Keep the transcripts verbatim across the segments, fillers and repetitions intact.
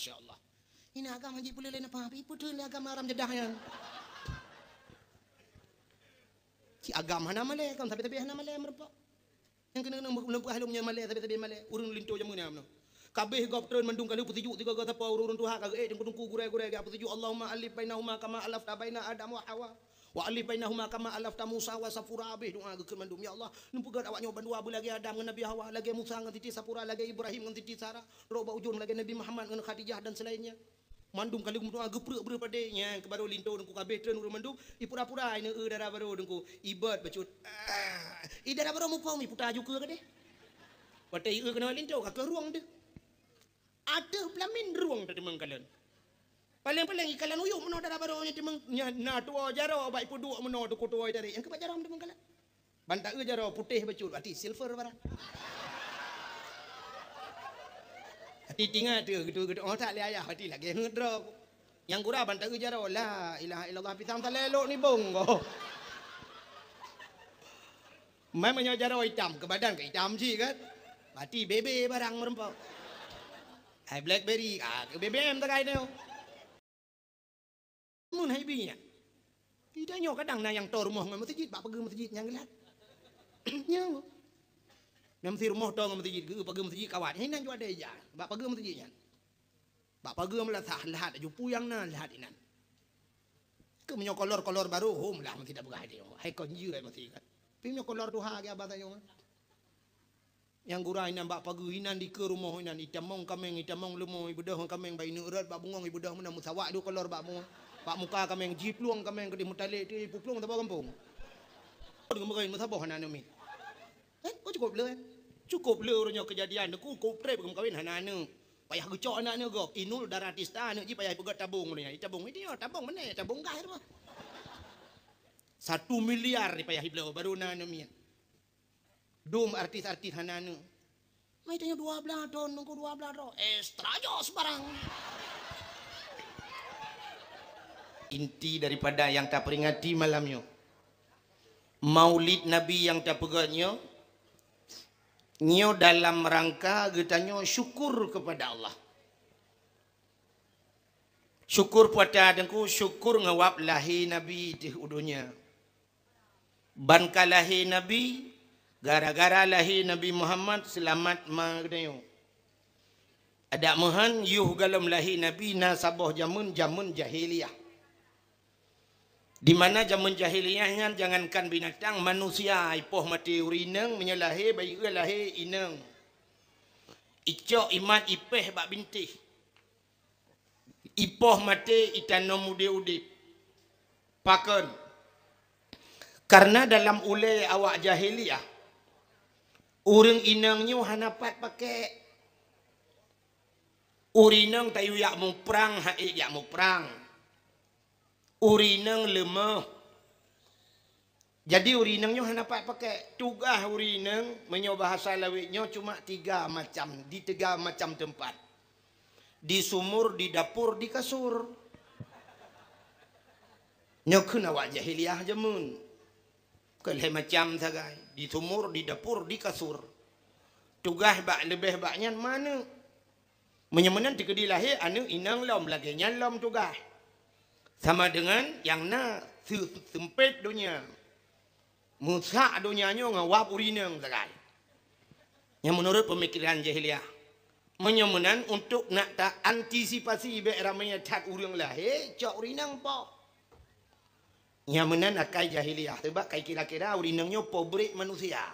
Masya Allah. Ini agam Haji Pulele napa? Ipeuteuh lé agam haram jadah nyan. Ci agam hana malèe, kon tapi-tapi hana malèe meureumpok. Nyang keuneuk lôn peugah lôn nyoe malèe, sabe-sabe malèe. Ureueng linto jameun nyan meunoe. Kabeh gob treun mandum ka lheueh peusijuek sigoe-goe sapo ureueng-ureueng tuha ka geuék teungku-teungku gurèe-gurèe ka peusijuek, Allahumma alif bainahuma kama alafta baina Adam wa Hawa. Wa alif bainahuma kama alafta Musa wa Safura. Abeh doa geukheun mandum, "Ya Allah, neupeugöt awak nyoe bandua beulagèe Adam ngon Nabi Hawa, lagèe Musa ngon Siti Safura, lagèe Ibrahim ngon Siti Sarah, rot bak ujông lagèe Nabi Muhammad ngon Khadijah dan selainnya." Mandum ka lheueh meudoa geupreuek breueh padé nyan keu barô linto teungku kabeh treun ureueng mandum, ipura-pura ineuk eu dara barô teungku. Ibot bacut. Ah, i dara barô muphom iputa ju keue keudeh. Watèe ieu keunoe linto ka keu rueng deuh. Ateueh peulamin rueng teumeung kalon. Paleng-paleng ikalon uyuek meunoe dara barô nyan teumeung nyan na tuwoe jaroe bak ipeuduek meunoe teungku tuwoe tarék. Nyang keubat jaroe teumeung kalon. Ban taeu jaroe putéh bacut, berarti silver barang. Hati tingat tu, gitu, gitu. Oh, tak lé ayah, berarti lagèe ngeut droe. Nyang gura ban taeu jaroe, la ilaha illallah, pisang salé lok nibong ko. Mai meunyoe jaroe itam, keu badan ka itam cit kan. Berarti bebe barang meureumpok. Hai blackberry, ah, keu B B M takai tu. Mun hai bi nyan. Di tanyoe kadang na nyang toe rumoh ngon meuseujid, bak pageue meuseujid nyang geulat. Nyoe. Nyang meusi rumoh toe ngon meuseujid, geu pageue meuseujid kawat. Hai nan jua daya, bak pageue meuseujid nyan. Bak pageue meulasah lahat laju puyang na lahat inan. Keu meunyoe kolor-kolor barô, hom lah meusi dak peugah dia. Hai kon jeuet meusi kan. Tapi meunyoe kolor tuha ge abah tanyoe. Nyang gura inan bak pageue inan dikeue rumoh inan, itamong kaméng, itamong leumo, ibeudôh kaméng bak ineuk rot, bak bungong ibeudôh meunan, meusawak duek kolor bak mu-, bak muka kaméng, jiplueng kaméng keudeh meutalek, ti ipuplueng saboh gampông. Deungon meukawen meusaboh hana aneuk miet. Eh, kok cukup le, eh? Cukup le uroe nyoe keujadian, ku, ku trép geumeukawen hana aneuk. Payah geucok aneuk-aneuk gob. Inul Daratista aneuk jih payah ipeugöt tabong uroe nyoe. Itabong, itabong meunan, tabong gas tu. Satu miliar payah ibloe baru na aneuk miet. Dum artis-artis hana aneuk. Mai tanyoe dua blaih thon, nunggu dua blaih thon. Extra jos barang. Inti daripada yang taperingati malam nyoe, Maulid Nabi nyang tapeugöt nyoe, nyoe dalam rangka geutanyoe syukur kepada Allah. Syukur peue ata teungku, syukur ngon wab lahé Nabi teuh u donya. Ban ka lahé Nabi, gara-gara lahé Nabi Muhammad seulamat ma geutanyoe. Adak meuhan, yoh gohlom lahé Nabi na saboh jameun, jameun jahiliyah. Di mana jameun jahiliyah nyan jangankan binatang, manusia ipoh maté ureueng inong meunyoe lahé, bayeue lahé inong. Icok imat ipéh bak bintéh. Ipoh maté itanom udép-udép. Pakon? Karena dalam ulée awak jahiliyah, ureueng inong nyoe hana pat pakék. Ureueng inong tayue jak muprang, han ék jak muprang. Ureueng inong leumoh. Jadi ureueng inong nyoe hana pat pakék. Tugaih ureueng inong meunyoe bahasa lawét nyoe cuma tiga macam, di tiga macam teumpat. Di sumur, di dapur, di kasur. Nyoe kheun awak jahiliyah jameun. Keu lhée macam sagai, di sumur, di dapur, di kasur. Tugaih bak leubeh bak nyan ma aneuk. Meunyoe meunan teukeudi lahé aneuk inong lom, lagée nyan lom tugaih. Sama deungon nyang na seu-, seumpét donya. Meusak donya nyoe ngon wab ureueng inong sagai. Nyang meunurot peumikiran jahiliyah. Meunyoe meunan untuk nak ta antisipasi bék ramé that ureueng lahé, cok ureueng inong poh. Nyang meunan akai jahiliyah, sabab kai kira-kira ureueng inong nyoe pabrék manusia.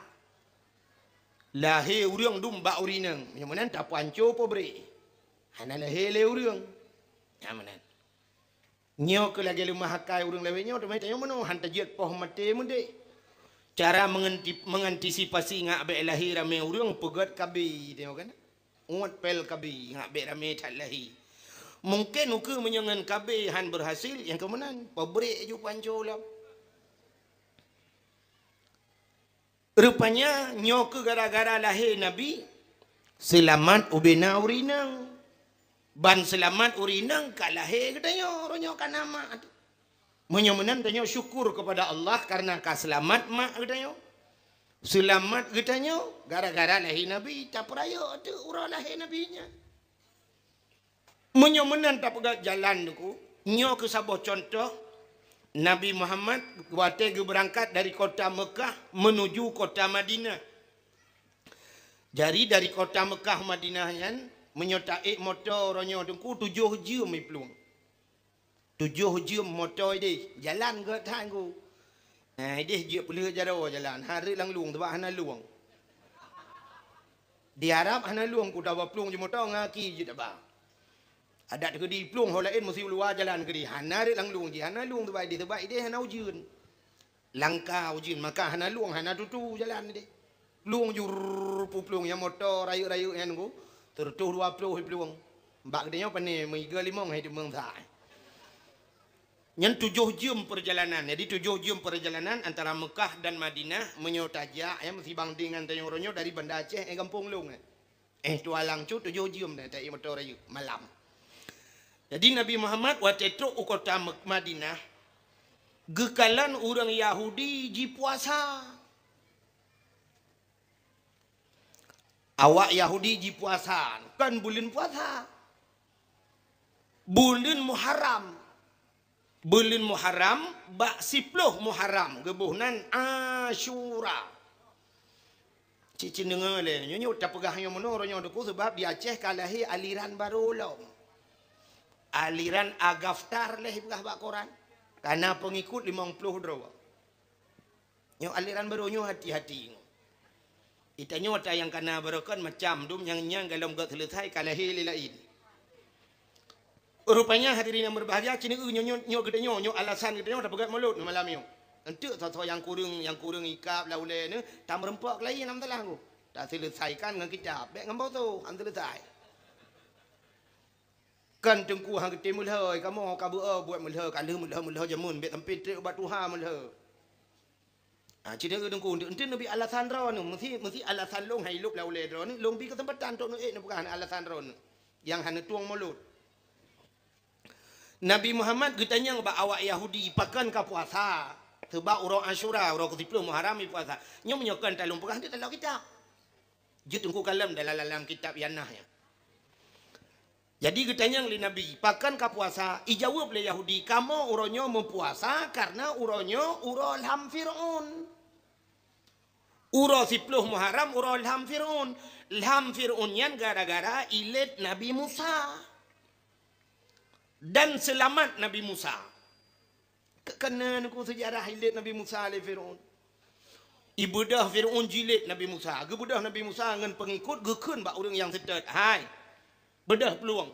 Lahé ureueng dum bak ureueng inong, nyang meunan tapeuhanco pabrék. Hana lahé lé ureueng. Nyang meunan. Nyoe keuh lagée leumah akai ureueng lawét nyoe, teuma tanyoe meunoe han tajeuet poh maté meudéh. Cara mengenti-, mengantisipasi ngak bék lahé ramé ureueng peugét KB, tanyoe kan? Uet pél KB, ngak bék ramé that lahé. Mungken ukeue meunyoe ngon KB han berhasil, nyang keu meunan, pabrék ju panco lom. Rupanya nyoe keuh gara-gara lahé Nabi, seulamat ubena ureueng inong. Ban seulamat ureueng inong ka lahé geutanyoe, uroe nyoe ka na mak. Meunyoe meunan tanyoe syukur keupada Allah karena ka seulamat mak geutanyoe. Seulamat geutanyoe gara-gara lahé Nabi, tapeurayeuk teuk uroe lahé Nabi nyan. Nyoe meunan tapeugah jalan Teungku. Nyoe keuh saboh cuntoh Nabi Muhammad watée geubeurangkat dari kota Meukah menuju kota Madinah. Jadi dari kota Meukah Madinah nyan, meunyoe taék moto uroe nyoe Teungku tujoh jeuem iplueng. Tujoh jeuem moto ideh, jalan gét that Teungku. Nah, ideh jeuet peuleueh jaroe jalan, hareuet lam lueng, teubak hana lueng. Di Arab hana lueng, ku taba plueng ju moto ngon aki jeuet taba. Adak keudeh plueng ho laén meusi u luwa jalan keudeh, hana rhot lam lueng jih, hana lueng teubak ideh, teubak ideh hana ujeuen. Langka ujeuen, maka hana lueng, hana tutu jalan ideh. Plueng jur, pu plueng nyang moto rayeuk-rayeuk nyan Teungku, seureutôh dua ploh plueng. Bak geutanyoe pane meuiga limong hai teumeung sa. Nyan tujoh jeuem peurjalanan. Jadi tujoh jeuem peurjalanan antara Meukah dan Madinah meunyoe tajak, ya, meusibang dengan tanyoe uroe nyoe dari Banda Aceh, eh, gampông lôn, eh. Eh, tualang cut tujoh jeuem dah taék moto rayeuk malam. Jadi Nabi Muhammad watée trok u kota Mek-, Madinah, geukalon ureuëng Yahudi jipuasa. Awak Yahudi jipuasa, kon buleuen puasa. Buleuen Muharram. Buleuen Muharram, bak siploh Muharram, geuboh nan Asyura. Cit cit deungoe lé, nyoe, nyoe tapeugah nyoe meunoe uroe nyoe Teungku, sabab di Aceh ka lahé aliran barô lom. Aliran Agaftar lé ipeugah bak koran. Kana peungikut limong ploh droe. Nyoe aliran barô nyoe hati-hati. Itanyoe ata nyang kana barô kon macam dum nyang nyan golom gét seuleusai ka lahé lé laén. Rupanya hadirin yang berbahagia, cit nyoe, nyoe, nyoe geutanyoe, nyoe alasan geutanyoe tapeugét mulod malam nyoe. Enteuk soe-soe nyang kureueng, nyang kureueng ikab lam ulée nyoe, tameureumpok keulayi nam teulah Teungku. Taseuleusaikan ngon kitab, bék ngon boto, han seuleusai. Kan Teungku han geutem meulhô, kamoe ka beu-o buet meulhô, ka lheueh meulhô-meulhô jameun, bék sampoe trép ubat tuha meulhô. Ah, cit nyoe Teungku, enteuk, enteuk neubi alasan droeneuh, meusi, meusi alasan lôn hai lôb lam ulée droeneuh, lôn bi keuseumpatan trok neuék neupeugah alasan droeneuh nyang hana tueng mulod. Nabi Muhammad geutanyong bak awak Yahudi, "Pakon ka puasa?" Sabab uroe Asyura, uroe keusiploh Muharram, ipuasa. Nyoe meunyoe kon talôn peugah, enteuk taloe kitab. Jeuet Teungku kalon dalam, dalam kitab Yanah nyan. Jadi geutanyong lé Nabi, "Pakon ka puasa?" Ijaweueb lé Yahudi, "Kamoe uroe nyoe meupuasa kareuna uroe nyoe uroe lham Fir'aun." Uroe siploh Muharram uroe lham Fir'aun. Lham Fir'aun nyan gara-gara ilét Nabi Musa. Dan seulamat Nabi Musa. Ke-, keuneuk Teungku seujarah ilét Nabi Musa lé Fir'aun. Ibeudôh Fir'aun jilét Nabi Musa. Geubeudôh Nabi Musa ngon peungikut geukheun bak ureuëng nyang seutôt, "Hai, beudôh plueng.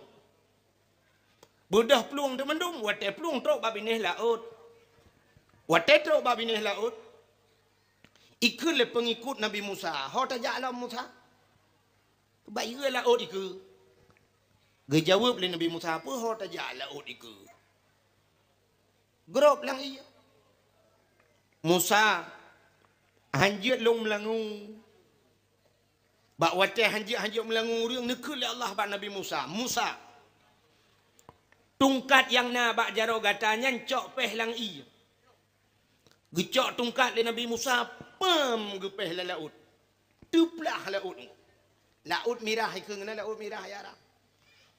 Beudôh plueng teuh mandum, watée plueng trok bak binéh laôt." Watée trok bak binéh laôt, ikheun lé peungikut Nabi Musa, "Ho tajak lom Musa? Bak ie laôt ikeue." Geujaweueb lé Nabi Musa, "Peue ho tajak laôt ikeue? Grob lam ie." Musa, hanjeuet lôn meulangue. Bak watée hanjeuet-hanjeuet meulangue ureuëng, neukheun lé Allah bak Nabi Musa, "Musa, tungkat nyang na bak jaroe gata nyan cok péh lam ie." Geucok tungkat lé Nabi Musa, peuem geupéh lam laôt. Teuplah laôt. Laôt Mirah ikheun na Laôt Mirah ya Arab.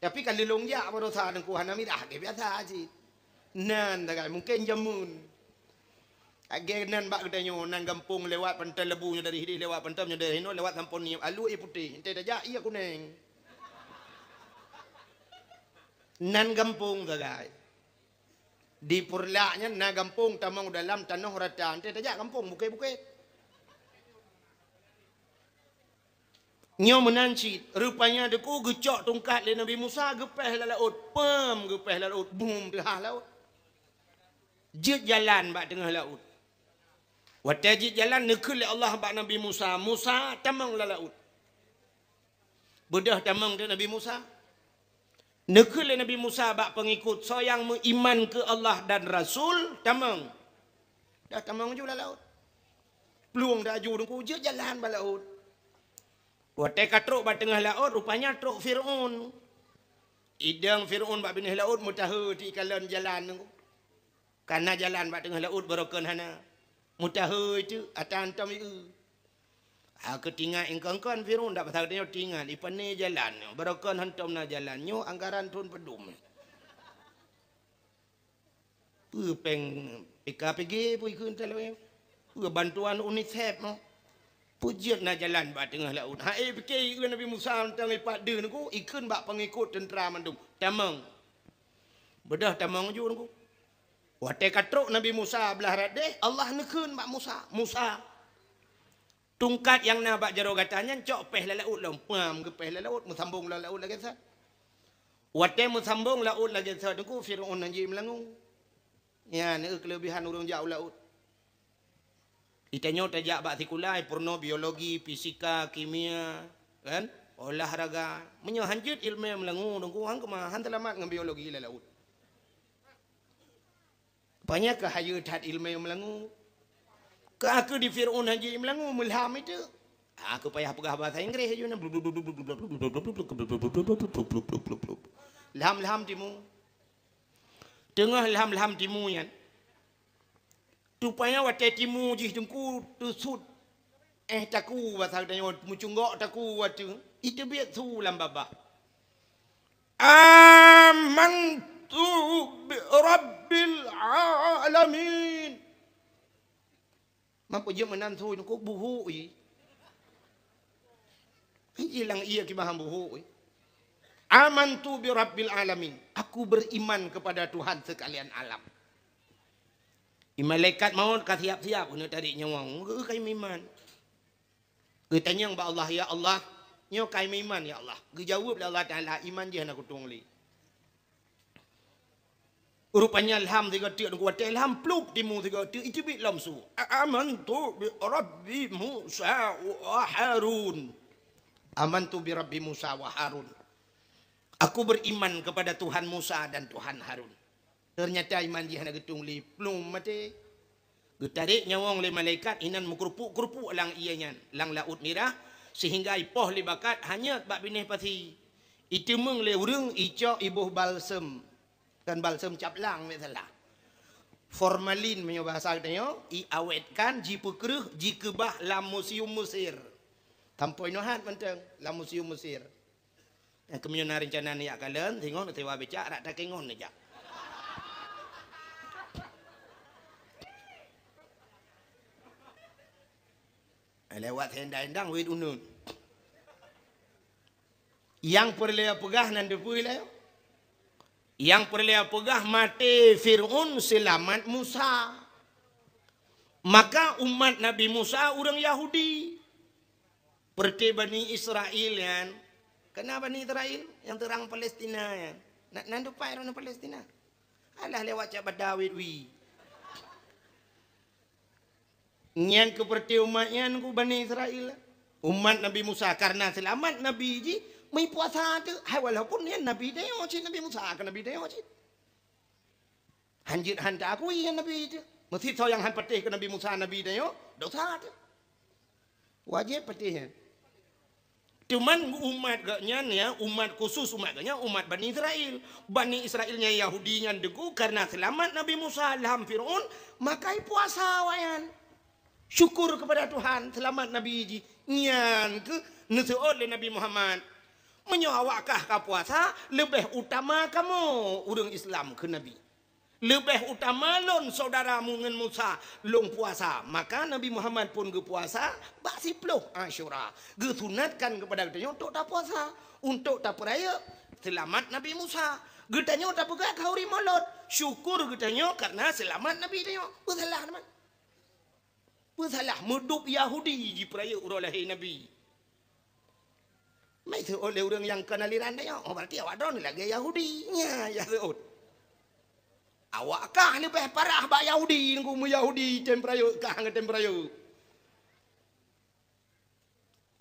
Tapi ka lheueh lôn jak baroesa Teungku hana mirah lagée biasa cit. Nan sagai mungken jameun. Lagée nan bak geutanyoe, nan gampông lewat Pantai Lebu nyoe dari hideh, lewat Pantai nyoe dari hinoe, lewat Sampon Niep, alue ie putéh, enteuk tajak ie kuneng. Nan gampông sagai. Di Peureulak nyan na gampông tamong dalam tanoh rata, enteuk tajak gampông bukét-bukét. Nyoe meunan cit, rupanya Teungku geucok tungkat lé Nabi Musa, geupéh lam laôt, peuem geupéh lam laôt, bum teuhah laôt. Jeuet jalan bak teungoh laôt. Watée jeuet jalan, neukheun lé Allah bak Nabi Musa, "Musa, tamong lam laôt." Beudôh tamong teuk Nabi Musa. Neukheun lé Nabi Musa bak peungikut, "Soe nyang meuiman keu Allah dan Rasul, tamong." Dah tamong ju lam laôt. Plueng dah ju Teungku, jeuet jalan bak laôt. Watée ka trok bak teungoh laôt, rupanya trok Fir'aun. Idong Fir'aun bak binéh laôt meutahe teuh ikalon jalan Teungku. Kana jalan bak teungoh laôt barokon hana. Meutahe teuh ata hantom ié. Ha, keu tingat ingkon-kon Fir'aun dak pasal tanyoe tingat, ipané jalan nyoe, barokon hantom na jalan nyoe, anggaran thon padum. Peue péng P K P G peue ikheun talawée? Peue bantuan UNICEF nyoe? Peue jeuet na jalan bak teungoh laôt? Ha, eh, pike ikheun Nabi Musa mantong ipat deuh nyoe, ikheun bak peungikot teuntra mandum. Tamong. Beudôh tamong ju nyoe. Watée ka trok Nabi Musa blah rot déh, Allah neukheun bak Musa, "Musa, tungkat nyang na bak jaroe gata nyan cok péh lam laôt lom." Pam geupéh lam laôt, meusambong lam laôt lagée that. Watée meusambong laôt lagée that nyoe, Fir'aun hanjeuet meulangue. Nyan, eh, keuleubihan ureuëng jak u laôt. Di tanyoe tajak bak sikula, peurunoe biologi, fisika, kimia, kan? Olahraga. Meunyoe hanjeuet ileumé meulangue, nunggu han keumah, han seulamat ngon biologi lam laôt. Panya keu hayeue that ileumé meulangue. Keu aku di Fir'aun hanjeuet meulangue, meulham itu. Aku payah peugah bahasa Inggris aju na. Lham-lham timu. Teungoh lham-lham timu nyan. Tupanya watée timu jih teungku teusut. Eh, taku basa tanyoe meucunggok taku watée. Iteubiet su lam babah. "Amantu bi rabbil alamin." Mampu jeuet meunan su nyoe buhu i. Hilang iya kibahan buhu i. "Amantu bi rabbil alamin." Aku beriman kepada Tuhan sekalian alam. Malaikat maut ka siap-siap keuneuk tarék nyawöng. Geu kai meuiman. Geutanyong bak Allah, "Ya Allah, nyoe kai meuiman, ya Allah." Geujaweueb lé Allah Taala, "Iman jih hana kutueng lé." Rupanya lham sigoe teuk, watée lham plup timu sigoe teuk, iteubiet lom su. "Amantu bi Rabbi Musa wa Harun." "Amantu bi Rabbi Musa wa Harun." Aku beriman kepada Tuhan Musa dan Tuhan Harun. Ternyata iman jih hana geutueng lé, plup maté. Geutarék nyawöng lé malaikat inan meukeurupuk-keurupuk lam ié nyan, lam Laôt Mirah, sehingga ipoh lé bakat hanyot bak binéh pasi. Iteumeung lé ureuëng icok iboh balsem. Kan balsem caplang, misalnya. Formalin meunyoe bahasa geutanyoe, iawetkan, jipeukreueh, jikeubah lam museum Mesir. Sampoe nyoe hat mantong lam museum Mesir. Eh, keumeunyoe na reuncana neujak kalon, singoh neusewa becak, rak takengon neujak. Eh, lewat sendang-endang wit uneun. Nyang peureulée peugah nan teupeue lé? Nyang peureulée peugah maté Fir'aun, seulamat Musa. Maka umat Nabi Musa ureuëng Yahudi. Peureuté Bani Israel nyan, kana Bani Israel nyang teurang Palestina nyan. Na, nan dupai ureuëng Palestina. Alah lewat cak bada wit wi. Nyan keu peureuté umat nyan keu Bani Israel. Umat Nabi Musa karena seulamat Nabi jih meupuasa teuk. Hai walaupun nyan Nabi tanyoe cit, Nabi Musa keu Nabi tanyoe cit. Hanjeuet han taakui nyan Nabi teuh. Meusisoe nyang han patéh keu Nabi Musa Nabi tanyoe, dosa teuh. Wajéb patéh nyan. Cuman umat geuh nyan ya, umat khusus umat geuh nyan, umat Bani Israel. Bani Israel nyang Yahudi nyan deungon karena seulamat Nabi Musa lam Fir'aun, maka ipuasa awaknyan. Syukur kepada Tuhan, seulamat Nabi jih. Nyan keuh neuseuôt lé Nabi Muhammad. Meunyoe awak kah ka puasa, leubeh utama kamoe ureuëng Islam keu Nabi. Leubeh utama lôn syedara mu ngon Musa lôn puasa. Maka Nabi Muhammad pun geupuasa bak siploh Asyura. Geusunatkan keupada geutanyoe untuk tapuasa, untuk tapeurayeuk seulamat Nabi Musa. Geutanyoe tapeugah khauri Maulud, syukur geutanyoe karena seulamat Nabi tanyoe. Peue salah teuma? Peue salah meudub Yahudi jipeurayeuk uroe lahé Nabi? Mai seuôt lé ureuëng nyang kon aliran tanyoe, oh, berarti awak droeneuh lagée Yahudi. Nya, ya seuôt. Awak kah leubeh parah bak Yahudi, nunggu meu Yahudi tem peurayeuk, kah ngon tem peurayeuk.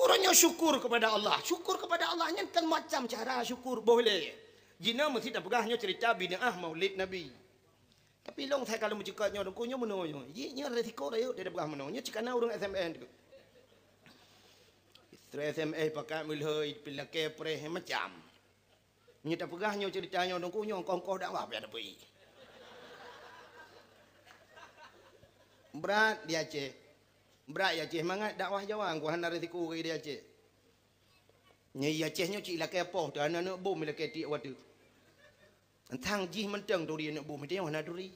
Ureuëng nyoe syukur kepada Allah. Syukur kepada Allah nyan kan macam cara syukur boh lé. Jinoe meusti tapeugah nyoe cerita bid'ah Maulid Nabi. Tapi lôn sai ka lôn meucukot nyoe, Teungku, nyoe meunoe nyoe. Ji nyoe resiko rayeuk dia peugah meunoe. Nyoe cikana ureuëng S M S tu. Stress S M S pakat meulhoi, pilakée preh macam. Nyoe tapeugah nyoe cerita nyoe, Teungku, nyoe ongkoh-ongkoh dakwah payah tapeue. Brat di Aceh. Brat i Aceh mangat dakwah Jawa, ku hana risiko keu di Aceh. Nyoe i Aceh nyoe cit lakée poh teuh, aneuk bom lakée tiek watée. Tang jih mantong turi aneuk bom, teuh nyoe hana turi.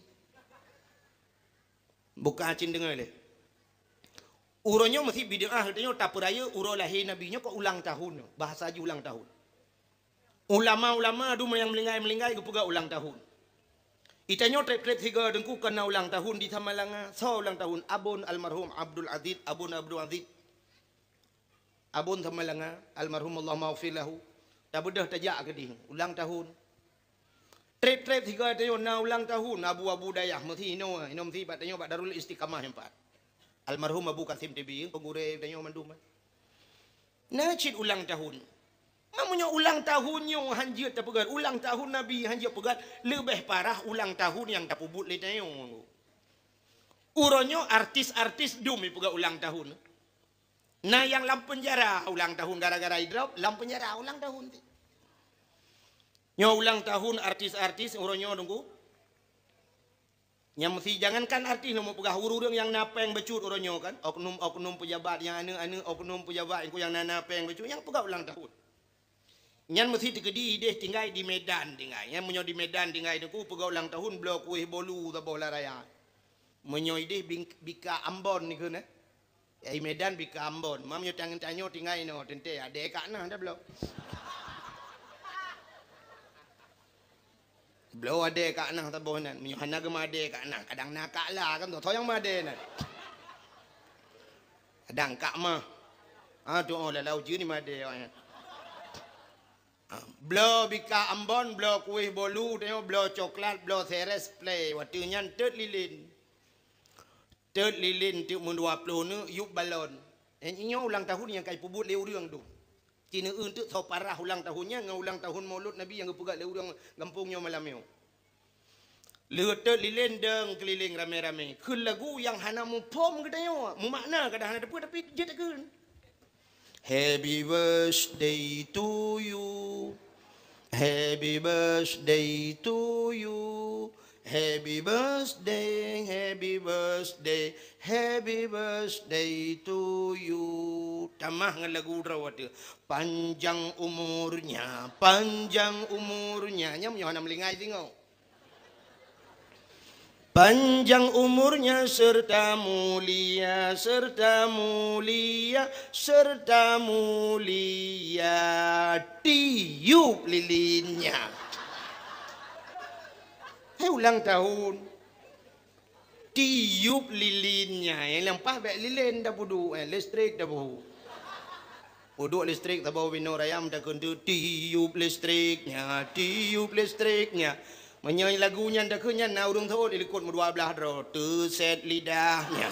Buka cit deungoe lé. Uroe nyoe meusi bid'ah, teuh nyoe tapeurayeuk uroe lahé Nabi nyoe keu ulang tahun, bahasa jih ulang tahun. Ulama-ulama dum nyang meuninggai-meuninggai geupeugah ulang tahun. Itanyoe treb-treb sigoe teungku keu na ulang tahun di Samalanga. Soe ulang tahun? Abon almarhum Abdul Aziz, Abon Abdul Aziz. Abon Samalanga, almarhum Allahumma ghfir lahu. Tabeudôh tajak keudeh ulang tahun. Treb-treb sigoe tanyoe na ulang tahun Abu-abu dayah meusi inoe, inoe meusi bak tanyoe bak Darul Istiqamah nyan pat. Almarhum Abu Kasim T B, peugurée tanyoe mandum. Na cit ulang tahun. Meunyoe ulang tahun nyoe hanjeuet tapeugah, ulang tahun Nabi hanjeuet peugah, leubeh parah ulang tahun nyang tapeubuet lé tanyoe. Uroe nyoe artis-artis dum ipeugah ulang tahun. Na nyang lam peunjara ulang tahun gara-gara idrop, lam peunjara ulang tahun. Nyoe ulang tahun artis-artis uroe nyoe teungku. Nyang meusi jangankan artis, neumeupeugah ureuëng-ureuëng nyang na péng bacut uroe nyoe kan, oknum-oknum peujabat nyang aneuk-aneuk oknum peujabat nyang na, na péng bacut nyang peugah ulang tahun. Nyan meusi teukeudi ideh tinggai di Medan tinggai. Nyan meunyoe di Medan tinggai teungku peugah ulang tahun bloe kueh bolu saboh lam raya. Meunyoe ideh bing-, bika Ambon dikeue na. Ai Medan bika Ambon. Mam nyoe tangan tanyoe tinggai inoe teuntée adé kak nah dah bloe. Bloe adé kak nah saboh nan. Meunyoe hana geumeuadé kak nah, kadang na kak la kan tu. Soe nyang meuadé nan? Kadang kak mah. Ah tu oh lalau jeue ni meuadé awaknyan. Ah, bloe bika Ambon, bloe kueh bolu, tanyoe bloe coklat, bloe seres, play. Watée nyan teut lilin. Teut lilin teuk meudua ploh neuk yup balon. Nyoe ulang tahun nyang ka ipeubuet lé ureuëng tu. Ci neueu teuk soe parah ulang tahun nyan ngon ulang tahun Maulud Nabi nyang geupeugah lé ureuëng gampông nyoe malam nyoe. Lheueh teut lilin deueng keulileng ramé-ramé. Kheun lagu nyang hana muphom geutanyoe, mumakna kadang hana teupeu tapi jeuet takheun. Happy birthday to you. Happy birthday to you. Happy birthday, happy birthday, happy birthday to you. Tamah ngon lagu droe watée. Panjang umurnya, panjang umurnya. Nyan meunyoe hana meulingai singoh. Panjang umurnya serta mulia, serta mulia, serta mulia tiup lilinnya. Hai ulang tahun. Tiup lilinnya, nyang paih bék lilin dah peuduek, eh, listrik dah peuhu. Peuduek listrik saboh binoe raya meutakheun tu, tiup listriknya, tiup listriknya. Meunyoe lagu nyan takheun nyan na ureuëng seuôt di likot meudua blaih droe, teuset lidahnya.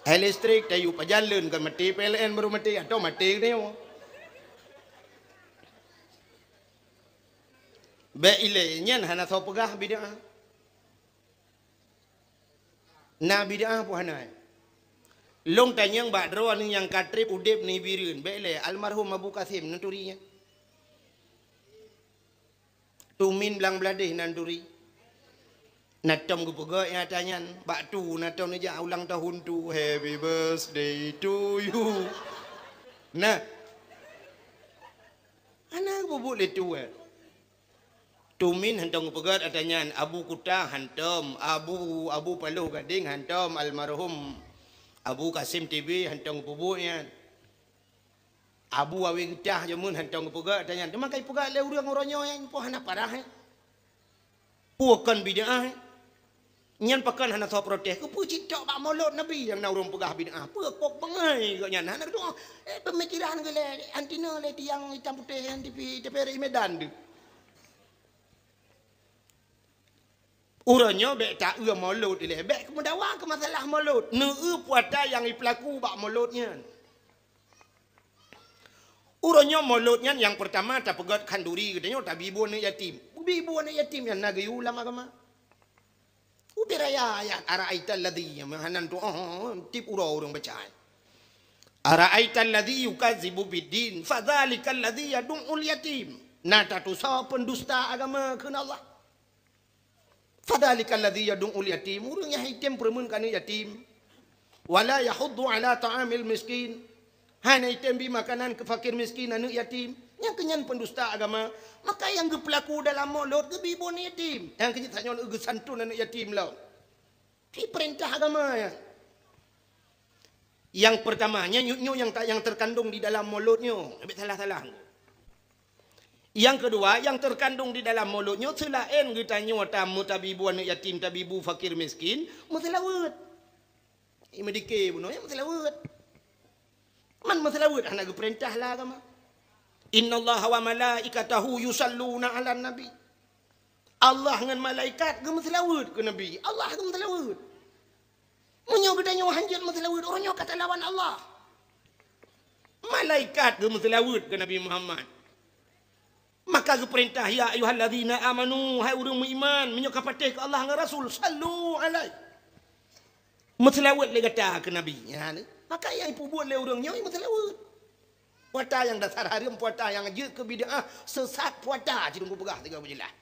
Hai listrik tayup pajan leuen kon maté P L N baru maté, atau maté geutanyoe. Bék ilée nyan hana soe peugah bid'ah. Na bid'ah peue hana? Lôn tanyong bak droeneuh nyang ka treb udeb nibak Bireuen, bék lé almarhum Abu Kasim neuturi nyan. Tumin blang bladeh nan turi. Na tom geupeugah nyata nyan, bak tu na tom neujak ulang tahun tu, happy birthday to you. Nah. Hana geupeubeuet lé tu, eh. Tumin hantom geupeugah ata nyan, Abu Kuta hantom, Abu, Abu Paloh Gadeng hantom, almarhum Abu Kasim T B hantom geupeubeuet nyan. Abu Awe Geutah jameun hantom geupeugah ata nyan. Teuma ka ipeugah lé ureuëng uroe nyoe nyan, peue hana parah, eh? Peue kon bid'ah, eh? Nyan pakon hana soe protes. Keupeue cit tok bak Maulud Nabi nyang na ureuëng peugah bid'ah? Peue kok beungai geuh nyan? Hana geudoa. Eh, peumikiran geuh lé, antina lé tiang itam putéh nyan tipi, tapi Medan tu. Uroe nyoe bék taeu Maulud ilée, bék meudawa keu masalah Maulud. Neueu puata nyang ipeulaku bak Maulud nyan. Uroe nyoe Maulud nyan nyang peurtama tapeugét khanduri geutanyoe tabi bu aneuëk yatim. Bi bu aneuëk yatim nyan na geuyue lam agama. Ubé raya ayat, "Ara'aital ladzi," nyang meuhanan tu, oh, tiep uroe ureuëng baca. "Ara'aital ladzi yukadzibu biddin, fadzalikal ladzi yadu'ul yatim." Na tatusoe pendusta agama kheun Allah. "Fadzalikal ladzi yadu'ul yatim," ureuëng nyang item peureumeun keu aneuëk yatim. Wala yahuddu ala ta'amil miskin. Hana item bi makanan keu fakir miskin, aneuk yatim. Nyang keunyan pendusta agama. Maka nyang geupeulaku dalam molot geubi bu aneuk yatim. Nyang keunyan tanyoe geusantun aneuk yatim lom. Di perintah agama ya. Yang pertama, nya nyoe, nyoe yang ta-, yang terkandung di dalam molot nyoe. Habis salah-salah. Yang kedua, yang terkandung di dalam molot nyoe, selain geutanyoe tamu tabibu aneuk yatim, tabibu fakir miskin, meuseulaweuet. Imedike bunoe meuseulaweuet. Man meuseulaweuet hana geupeurintah lah agama. Innallaha wa malaikatahu yusalluna 'alan nabi. Allah ngon malaikat geumeuseulaweuet keu Nabi. Allah geumeuseulaweuet. Meunyoe geutanyoe hanjeuet meuseulaweuet, uroe nyoe ka talawan Allah. Malaikat geumeuseulaweuet keu Nabi Muhammad. Maka geupeurintah, "Ya ayyuhallazina amanu," hai ureuëng meuiman, meunyoe ka patéh keu Allah ngon Rasul, "sallu alaihi." Meuseulaweuet lé gata keu Nabi. Nyan, maka nyang ipubuet lé ureuëng nyoe meuseulaweuet. Puata nyang dasar hareuem, puata nyang jeuet keu bid'ah, sesat puata, ci Teungku peugah sigoe beujeulaih.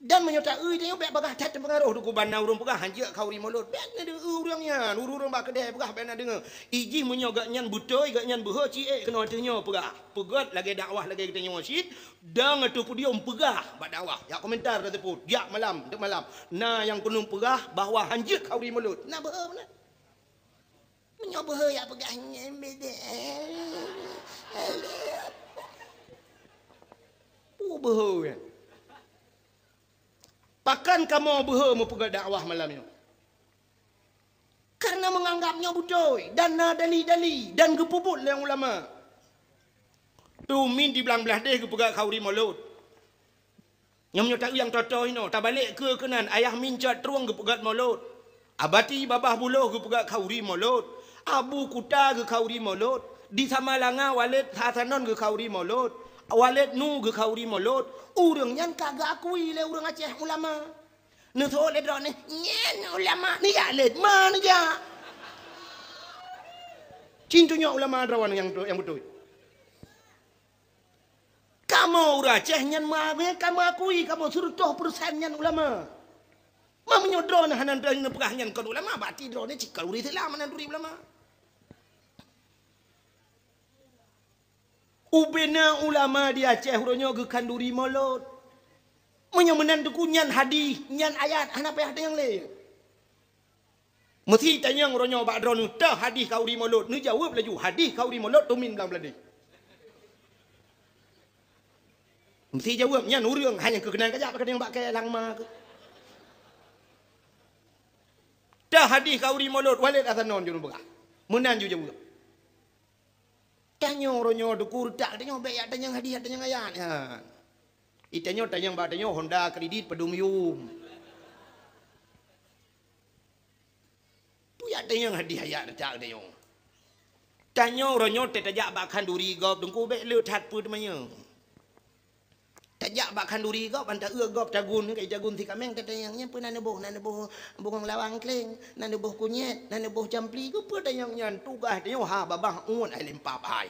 Dan meunyoe ta-eu tanyoe bék bagah that teupeungaroh dikeue ban na ureuëng peugah hanjeuet khauri mulod. Bék na deungoe ureuëng nyan, ureuëng bak keudè peugah bék na deungoe. Ijih meunyoe gobnyan beutôi, gobnyan beuhe ci ék keunoe ateueh nyoe peugah. Peugét lagée dakwah lagée geutanyoe cit, dong ateueh podium peugah bak dakwah. Jak komentar taseupôt, jak malam, teuk malam. Na nyang keuneuk peugah bahwa hanjeuet khauri mulod. Na beuhe meunan. Meunyoe beuhe jak peugah nyan beda. Peue beuhe nyan? Pakon kamoe beuhe meupeugah dakwah malam nyoe? Kareuna meunganggab nyoe beutôi dan na dali-dali dan geupeubuet lé ulama. Tumin di blang blaih deh geupeugah khauri mulod. Nyang meunyoe ta-eu nyang toe-toe inoe, tabalek keue keunan, Ayah Min Cot Trueng geupeugét mulod, Abati Babah Buloh geupeugét khauri mulod, Abu Kuta geukhauri mulod, di Samalanga Waled Hasanon geukhauri mulod, Waled Nu geukhauri mulod, ureuëng nyan ka geuakui lé ureuëng Aceh ulama. Neuseuôt lé droeneuh, "Nyan ulama, neujak lé, ma neujak?" Cit tanyoe ulama droe nyang, nyang beutôi. Kamoe ureuëng Aceh nyan meuakui, kamoe akui kamoe siratoh persen nyan ulama. Ma meunyoe droeneuh hana neupeugah nyan kon ulama, berarti droeneuh cit kon ureuëng Islam hana turi ulama. Ubena ulama di Aceh uroe nyoe geukhanduri mulod. Meunyoe meunan teungku nyan hadih, nyan ayat, hana payah tanyong lé. Meusi tanyong uroe nyoe bak droeneuh, "Teuh hadih khauri mulod?" Neujaweueb laju, "Hadih khauri mulod tumin blang blaih deh." Meusi jaweueb nyan ureuëng hanya keu keunan kajak bak keunan bak kée langma keuh. "Teuh hadih khauri mulod Waled Hasanon," jureueng peugah. Meunan ju jaweueb. Tanyoe uroe nyoe teungku reutak tanyoe bék jak tanyong hadih, jak tanyong ayat nyan. Itanyoe tanyong bak tanyoe honda kredit padum yum. Peue jak tanyong hadih ayat reutak tanyoe. Tanyoe uroe nyoe teuh tajak bak khanduri gob teungku bék le that peue teumanyong. Tajak bak khanduri gob, ban ta-eu gob tagun, kai tagun si kaméng tatanyong, "Nyan peue na neuboh?" "Na neuboh bungong lawang kleng, na neuboh kunyét, na neuboh campli." Keupeue tanyong nyan? Tugaih tanyoe ha babah uet hai lempap hai.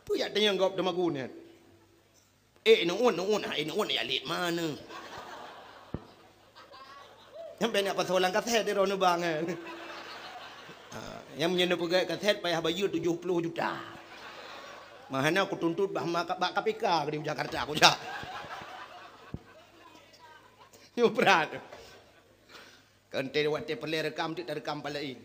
Peue jak tanyong gob teumagun nyan? "Eh, neuuet, neuuet, ha, eh, neuuet jak lét ma neuh." Sampai nak pasoe lam kaset di droeneuh bang, eh. Ha, nyang meunyoe neupeugét kaset payah bayeue tujoh ploh juta. Meuhana kutuntut bah ma-, bak K P K di Jakarta kujak. Nyoe brat. Kan teuh watée peureulée rekam, teuk tarekam palaén.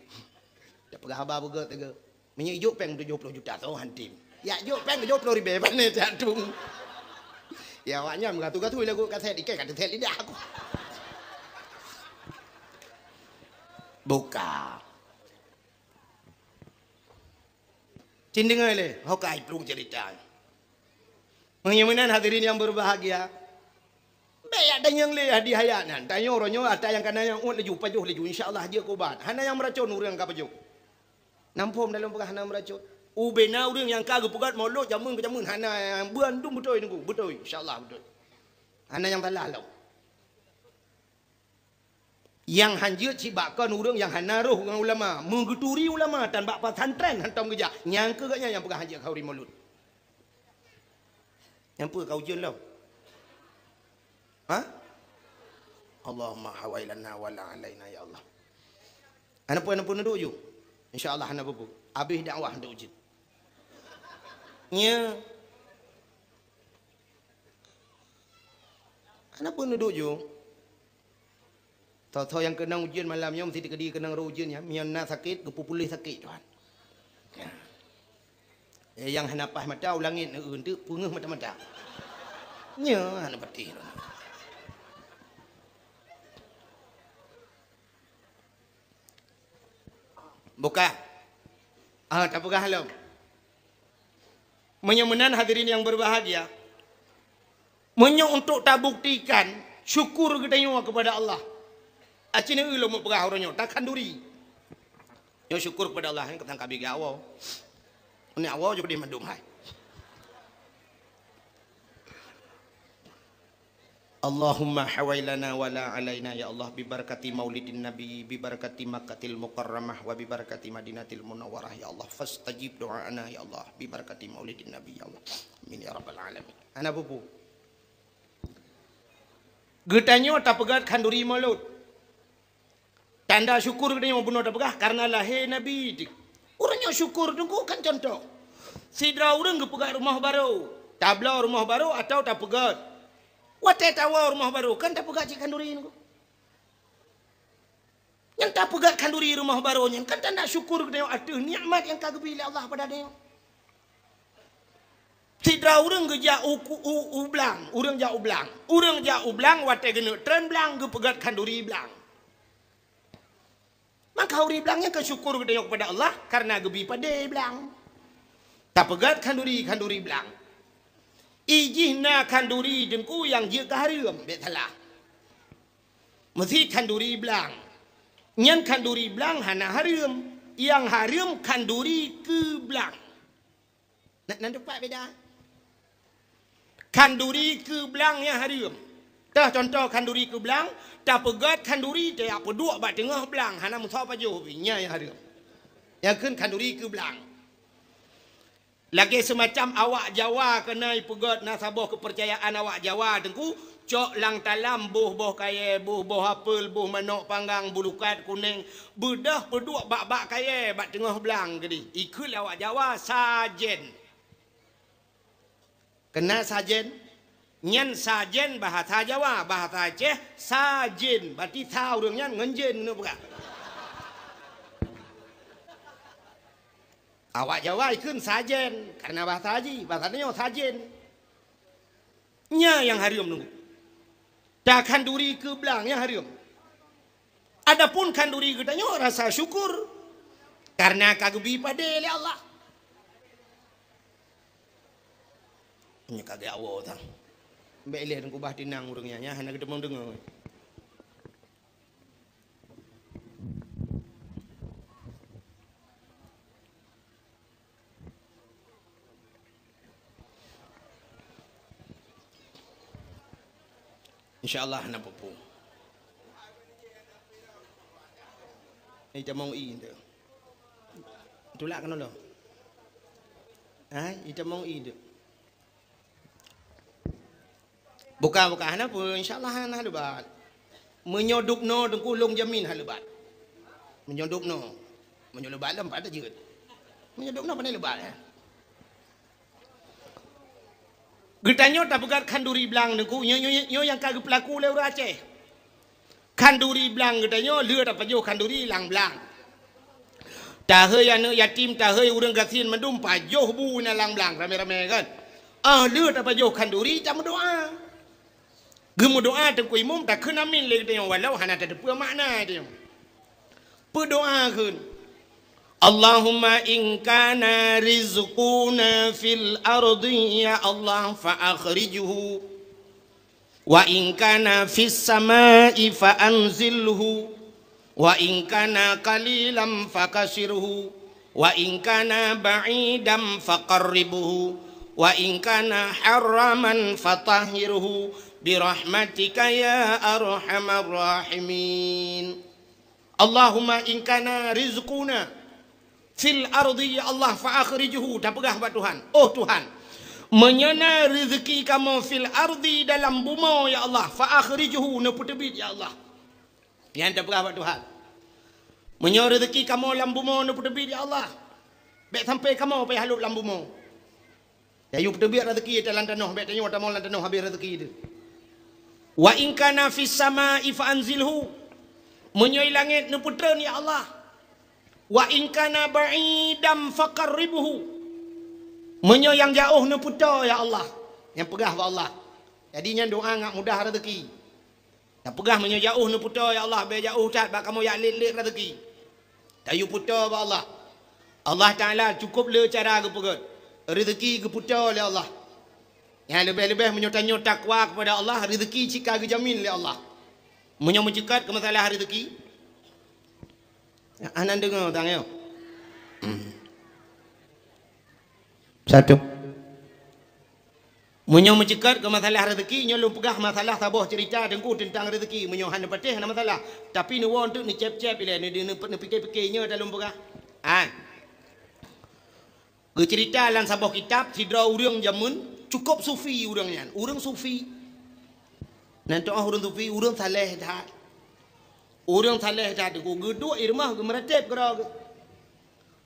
Tapeugah haba beugét teuga. Meunyoe ijok péng tujoh ploh juta, soe han tem. Jak jok péng tujoh ploh ribée, pane jak tueng. Ya, awak nyan meugatu-gatu lagu kaset, ikée ka teuset lidah aku. Buka. Cin deungoe lé, ho ka iplueng cerita. Meunyoe meunan hadirin yang berbahagia, bék jak tanyong lé hadih ayat nyan. Tanyoe uroe nyoe ata nyang kana nyang uet laju, pajoh laju, insya Allah jeuet keu ubat. Hana nyang meuracon ureuëng ka pajoh. Nam phom dalam peugah hana meuracon. Ubena ureuëng nyang ka geupeugét mulod jameun keu jameun hana nyang bandum beutôi teungku, beutôi, insya Allah beutôi. Hana nyang salah lom. Nyang hanjeuet cit bak kon ureuëng nyang hana roh ngon ulama, meugeuturi ulama tan bak pesantren hantom geujak. Nyang keu gobnyan nyang peugah hanjeuet khauri mulod. Nyang peue ka ujeuen lom? Ha? Allahumma hawailana wala alaina ya Allah. Hana peue, hana peue, neuduek ju. Insya Allah hana peue-peue. Abéh dakwah neuduek ju. Nya. Hana peue, neuduek ju. Tho-tho nyang keunong ujeuen malam nyoe meusti teukeudi keunong roh ujeuen nyan. Meunyoe na sakét, geupeupuléh sakét Tuhan. Eh, nyang hana paih mata u langét, eh, eunteuk peungeuh mata-mata. Nyoe hana patéh. Buka. Ah, tapeugah lom. Meunyoe meunan hadirin yang berbahagia, meunyoe untuk tabuktikan syukur geutanyoe kepada Allah, aci neu lom peugah uroe nyoe, takhanduri. Nyoe syukur kepada Allah, nyoe keutang kabi geuawoe. Ni awoe ju keudeh mandum hai. Allahumma hawailana wala alaina ya Allah, bibarakati maulidin nabi, bibarakati Makkatil Mukarramah, wa bibarakati Madinatil Munawwarah ya Allah, fastajib do'ana ya Allah, bibarakati maulidin nabi ya Allah. Amin ya rabbal alamin. Hana peue-peue. Geutanyoe tapeugét khanduri Maulud. Tanda syukur geutanyoe bunoe tapeugah karena lahé Nabi. Ureuëng nyang syukur teungku kan contoh. Sidroe ureuëng geupeugét rumoh barô, tabloe rumoh barô atawa tapeugét. Watée tawoe rumoh barô kan tapeugét cit khanduri teungku. Nyang tapeugét khanduri rumoh barô nyan kan tanda syukur geutanyoe ateueh nikmat nyang ka geubri lé Allah bak tanyoe. Sidroe ureuëng geujak u, u, u blang, ureuëng jak u blang. Ureuëng jak u blang watée geuneuk treun blang geupeugét khanduri blang. Maka khanduri blang nyan keu syukur geutanyoe kepada Allah karena geubri padé blang. Tapeugét khanduri, khanduri blang. Ijih na khanduri teungku nyang jeuet keu hareuem, bék salah. Meusi khanduri blang. Nyan khanduri blang hana hareuem. Nyang hareuem khanduri keu blang. Na, na teumpat beda. Khanduri keu blang nyang hareuem. Teuh contoh khanduri keu blang, tapeugét khanduri tajak peuduek bak teungoh blang, hana meusoe pajoh pih, nyan nyang hareuem. Nyang kheun khanduri keu blang. Lagée seumacam awak Jawa keuhai peugét na saboh keupeurcayaan awak Jawa teungku, cok lam talam boh-boh kayée, boh-boh apel, boh manok panggang, bulukat kuneng, beudôh peuduek bak-bak kayée bak teungoh blang keudeh. Ikheun lé awak Jawa sajen. Keuhai sajen, nyan sajen bahasa Jawa, bahasa Aceh sajen, berarti sa ureuëng nyan ngon jen keuneuk peugah. Awak Jawa ikheun sajen, karena bahasa jih, bahasa nyoe sajen. Nyan nyang hareuem teungku. Takhanduri keu blang nyang hareuem. Adapun khanduri geutanyoe rasa syukur karena ka geubri padé lé Allah. Nyoe ka geuawoe tang. Bék ilée teungku bah tinang ureuëng nyan, nyan hana geuteumong deungoe. Insya Allah hana peue-peue. Itamong i tu. Tulak keunoe lom. Ha, itamong i tu. Buka, buka, hana peue, insya Allah hana lebat. Meunyoe dubnoe teungku lôn jamin hana lebat. Meunyoe dubnoe, meunyoe lebat lom pat jeuet. Meunyoe dubnoe pandai lebat, eh. Geutanyoe tapeugét khanduri blang teungku, nyoe, nyoe, nyoe nyang ka geupeulaku lé ureuëng Aceh. Khanduri blang geutanyoe lheueh tapajoh khanduri lam blang. Tahôi aneuëk yatim, tahôi ureuëng gasien mandum pajoh bu na lam blang ramé-ramé kan. Ah, lheueh tapajoh khanduri tameudoá. Geumeudoá teungku imum takheun amin lé geutanyoe walau hana tateupeue makna tanyoe. Peudoá kheun. Allahumma in kana rizquna fil ardi ya Allah fa akhrijhu. Wa in kana fis samai fa anzilhu, wa in kana qalilan fakasirhu, wa in kana ba'idan faqarribhu, wa in kana haraman fatahhirhu birahmatika ya arhamar rahimin. Allahumma in kana rizquna fil ardi ya Allah fa akhrijhu, tapeugah bak Tuhan, oh Tuhan, Meunyoe na reuzeuki kamoe fil ardi, dalam bumoe, ya Allah, fa akhrijhu, neupeuteubiet, ya Allah. Nyan tapeugah bak Tuhan. Meunyoe reuzeuki kamoe lam bumoe neupeuteubiet, ya Allah, bék sampai kamoe payah lhôk lam bumoe. Tayue peuteubiet reuzeuki lam tanoh, bék tanyoe tamong lam tanoh habéh reuzeuki teuh. Wa in kana fis samai fa anzilhu. Meunyoe langét neupeutreun, ya Allah. Wa in kana ba'idan faqarribhu. Meunyoe nyang jaôh neuputoe, ya Allah. Nyang peugah bak Allah. Jadi nyan doa ngat mudah reuzeuki. Tapeugah meunyoe jaôh neuputoe, ya Allah, bék jaôh that bak kamoe jak lét-lét reuzeuki. Tayue putoe bak Allah. Allah Taala cukôp le cara geupeugét. Reuzeuki geuputoe lé Allah. Nyang leubeh-leubeh meunyoe tanyoe takwa keupada Allah, reuzeuki cit ka geujamin lé Allah. Meunyoe meuceukat keu masalah reuzeuki, hana deungoe tanyoe. Satu. Meunyoe meuceukat keu masalah reuzeuki, nyoe lôn peugah masalah saboh ceurita Teungku teuntang reuzeuki. Meunyoe hana patéh, hana masalah. Tapi neuwoe teuk neucép-cép ilée, neu-, neu-, neupike-pike nyoe dah lôn peugah. Hai. Geuceurita lam saboh kitab, sidroe ureuëng jameun cukôp sufi ureuëng nyan. Ureuëng sufi. Nan teu'oh ureuëng sufi, ureuëng saleh that. Ureuëng saleh that, geuduek i rumoh geumeuratéb keudroe geuh.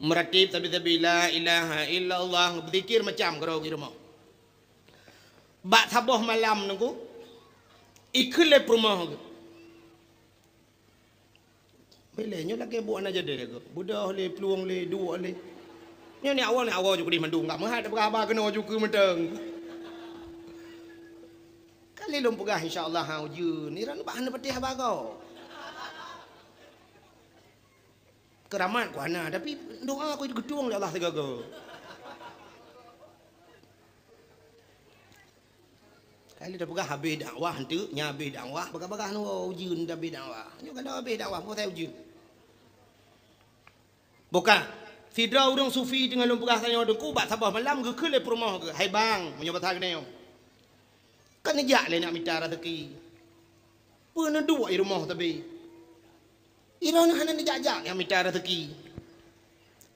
Meuratéb sabe-sabe, la ilaha illallah, beuzikir macam keudroe geuh i rumoh. Bak saboh malam Teungku, ikheun lé peurumoh geuh. Bilé nyoe lagée buet hana jadi lé geuh. Beudôh lé, plueng lé, duek lé. Nyoe ni awai, ni awai ju keudeh mandum, ka meuhat peugah haba keunoe ju keu mantong. Ka lé lôn peugah, insya Allah, ha, ujeuen. Ni ran bah hana patéh haba goe. Keuramat ku hana, tapi doa ku geutueng lé Allah sigoe-goe. Kali tapeugah habéh dakwah, enteuk nyan habéh dakwah, bagah-bagah nyoe ujeuen dah habéh dakwah. Nyoe kan dah habéh dakwah, peue sabe ujeuen. Bukan. Sidroe ureuëng sufi teungoh lôn peugah tanyoe Teungku, bak saboh malam geukheun lé peurumoh geuh, "Hai bang," meunyoe basa geutanyoe, "ka neujak lé nak mita reuzeuki. Peue neuduek i rumoh sabe? Droeneuh hana neujak-jak nyang mita reuzeuki."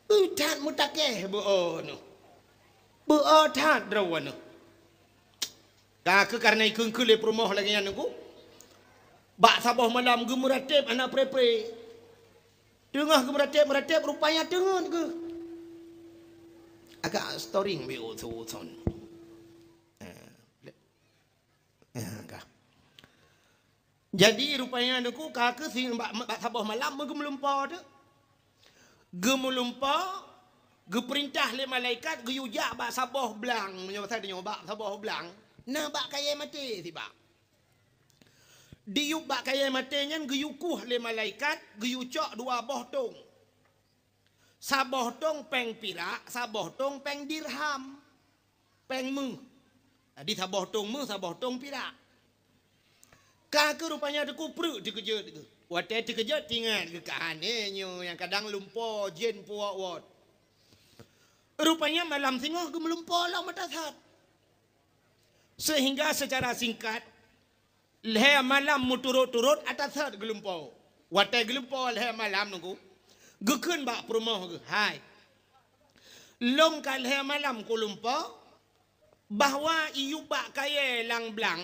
Beuh that meutakeh beu-o neuh. Beu-o that droeneuh. Ka keuh kareuna ikheun-kheun lé peurumoh lagée nyan Teungku, bak saboh malam geumeuratéb hana pré-pré. Teungoh geumeuratéb-meuratéb, rupanya teungeut geuh. Agak storing bi usu-usun. Eh, eh, ka. Jadi, rupanya Teungku ka keuh si-, bak, bak saboh malam geumeulumpo teuh. Geumeulumpo, geupeurintah lé malaikat geuyue jak bak saboh blang. Meunyoe basa tanyoe bak saboh blang, na bak kayée maté sibak. Diyueb bak kayée maté nyan geuyue kueh lé malaikat, geuyue cok dua boh tong. Saboh tong péng pirak, saboh tong péng dirham. Péng méuh. Jadi saboh tong méuh, saboh tong pirak. Ka keuh rupanya Teungku preuk teukeujot geuh. Watée teukeujot teuingat geuh ka aneuk nyoe nyang kadang lumpo jén puwok-wot. Rupanya malam singoh geumeulumpo lom ata that. Sehingga secara singkat, lhée malam meuturot-turot ata that geulumpo. Watée geulumpo lhée malam Teungku, geukheun bak peurumoh geuh, "Hai, lôn ka lhée malam kulumpo, bahwa iyueb bak kayée lam blang,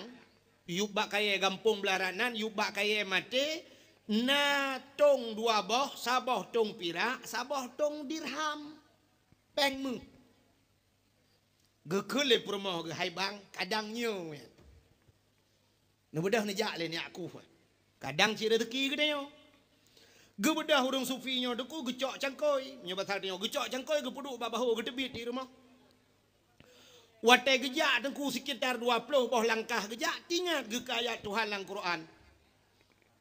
iyueb bak kayée gampông beularat nan, iyueb bak kayée maté, na tong dua boh, saboh tong pirak, saboh tong dirham, péng méuh." Geukheun lé peurumoh geuh, "Hai bang, kadang nyoe." Neubeudôh neujak lé nyak kueh. Kadang cit reuzeuki geutanyoe. Geubeudôh ureuëng sufi nyoe Teungku geucok cangkôi. Nyoe basa tanyoe geucok cangkôi geupeuduek bak bahô geuteubiet di rumoh. Watée geujak Teungku sekitar dua ploh boh langkah geujak, teuingat geuh keu ayat Tuhan lam Quran.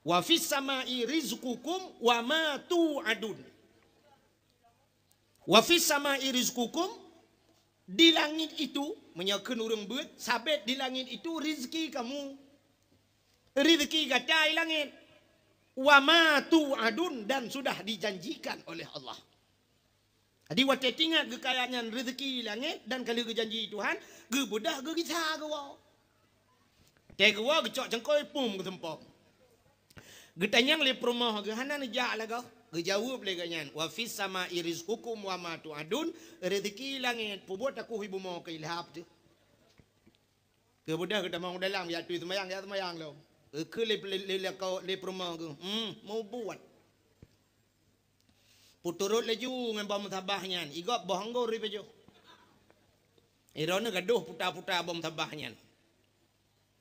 "Wa fis samai rizqukum wa ma tu'adun." "Wa fis samai rizqukum," di langit itu, meunyoe kheun ureuëng beuet, sabet di langit itu rizki kamu. Rizki gata di langit. "Wa ma tu'adun," dan sudah dijanjikan oleh Allah. Jadi watée teuingat geuh keu ayat nyan rizki di langit dan ka lheueh geujanji Tuhan, geubeudôh geugisa geuwoe. Watée geuwoe geucok cangkôi pum geuseumpom. Geutanyong lé peurumoh geuh, "Hana neujak lagoe?" Geujaweueb lé geuh nyan, "Wa fis samai rizqukum wa ma tu'adun," reuzeuki langét, peubuet takuh i bumoe keu ilhab teuh. Keu beudôh geutamong u dalam, geujak tui seumayang, geujak seumayang lom. Geukheun lé, lé, lé, lé, lé peurumoh geuh, "Hmm, mubuet." Peuturot laju ngon boh meusabah nyan, igob boh anggor ipajoh. Droeneuh gadôh puta-puta boh meusabah nyan.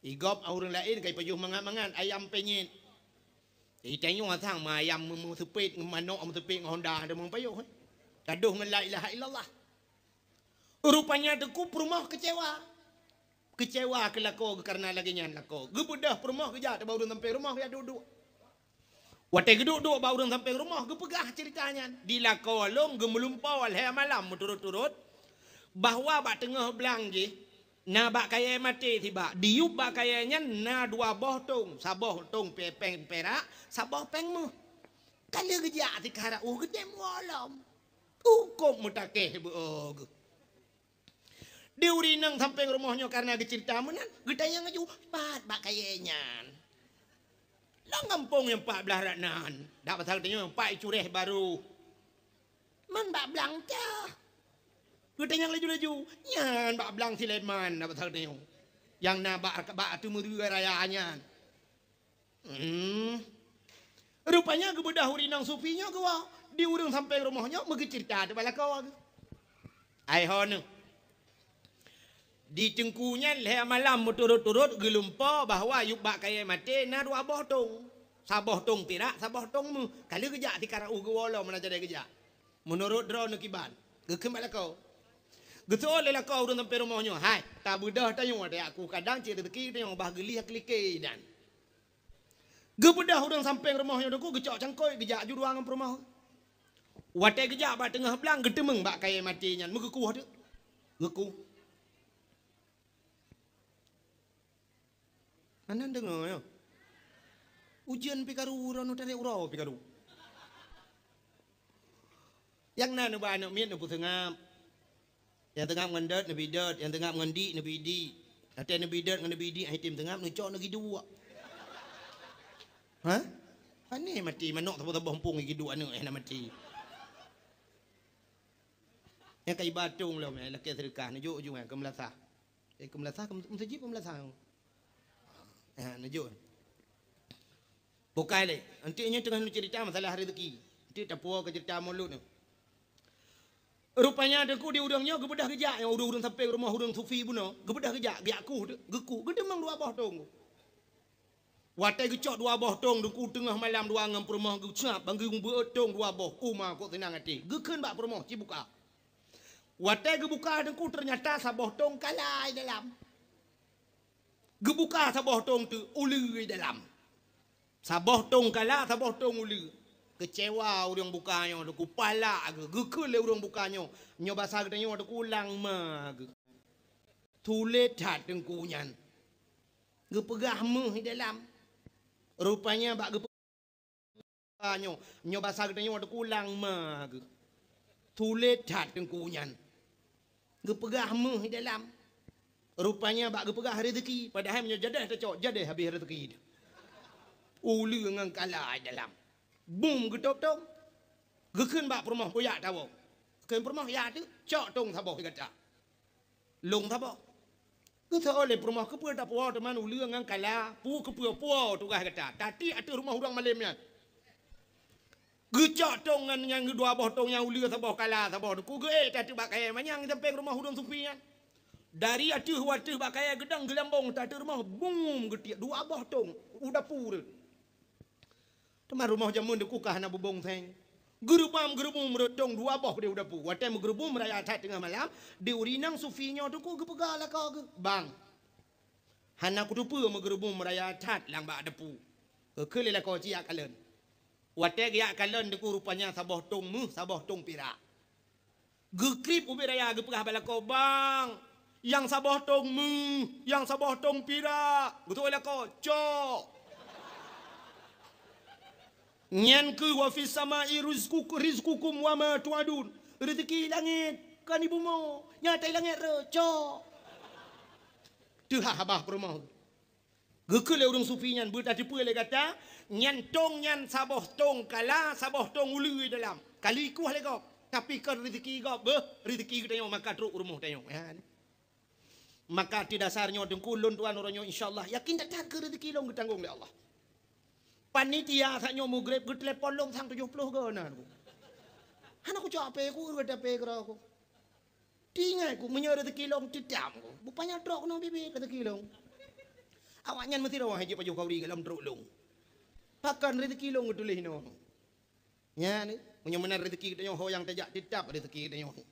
Igob ureuëng laén ka ipajoh mangat-mangat, ayam penyet. Itanyoe sang ma ayam meu-, meuseupet, manok meuseupet ngon honda, ada meupajoh, eh. Gadôh ngon la ilaha illallah. Rupanya Teungku peurumoh keucewa. Keucewa keu lakoe geuh kareuna lagée nyan lakoe. Geubeudôh peurumoh geujak bak ureuëng sampéng rumoh geujak duek-duek. Watée geuduek-duek bak ureuëng sampéng rumoh geupeugah ceurita nyan. Di lakoe lôn geumeulumpoe lhée malam meuturot-turot bahwa bak teungoh blang jih na bak kayée maté sibak. Diyueb bak kayée nyan na dua boh tong, saboh tong pe-, péng pirak, saboh péng méuh. Ka lheueh geujak sikara uh geudem woe lom. Cukôp meutakeh beu-o geuh. Di ureuëng inong sampéng rumoh nyoe kareuna geuceurita meunan, geutanyong laju, "Pat bak kayée nyan?" "Lam gampông nyang pat blaih rot nan, dak pasal tanyoe pat i Cureh Barô." "Man bak blang teuh?" Geutanyong laju-laju, "Nyan bak blang Sulaiman, dak pasal tanyoe, nyang na bak, bak ateueh meuruwa raya nyan." Hmm. Rupanya geubeudôh ureuëng inong sufi nyoe geuwoe di ureuëng sampéng rumoh nyoe meugeuceurita teuh bak lakoe geuh. Ai ho neuh. Di Teungku nyan lhée malam meuturot-turot geulumpoe bahwa yub bak kayée maté na dua boh tong. Saboh tong pirak, saboh tong méuh. Ka lheueh geujak sikara uh geuwoe lom meunan jadée geujak. Meunurot droeneuh kiban. Geukheun bak lakoe. Geuseuôt lé lakoe ureuëng sampéng rumoh nyoe, "Hai, tabeudôh tanyoe, dak ku kadang cit reuzeuki tanyoe bah geulieh keu like nyan." Geubeudôh ureuëng sampéng rumoh nyoe Teungku geucok cangkôi geujak aju dua ngon peurumoh. Watée geujak bak teungoh blang geuteumeung bak kayée maté nyan meugeukueh teuk. Geukueh. Hana deungoe nyoe. Ujeuen pih karu, uroe nyoe tarek uroe pih karu. Nyang na neuba aneuëk miet neupeuseungab. Nyang teungab ngon dot neubi dot, nyang teungab ngon dik neubi dik. Watée neubi dot ngon neubi dik, ai tem teungab neucok neugi duek. Hah? Pane maté manok saboh-saboh mumpung gi duek aneuëk eh na maté. Nyang ka iba tong lom eh lakée seudeukah neujok ujong eh keu meulasah. Eh keu meulasah, keu meuseujid keu meulasah. Ha, neujok. Bukai lé. Anti nyoe teungoh neuceurita masalah rezeki. Anti tapuo keu ceurita mulod nyoe. Rupanya Teungku di ureuëng nyoe geubeudôh geujak nyang ureuëng-ureuëng sampéng rumoh ureuëng sufi bunoe, geubeudôh geujak, geujak kueh, geukueh, geuteumeung dua boh tong. Watée geucok dua boh tong Teungku teungoh malam dua ngon peurumoh geucab bang geubeuet tong dua boh, uma kok seunang até. Geukheun bak peurumoh cibuka. Watée geubuka Teungku teunyata saboh tong kala i dalam. Geubuka saboh tong teuk uleue i dalam. Saboh tong kala, saboh tong uleue. Keucewa ureuëng buka nyoe, Teungku palak geuh, geukheun lé ureuëng buka nyoe. Nyoe basa geutanyoe Teungku lang ma geuh. Tuléh that Teungku nyan. Geupeugah méuh i dalam. Rupanya bak geupeugah nyoe, nyoe basa geutanyoe Teungku lang ma geuh. Tuléh that Teungku nyan. Geupeugah méuh i dalam. Rupanya bak geupeugah rezeki, padahai meunyoe jadeh tacok, jadeh habéh rezeki. Uleue ngon kala i dalam. Bum geutôp tong. Geukheun bak peurumoh, "Kuyak tawoe." Kheun peurumoh, "Ya teuk, cok tong saboh gata." Lông saboh. Geuseuôt lé peurumoh, "Keupeue tapuo teuma uleue ngon kala, peue keupeue puo tugaih gata? Tatiek ateueh rumoh ureuëng malém nyan." Geucok tong ngon nyang dua boh tong nyang uleue saboh kala saboh Teungku geuék ateueh bak kayée manyang sampéng rumoh ureuëng sufi nyan. Dari ateueh u ateueh bak kayée geudong geulambong ateueh rumoh bum geutiek dua boh tong u dapu rot. Teuma rumoh jameun Teungku ka hana bubông seng. Geureubam-geureubum rot tong dua boh di u dapu. Watée meugeurubum raya that teungoh malam, di ureuëng inong sufi nyoe Teungku geupeugah lakoe geuh, "Bang, hana kuteupeue meugeurubum raya that lam bak dapu." Geukheun lé lakoe, "Ci jak kalon." Watée geujak kalon Teungku rupanya saboh tong méuh, saboh tong pirak. Geukrieb ubit raya geupeugah bak lakoe, "Bang, nyang saboh tong méuh, nyang saboh tong pirak." Geutôk lakoe, "Cok." Nyan kheueh wa fis samai rizqukum, rizqukum wa ma tu'adun. Rezeki langét, kan di bumoe, nyang ateueh langét rot, cok. Teuhah babah peurumoh. Geukheun lé ureuëng sufi nyan, "Beutateupeue lé gata, nyan tong nyan saboh tong kala, saboh tong uleue dalam. Ka lheueh ikueh lé gob, tapi kon rezeki gob, beuh, rezeki geutanyoe maka trok u rumoh tanyoe." Nyan. Maka ateueh dasar nyoe Teungku, lôn tuan uroe nyoe, insya Allah, yakin that-that keu rezeki lôn geutanggong lé Allah. Panitia saat nyoe mugreb geutelepon lôn sang tujoh ploh goe na. Hana kucok H P ku, ureuëng H P keudroe ku. Tinggai ku, meunyoe rezeki lôn teutam ku. Bupanya trok keunoe bibi rezeki lôn. Awaknyan meusidroe hai jeuet pajoh khauri golom trok lôn. Pakon rezeki lôn geutuléh inoe. Nyan, meunyoe meunan rezeki geutanyoe ho nyang tajak teutab rezeki geutanyoe.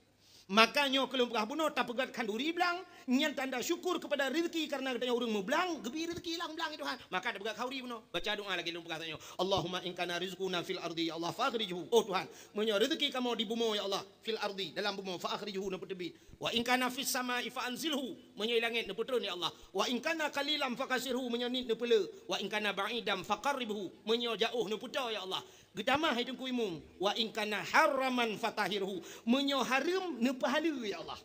Maka nyoe keu lôn peugah bunoe tapeugét khanduri blang, nyan tanda syukur keupada rezeki karena geutanyoe ureuëng meublang, geubri rezeki lam blang, ya Tuhan. Maka tapeugét khauri bunoe. Baca doa lagée lôn peugah tanyoe. Allahumma in kana rizquna fil ardi, ya Allah, fa akhrijhu. Oh Tuhan, meunyoe rezeki kamoe di bumoe, ya Allah, fil ardi, dalam bumoe, fa akhrijhu, neupeuteubiet. Wa in kana fis samai fa anzilhu, meunyoe langét neupeutreun, ya Allah. Wa in kana qalilan fa kasirhu, meunyoe niet neupeule. Wa in kana ba'idan fa qarribhu, meunyoe jaoh neupeutoe, ya Allah. Geutamah hai Teungku Imum, wa in kana haraman fatahhirhu, meunyoe hareuem neupeuhaleue, ya Allah.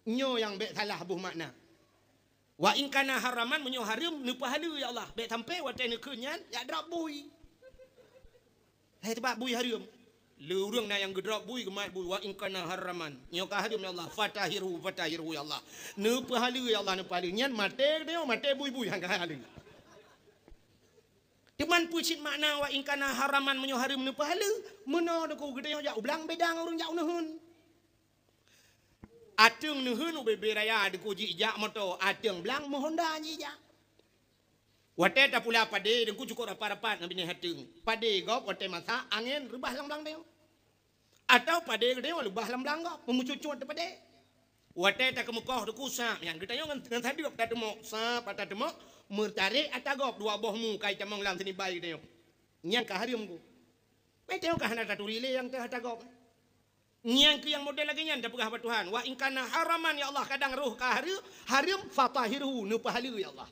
Nyoe nyang bék salah boh makna. Wa in kana haraman, meunyoe hareuem neupeuhaleue, ya Allah. Bék sampai watée neukheun nyan jak drop bui. Hai teubat bui hareuem. Le ureuëng na nyang geudrop bui, geumat bui, wa in kana haraman. Nyoe ka hareuem, ya Allah. Fatahhirhu, fatahhirhu, ya Allah. Neupeuhaleue, ya Allah, neupeuhaleue. Nyan maté geutanyoe, maté bui-bui han ka haleue. Teuma peue cit makna wa in kana haraman, meunyoe hareuem neupeuhaleue, meunoe Teungku geutanyoe jak u blang beda ngon ureuëng jak u neuheun. Ateueng neuheun u bebe raya Teungku jijak moto, ateueng blang meuhonda jijak. Watée tapula padé Teungku cukôp rapat-rapat ngon binéh ateueng. Padé gob watée masak angén reubah lam blang tanyoe. Atawa padé geutanyoe leubah lam blang gob, meumucut-cut teuh padé. Watée takeumeukoh Teungku sab nyan, geutanyoe ngon, ngon sadeueb tateumok, sab tateumok, meutarek ata gob dua boh mu kai tamong lam seunibai geutanyoe. Nyan ka hareuem ku. Meutanyoe ka hana taturi lé nyang teuh ata gob. Nyan keuh nyang model lagée nyan tapeugah bak Tuhan. Wa in kana haraman, ya Allah, kadang roh ka hareuem, hareuem, fatahhirhu, neupeuhaleue, ya Allah.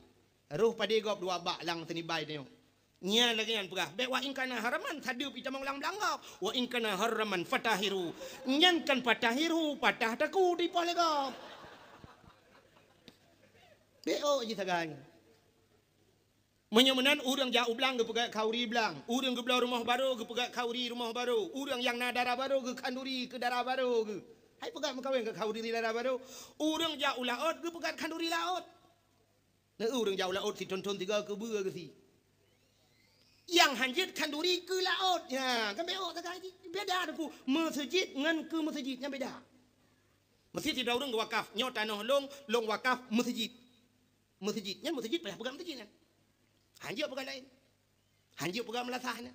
Roh padé gob dua bak lam seunibai tanyoe. Nyan lagée nyan peugah, bék wa in kana haraman, sadeueb itamong lam blang gob. Wa in kana haraman fatahhirhu. Nyan kan fatahhirhu, patah takue dipoh lé gob. Bék ôk jih sagai. Meunyoe meunan, ureuëng jak u blang geupeugét khauri blang, ureuëng geubloe rumoh barô geupeugét khauri rumoh barô, ureuëng nyang na dara barô geukhanduri keu dara barô geuh. Hai peugét meukawen keu khauri dara barô, ureuëng jak u laôt geupeugét khanduri laôt. Na ureuëng jak u laôt sithon-thon sigoe keubeue geusie. Nyang hanjeuet khanduri keu laôt. Ya, kan bék ôk sagai jih. Beda Teungku, meuseujid ngon keu meuseujid nyan beda. Meuseujid sidroe ureuëng geuwakaf, nyoe tanoh lôn, lôn wakaf meuseujid. Meuseujid, nyan meuseujid payah peugét meuseujid nyan. Hanjeuet peugét laén. Hanjeuet peugét meulasah nyan.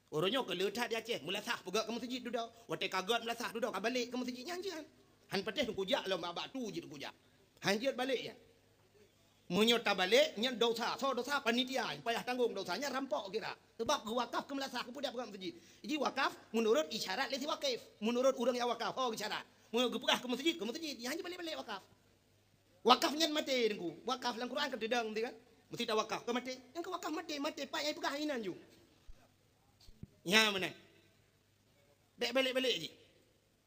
Uroe nyoe keu le that di Aceh, meulasah peugét keu meuseujid dudoe. Watée ka gét meulasah dudoe ka balek keu meuseujid nyan jeuet. Han patéh Teungku jak lom bak-bak tu jih Teungku jak. Hanjeuet balek nyan. Meunyoe tabalek nyan dosa, soe dosa? Panitia, payah tanggong dosa nyan rampok kira. Sebab geuwakaf keu meulasah, keupeue dak peugét meuseujid. Jadi wakaf meunurot isyarat lé si wakif, meunurot ureuëng nyang wakaf, ho geusyarat. Meunyoe geupeugah keu meuseujid, keu meuseujid, nyan hana balek-balek wakaf. Wakaf nyan maté Teungku. Wakaf lam Quran ka teudong tadi kan? Meusti tawakaf, ka maté. Nyang ka wakaf maté, maté pat nyang peugah inan ju. Nya meunan. Bék balek-balek jih.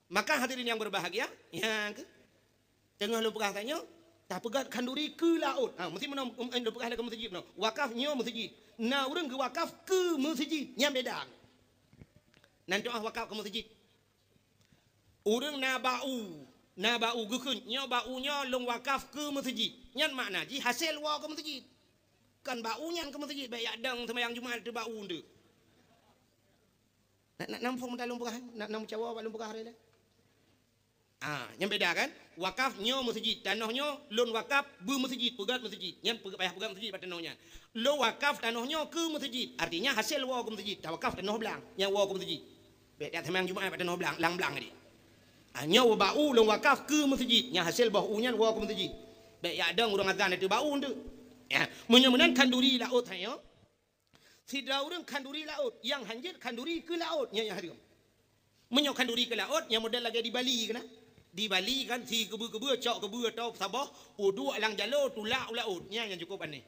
Maka hadirin yang berbahagia, nyang keu teungoh lôn peugah tanyoe, tapeugét khanduri keu laôt. Ha, meusti meunan, um, lôn peugah lé keu meuseujid meunan. Wakaf nyoe meuseujid. Na ureuëng geuwakaf keu meuseujid, nyan beda. Nan doa wakaf keu meuseujid. Ureuëng na bak u, na bak u geukheun, nyoe bak u nyoe lôn wakaf keu meuseujid. Nyan makna jih hasé woe keu meuseujid. Kon bak u nyan keu meuseujid, bék jak dong seumayang Jumat teuh bak u teuh. Nak, nak nampung meutalong peugah, nak nam cawa bak lôn peugah hari lé. Ah, nyan beda kan? Wakaf nyoe meuseujid, tanoh nyoe lôn wakaf beu meuseujid, peugét meuseujid. Nyan peugét, payah peugét meuseujid bak tanoh nyan. Lôn wakaf tanoh nyoe keu meuseujid, artinya hasé woe keu meuseujid, tawakaf tanoh blang, nyang woe keu meuseujid. Bék jak seumayang Jumat bak tanoh blang, lam blang tadi. Ah, nyoe bak u lôn wakaf keu meuseujid, nyang hasé boh u nyan woe keu meuseujid. Bék jak dong ureuëng azan itu bak u teuh. Ya, meunyoe meunan khanduri laôt hai nyoe. Sidroe ureuëng khanduri laôt, nyang hanjeuet khanduri keu laôt, nyan nyang hareuem. Meunyoe khanduri keu laôt, nyang model lagée di Bali keunan. Di Bali kan si keubeue-keubeue cok keubeue atau saboh, uduek lam jaloe tulak u laôt, nyan nyang cukup aneh.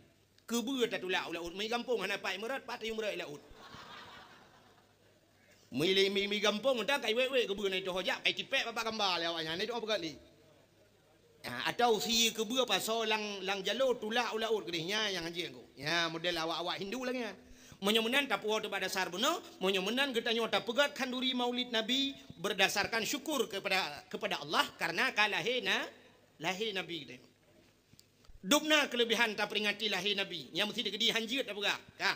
Keubeue tatulak u laôt, mi gampông hana pat meurat, pat tayue meurat laôt. Mi, mi, mi gampông, entah kai wék-wék keubeue na itoh jak, kai tipék babah gamba lé awaknyan, na itoh peugah lé. Ha, atau sie keubeue pasoe lam, lam jaloe tulak u laôt keudeh, nyan nyang hanjeuet Teungku. Nyan model awak-awak Hindu lagée nyan. Meunyoe meunan tapuwoe teuh bak dasar bunoe, meunyoe meunan geutanyoe tapeugét khanduri Maulid Nabi berdasarkan syukur kepada, kepada Allah karena ka lahé na, lahé Nabi geutanyoe. Dum na keuleubehan taperingati lahé Nabi, nyang meusti teukeudi hanjeuet tapeugah. Ka.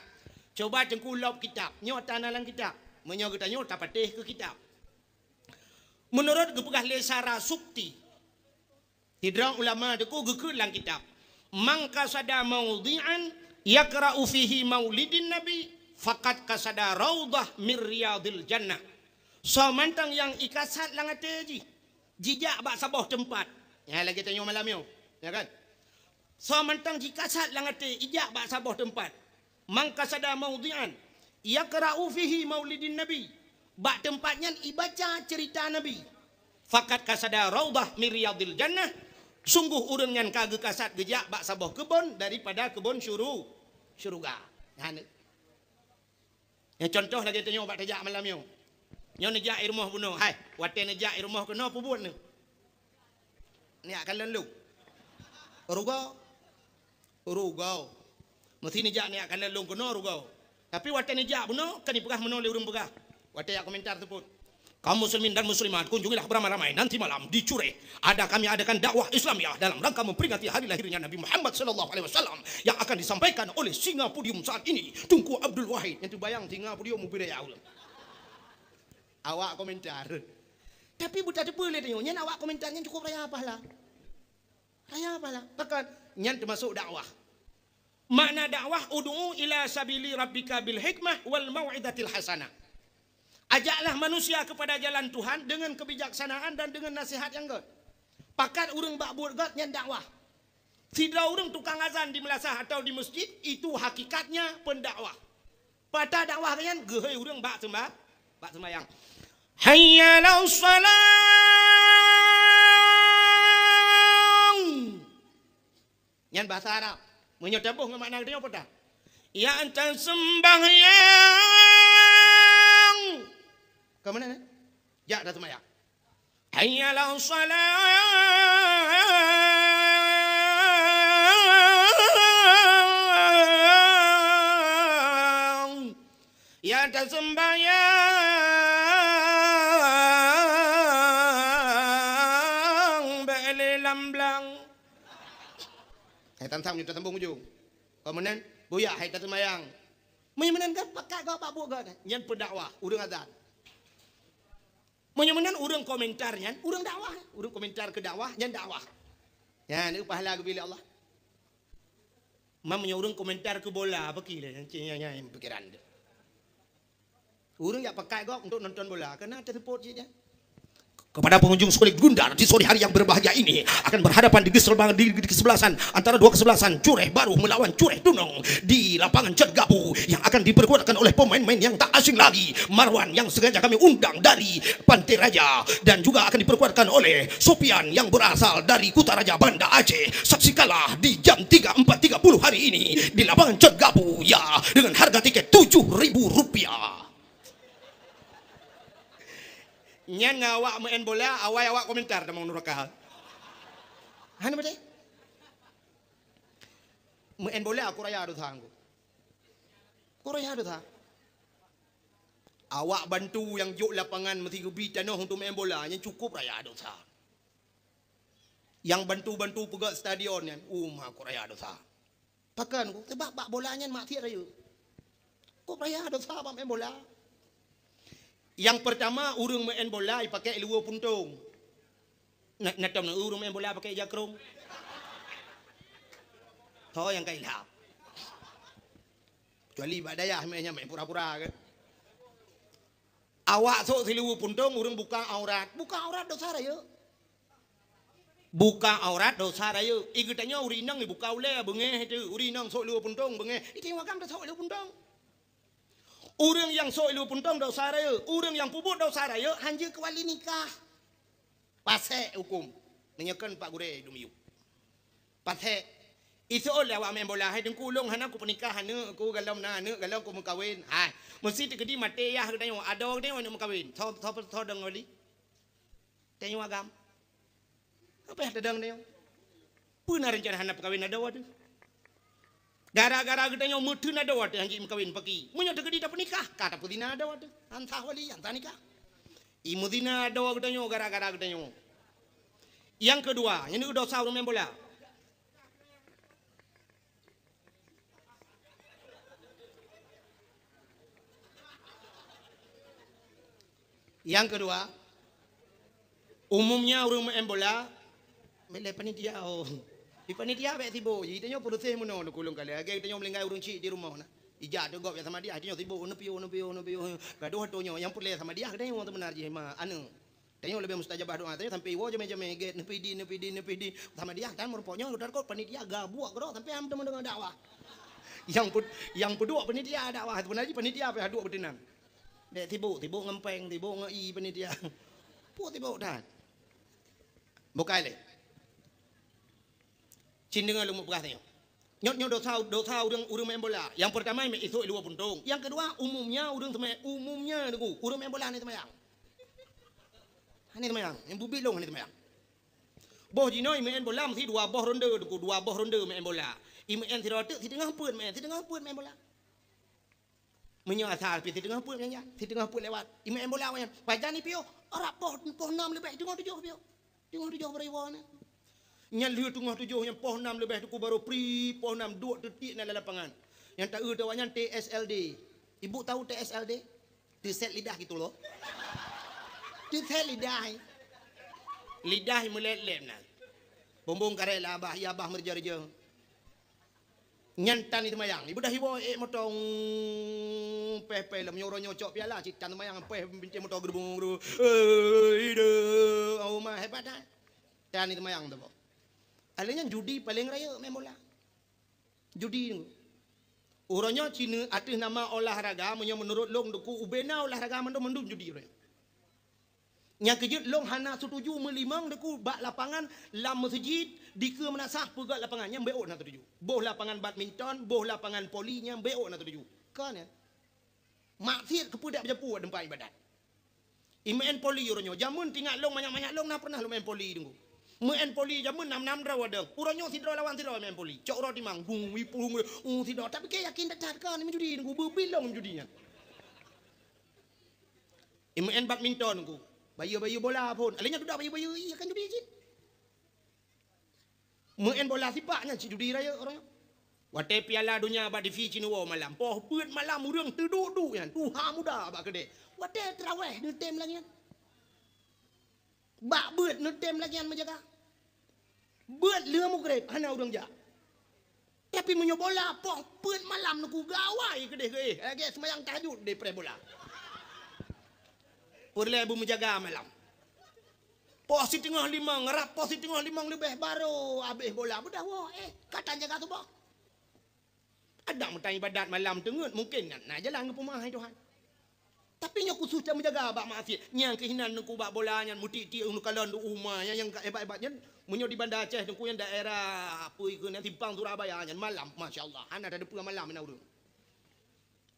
Cuba teungku lop kitab, nyoe tana lam kitab. Meunyoe geutanyoe tapatéh keu kitab. Meunurot geupeugah lé Sarasukti, sidroe ulama teungku geukheun lam kitab, "Man qasada maudhi'an yaqra'u fihi maulidin Nabi, faqad qasada raudhah min riyadhil jannah." Soe mantong nyang ikasad lam até jih, jijak bak saboh teumpat. Ya, lagée tanyoe malam nyoe, ya kan? Soe mantong jikasad lam até, ijak bak saboh teumpat. "Man qasada maudhi'an yaqra'u fihi maulidin Nabi." Bak teumpat nyan ibaca ceurita Nabi. "Faqad qasada raudhah min riyadhil jannah." Sungguh ureuëng nyan ka geukasad geujak bak saboh keubon daripada keubon syuru-, syeuruga. Nyan. Nyang contoh lagée tanyoe bak tajak malam nyoe. Nyoe neujak i rumoh bunoe. Hai, watée neujak i rumoh keunoe, peubuet neuh? Neujak kalon lôn. Rugoe. Rugoe. Meusti neujak neujak kalon lôn keunoe, rugoe. Tapi watée neujak bunoe, kan ipeugah meunoe lé ureuëng peugah. Watée jak komentar teupot. Kaum muslimin dan muslimat, kunjungilah beramai-ramai nanti malam di Cureh. Ada kami adakan dakwah Islamiah dalam rangka memperingati hari lahirnya Nabi Muhammad sallallahu alaihi wasallam yang akan disampaikan oleh singa podium saat ini, Teungku Abdul Wahid. Nyan teubayang singa podium mubiraya ulun. Awak komentar. Tapi buta teupeu lé tanyoe, nyan awak komentar nyan cukup raya pahala. Raya pahala. Bahkan nyan termasuk dakwah. Makna dakwah, "Ud'u ila sabili rabbika bil hikmah wal mau'izatil hasanah." Ajaklah manusia kepada jalan Tuhan dengan kebijaksanaan dan dengan nasihat yang gét. Pakat ureuëng bak buet gét nyan dakwah. Sidroe ureuëng tukang azan di meulasah atau di masjid, itu hakikatnya pendakwah. Peue dakwah nyan, geuhôi ureuëng bak seumba-, bak seumbayang. Hayya 'alas shalah. Nyan bahasa Arab. Meunyoe taboh ngon makna geutanyoe peue? Ya, ata seumbahyang. Ka meunan, eh? Jak ata seumbahyang. Hayya 'alas shalah. Ya, ata seumbahyang, bèk lé lam blang. Hai, tam-tam nyoe tasambong ujong. Ka meunan, buya hai ata seumbahyang. Meunyoe meunan kan pakat gob bak buet gob. Nyan pendakwah, ureuëng azan. Meunyoe meunan ureuëng komentar nyan, ureuëng dakwah. Ureuëng komentar keu dakwah, nyan dakwah. Nyan, neu pahala geubri lé Allah. Meunyoe ureuëng komentar keu bola, apa ki lé? Nyan, nyan, nyan pikiran dia. Ureuëng jak pakat gob untuk nonton bola, karena ada support cit nyan. Kepada pengunjung sekolah Gundar di sore hari yang berbahagia ini akan berhadapan di gesebelah, di, di kesebelasan antara dua kesebelasan, Cureh Baru melawan Cureh Tunong di lapangan Cot Gabu yang akan diperkuatkan oleh pemain-pemain yang tak asing lagi, Marwan yang sengaja kami undang dari Pantai Raja dan juga akan diperkuatkan oleh Sopian yang berasal dari Kutaraja, Banda Aceh. Saksikanlah di jam tiga empat tiga puluh hari ini di lapangan Cot Gabu, ya, dengan harga tiket tujuh ribu rupiah. Nyan ngon awak meu'en bola, awai awak komentar tamong nuraka. Hana beutôi? Meu'en bola aku raya dosa angku. Aku raya dosa. Awak bantu nyang jok lapangan meusti geubri tanoh untuk meu'en bola, nyan cukup raya dosa. Nyang bantu-bantu peugöt stadion nyan, uma aku raya dosa. Pakon? Sabab bak bola nyan maksiat rayeuk. Kok raya dosa bak main bola? Nyang pertama, ureuëng main bola ipakèk luweue puntông. Na, na tom na ureuëng main bola pakèk jakrong? Ho nyang ka ilham. Kecuali bak dayah main nyan main pura-pura kan. Awak sôk siluweue puntông, ureuëng buka aurat. Buka aurat dosa rayeuk. Buka aurat dosa rayeuk. I geutanyoe ureuëng inong ibuka ulèe beungéh teuh, ureuëng inong sôk luweue puntông beungéh. I tanyoe agam tasôk luweue puntông. Ureuëng nyang sôk luweue puntông dosa rayeuk, ureuëng nyang peubuet dosa rayeuk hanjeuet keuwali nikah. Pasék hukôm. Meunyoe kon Pak Gurèe dum yub. Pasék. Iseuôt lé awak main bola, "Hai Teungku, ulôn hana kupeunikah aneuk ku, galom na aneuk, galom kumeukawen." Hai, meusti teukeudi maté yah geutanyoe, adoe geutanyoe aneuk meukawen. Tho, tho, tho dong wali. Tanyoe agam. Apa nyang tadong tanyoe? Peue na reuncana hana peukawen adoe teuh? Gara-gara geutanyoe meuteun adoe teuh hanjeuet meukawen paki. Meunyoe teukeudi tapeunikah, ka tapeuzina adoe teuh. Ansah wali, ansah nikah. I meuzina adoe geutanyoe gara-gara geutanyoe. Nyang keudua, nyang dosa ureuëng main bola. Nyang keudua, umumnya ureuëng meu'en bola, milée panitia, oh. Di panitia bék sibok, ji tanyoe peureséh meunoe, neuk ulôn kalée. Lagée tanyoe meuninggai ureuëng chik di rumoh na. Ijak teuh gob jak samadiyah, tanyoe sibok, neupiôh, neupiôh, neupiôh. Gadoh atoe nyoe, nyang peureulée samadiyah, tanyoe teumeunar jih ma, aneuk. Tanyoe leubeh mustajabah doa, tanyoe sampai iwoe jamé-jamé gét, neupi di, neupi di, neupi di. Samadiyah tan meureumpok nyoe, udah kot panitia gabuek keudroe sampai ham teuma deungoe dakwah. Nyang ped-, nyang peuduek panitia dakwah, sebenarnya panitia pih duek beuteunang. Dek sibok, sibok ngon péng, sibok ngon i panitia. Peue sibok that. Bukai lé. Cin deungoe lôn mupeugah tanyoe. Nyoe, nyoe dosa, dosa ureuëng, ureuëng meu'en bola. Nyang peurtama, mé isok i luwa puntông. Nyang keudua, umumnya ureuëng seumai-, umumnya deungoe, ureuëng meu'en bola hana seumayang. Hana seumayang, nyang bubit lôn hana seumayang. Boh jinoe meu'en bola meusti dua boh ronde deungoe, dua boh ronde meu'en bola. I meu'en sidroe teuk, siteungoh peuet meu'en, siteungoh peuet meu'en bola. Meunyoe asai pih siteungoh peuet nyan, siteungoh peuet lewat. I meu'en bola nyan. Pajan ipiôh, rab poh, poh nam leubeh, teungoh tujoh piôh. Teungoh tujoh baru iwoe na. Nyan lheueh teungoh tujoh nyan poh nam leubeh teungku baru pri, poh nam duek teutiek na lam lapangan. Nyang taeu tawak nyan T S L D. Ibu tahu T S L D? Teuset lidah gitu loh. Teuset lidah. Lidah meulét-lét na. Bumbong karek lah abah, ya abah meureuja-reuja. Nyan tan seumayang. Ibu dah iwoe ék moto, péh-péh lom nyoe uroe nyoe cok piala, cit tan seumayang, péh bintéh moto geurubung-geuru. Eh, ide, oh ma, hebat dah. Tan seumayang tu, boh. Alé nyan judi paléng rayeuk meu'en bola. Judi tu. Uroe nyoe cine ateueh nama olahraga, meunyoe meunurot lôn deungoe ubena olahraga mandum-mandum judi uroe nyoe. Nyang keujeuet lôn hana setuju meulimong deungoe bak lapangan lam meuseujid dikeue meunasah peugöt lapangan nyan bék na setuju. Boh lapangan badminton, boh lapangan voli nyan bék na setuju. Kon nyan. Maksiet keupeue dak beujapue teumpat ibadat. I meu'en voli uroe nyoe. Jameun tingat lôn manyak-manyak lôn na pernah lôn meu'en voli deungoe. Meu'en voli jameun nam-nam droe wadong. Uroe nyoe sidroe lawan sidroe meu'en voli. Cok uroe timang, bung, wipung, uh, sidroe. Tapi keu yakin that-that kan meujudi deungoe, beubilong meujudi nyan. I meu'en badminton deungoe. Bayeue-bayeue bola phon. Alé nyan dudak bayeue-bayeue, iya kan judi cit. Meu'en bola sipak nyan cit judi rayeuk uroe nyoe. Watée Piala Donya bak T V cit neuwoe malam, poh peuet malam ureuëng teuduek-duek nyan, tuha muda bak keudée. Watée teurawéh neutem lagée nyan. Bak beuet neutem lagée nyan meujaga. Beuet lheueh mugreb hana ureuëng jak. Tapi meunyoe bola poh peuet malam neuku gawai keudeh geuéh, lagée seumayang tahajud deh preh bola. Peureulée beumeujaga malam. Poh siteungoh limong, rab poh siteungoh limong leubeh barô habéh bola, beudah woe, eh, ka tan jaga suboh. Adak meutan ibadat malam teungeut, mungken na, na jalan geupeumeu'ah hai Tuhan. Tapi nyoe khusos cit meujaga bak maksiet. Nyang keuh hinan deungoe bak bola nyan, meutik-tik neukalon di uma nyan, nyang ka hebat-hebat nyan. Meunyoe di Banda Aceh deungoe nyan daerah, peue keuh nyan, Simpang Surabaya nyan, malam, masya Allah, hana teudeue peue malam na ureuëng.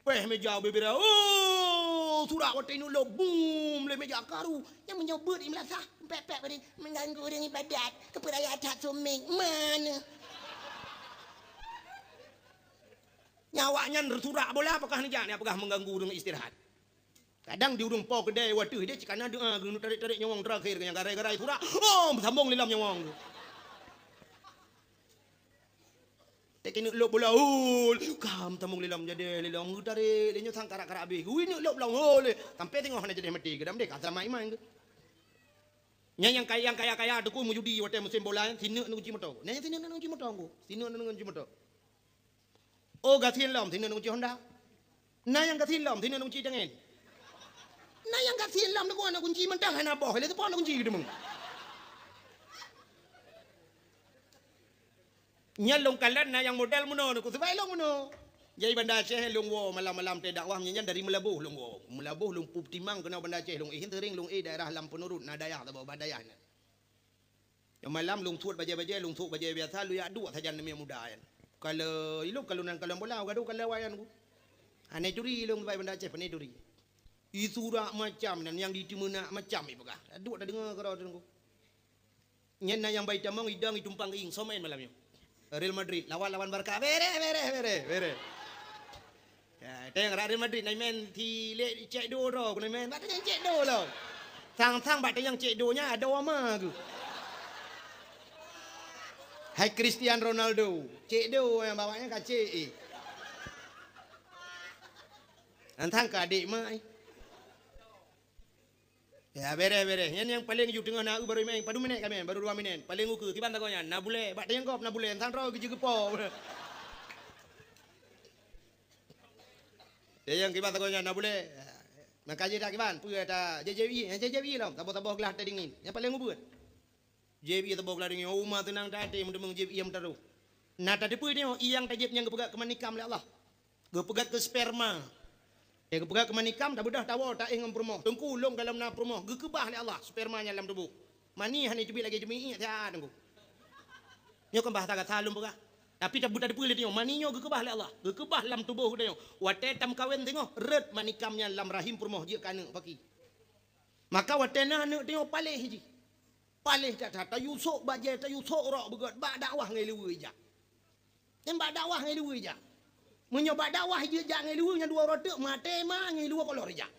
Péh meja bubira, oh, surak watée ineuk lôb, bum, lé meja karu. Nyang meunyoe beuet i meulasah, pek-pek bari, mengganggu ureuëng ibadat, keupeuraya that suméng, mana? Nyan awaknyan surak bola, apakah neujak ni, apakah mengganggu ureuëng istirahat? Kadang di ureuëng po keudée wateueh deh, cit kana doa, geuneuk tarék-tarék nyawöng terakhir, nyang garai-garai surak, oh, meusambong lé lom nyawöng tu. Teuk ineuk lôb bola, hol, kam tamong lé lom jadeh lé lom, geutarek lé nyoe sang karak-karak abéh. Geuineuk lôb lom, hol, sampai teungoh hana jadeh maté, geudam deh ka seulamat iman geuh. Nyan nyang kaya, nyang kaya-kaya teungku meujudi watée musém bola nyan, sineuk neuk kunci moto. Nyan sineuk neuk kunci moto geuh, sineuk neuk kunci moto. Oh, gasien lom, sineuk neuk kunci Honda. Na nyang gasien lom, sineuk neuk kunci tangen. Na nyang gasien lom, deungoe na kunci mantong hana boh, lé teupon na kunci geuteumeung. Nyan lôn kalon na nyang modal meunoe, neuk kuseubai lôn meunoe. Jadi Banda Aceh lôn woe malam-malam teuh dakwah nyan dari Meulaboh lôn woe. Meulaboh lôn peutimang keunoe Banda Aceh lôn, eh, sering lôn, eh, daerah Lam Peunurut, na dayah saboh bah dayah nyan. Nyoe malam lôn suet bajée-bajée, lôn suet bajée biasa, lôn jak duek sajan namiet muda nyan. Kalau ilôn, kalau nan kalon bola, gadoh kalau awak nyan ku. Hana turi lôn bai Banda Aceh, pane turi. Isurak macam nan nyang diteumeunak macam ipeugah. Duek tadeungoe keudroe teungku. Nyan na nyang bai tamong idong itumpang ieng somen malam nyoe. Real Madrid lawan, lawan Barca. Bere, bere, bere, bere. Ya, teuh rot Real Madrid na imen si lé cek do droe, keuneuk imen bak tanyang cek do lom. Sang-sang bak tanyang cek do nyan adoe ma geuh. Hai Cristiano Ronaldo, cek do nyang bawak nyan ka cek, eh. Sang-sang keu adek ma, eh. Ya, bereh, bereh. Nyan nyang paleng ju teungoh na eu baru meng, padum minét ka meng, baru dua minét. Paleng ukeue, kiban takot nyan, na bulèe, bak tayang gob na bulèe, sang droe geujeuet geupo. Tayang kiban takot nyan, na bulèe. Maka jih dak kiban, peue ta J J B I, J J B I lom, saboh-saboh glah teh dingin. Nyang paleng ubeut. J B I saboh glah dingin, oh, uma teunang that até meuteumèe J B I nyang meutarôh. Na tateupeue nyoe, ié nyang tajép nyang geupeugah keu manikam lé Allah. Geupeugah keu sperma. Eh, geupeugah keu manikam, tabeudôh tawoe taéh ngon peurumoh. Teungku, lôn gohlom na peurumoh, geukeubah lé Allah sperma nyan lam tuboh. Mani hana teubiet lagèe cumi iék siat, Teungku. Nyoe kon bahasa gata lôn peugah. Tapi tabeudôh tateupeue lé tanyoe, mani nyoe geukeubah lé Allah. Geukeubah lam tuboh geutanyoe. Watèe tameukawen singoh, rhot manikam nyan lam rahim peurumoh jeuet keu aneuk paki. Maka watèe na aneuk tanyoe paléh jih. Paléh that-that, tayue sôk bajèe, tayue sôk rok beugöt, bak dakwah ngon luweue jak. Nyan bak dakwah ngon luweue jak. Meunyoe bak dakwah jijak ngon luweue nyan dua uroe teuk, maté ma ngon luweue kolor jak.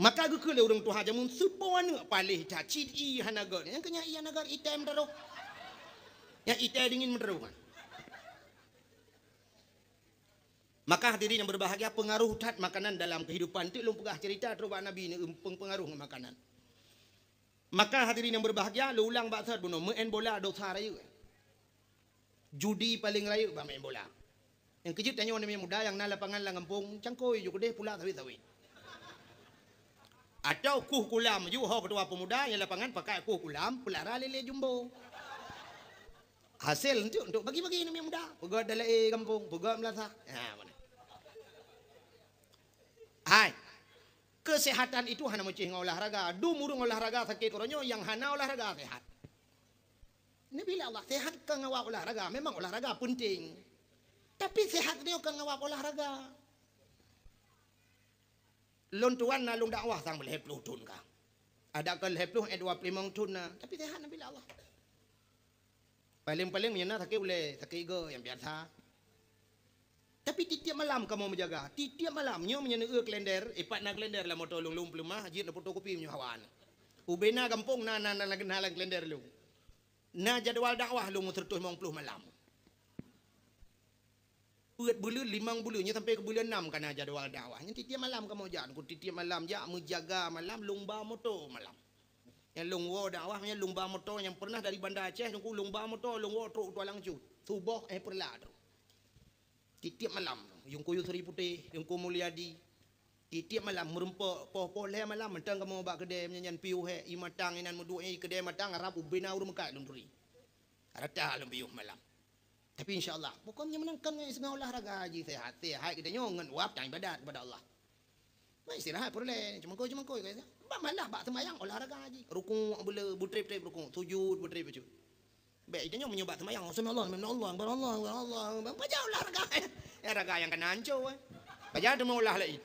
Maka geukheun lé ureueng tuha jameun, seupo aneuk paléh that, cit ié hana göt. Nyang keu nyan ié hana göt, item meutarôh. Nyang item dingin meutarôh kan. Maka hadirin yang berbahagia, pengaruh that makanan dalam kehidupan. Teuk lôn peugah cerita trok bak Nabi ni, em, peng-, pengaruh ngon makanan. Maka hadirin yang berbahagia, lôn ulang bak that bunoe, meu'en bola dosa rayeuk. Judi paleng rayeuk bak meu'en bola. Nyang keujeuet tanyoe aneuk muda nyang na lapangan lam gampông, cangkôi ju keudeh pula sawét-sawét. Atau kueh kulam ju ho ketua pemuda nyang lapangan pakai kueh kulam, peulara lé-lé jumbo. Hasé entuk, entuk bagi-bagi aneuk muda. Peugöt dalam gampông, peugöt meulasah. Ha, mana? Hai. Kesehatan itu hana meucéh ngon olahraga. Dum ureueng olahraga sakét uroe nyoe, nyang hana olahraga sehat. Nabi lé Allah, sehat kon ngawab olahraga. Memang olahraga penting. Tapi sehat nyoe kon ngawab olahraga. Lôn tuan na lôn dakwah sang lhèe ploh thôn ka. Adak kon lhèe ploh, eh, dua ploh limong thôn na. Tapi sehat Nabi lé Allah. Paleng-paleng meunyoe na sakét ulèe, sakét igoe nyang biasa. Tapi tiep-tiep malam kamoe meujaga. Tiep-tiep malam, nyoe meunyoe neueu kalender, ipat na kalender lam moto lôn, lôn peuleumah, jeuet neufotokopi meunyoe hawa na. Ubé na gampông na, na, na, na, na lam kalender lôn. Na jadwal dakwah lôn seratus limong ploh malam. Peuet buleuen, limong buleuen, nyoe sampai keu buleuen nam ka na jadwal dakwah. Nyan tiep-tiep malam kamoe jak, Teungku, tiep-tiep malam jak meujaga malam, lôn ba moto malam. Nyang lôn woe dakwah, nyang lôn ba moto nyang pernah dari Banda Aceh, Teungku, lôn ba moto, lôn woe trok u Tualang Cut. Suboh, eh, peureulak trok. Tiep-tiep malam, Teungku Yusri Putéh, Teungku Mulyadi. Tiep-tiep malam, meureumpok poh-poh lhèe malam, mantong kamoe bak keudè, meunyan piôh hèk, ié matang, inan meuduek, ié keudè matang, rab ubé na ureueng meukat lôn turi. Rata lôn piôh malam. Tapi insya Allah, pokoknya meunan kon ngon olahraga jih sehat. Sehat geutanyoe ngon wab dan ibadat kepada Allah. Mai istirahat peureulèe, cumangkôi-cumangkôi ka. Bak malah bak seumayang olahraga jih. Rukuk beuleu, beutrép-trép rukuk, sujud beutrép-trép. Bèk geutanyoe meunyoe bak seumayang, subhanallah, subhanallah, subhanallah, subhanallah. Pajan olahraga. Olahraga nyang kana ancô, eh. Pajan teuma olah laén.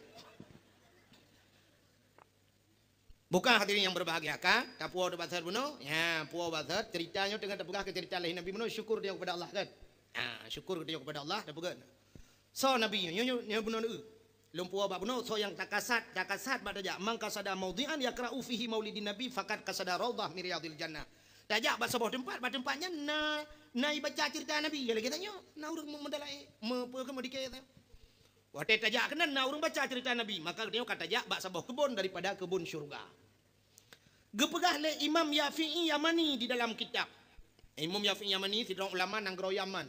Bukan hadirin yang berbahagia, ka? Tapuwoe bak that bunoe? Ya, puwoe bak that. Cerita nyoe teungoh tapeugah keu cerita lahé Nabi bunoe, syukur dia kepada Allah, kan? Ha, syukur dia kepada Allah, tapeugah. Soe Nabi nyoe, nyoe, nyoe bunoe neu. Lôn puwoe bak bunoe, soe nyang takasad, takasad bak tajak. Man qasada maudhi'an yaqra'u fihi maulidin Nabi, faqad qasada raudhah min riyadhil jannah. Tajak bak saboh teumpat, bak teumpat nyan na, na ibaca cerita Nabi. Ya lagèe tanyoe, na ureueng meudalai, me-, peue keu meudikè. Watèe tajak keunan na ureueng baca cerita Nabi, maka geutanyoe ka tajak bak saboh keubon daripada keubon syeuruga. Geupeugah lé Imam Yafi'i Yamani di dalam kitab. Imam Yafi'i Yamani sidroe ulama nanggroe Yaman.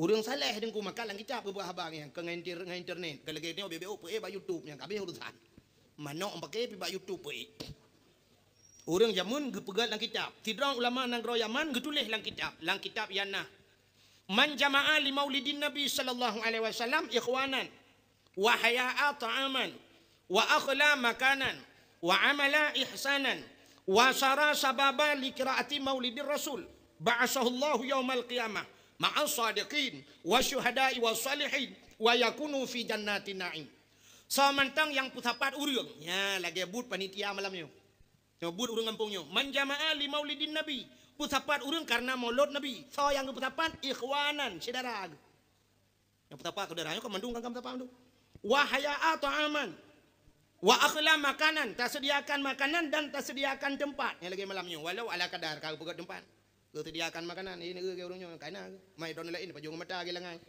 Ureueng saleh Teungku, maka lam kitab geupeugah haba nyan, kon ngon inter-, ngon internet. Kon lagèe tanyoe bèk-bèk peuék bak YouTube nyan, ka habéh urusan. Manok paké pi bak YouTube peuék. Ureueng jameun geupeugah lam kitab. Sidroe ulama nanggroe Yaman geutuléh lam kitab. Lam kitab nyan na, "Man jama'a li maulidin Nabi sallallahu alaihi wasallam ikhwanan, wa haya'a ta'aman, wa akhla makanan, wa amala ihsanan, wa sara sababa li qiraati maulidir Rasul, ba'asahullahu yaumal qiyamah ma'as sadiqin, wa syuhada'i wa salihin, wa yakunu fi jannatin na'im." Soe mantong nyang peusapat ureueng, nyan lagèe buet panitia malam nyoe. Nyoe buet ureueng gampông nyoe. "Man jama'a li maulidin Nabi." Peusapat ureueng karena molot Nabi. Soe nyang geupeusapat? Ikhwanan, syedara geuh. Nyang peusapat syedara nyoe kan mandum kan peusapat mandum. "Wa haya'a ta'aman. Wa akhla makanan." Taseudiakan makanan dan taseudiakan teumpat. Nyan lagèe malam nyoe. Walau ala kadar ka geupeugöt teumpat. Geuseudiakan makanan, ini ureueng nyoe kana. Mai droeneuh laén pajoh mata lagèe langai.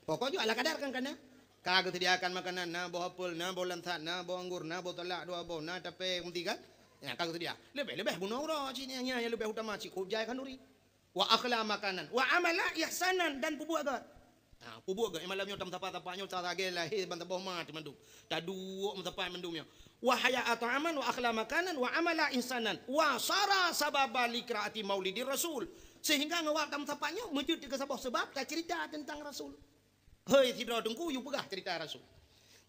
Pokok jih ala kadar kan kana. Ka geuseudiakan makanan, na boh apel, na boh lansat, na boh anggor, na boh salak dua boh, na tapé meuti kan? Nyan ka geuseudia. Leubeh-leubeh bunoe uroe cit nyan, nyan leubeh utama cit, kujai khanduri. Wa akhla makanan, wa amala ihsanan, dan peubuet gét. Ha, peubuet gét, malam nyoe tameusapat-sapat nyoe, sagai lahé ban saboh ma teumandum. Taduek meusapat mandum nyoe. Wa haya ta'aman, wa akhla makanan, wa amala ihsanan, wa sara sababa li qiraati maulidir rasul. Sehingga ngon wak tameusapat nyoe, meujeuet keu saboh seubab tacerita teuntang Rasul. Hei sidroe teungku, yue peugah cerita Rasul.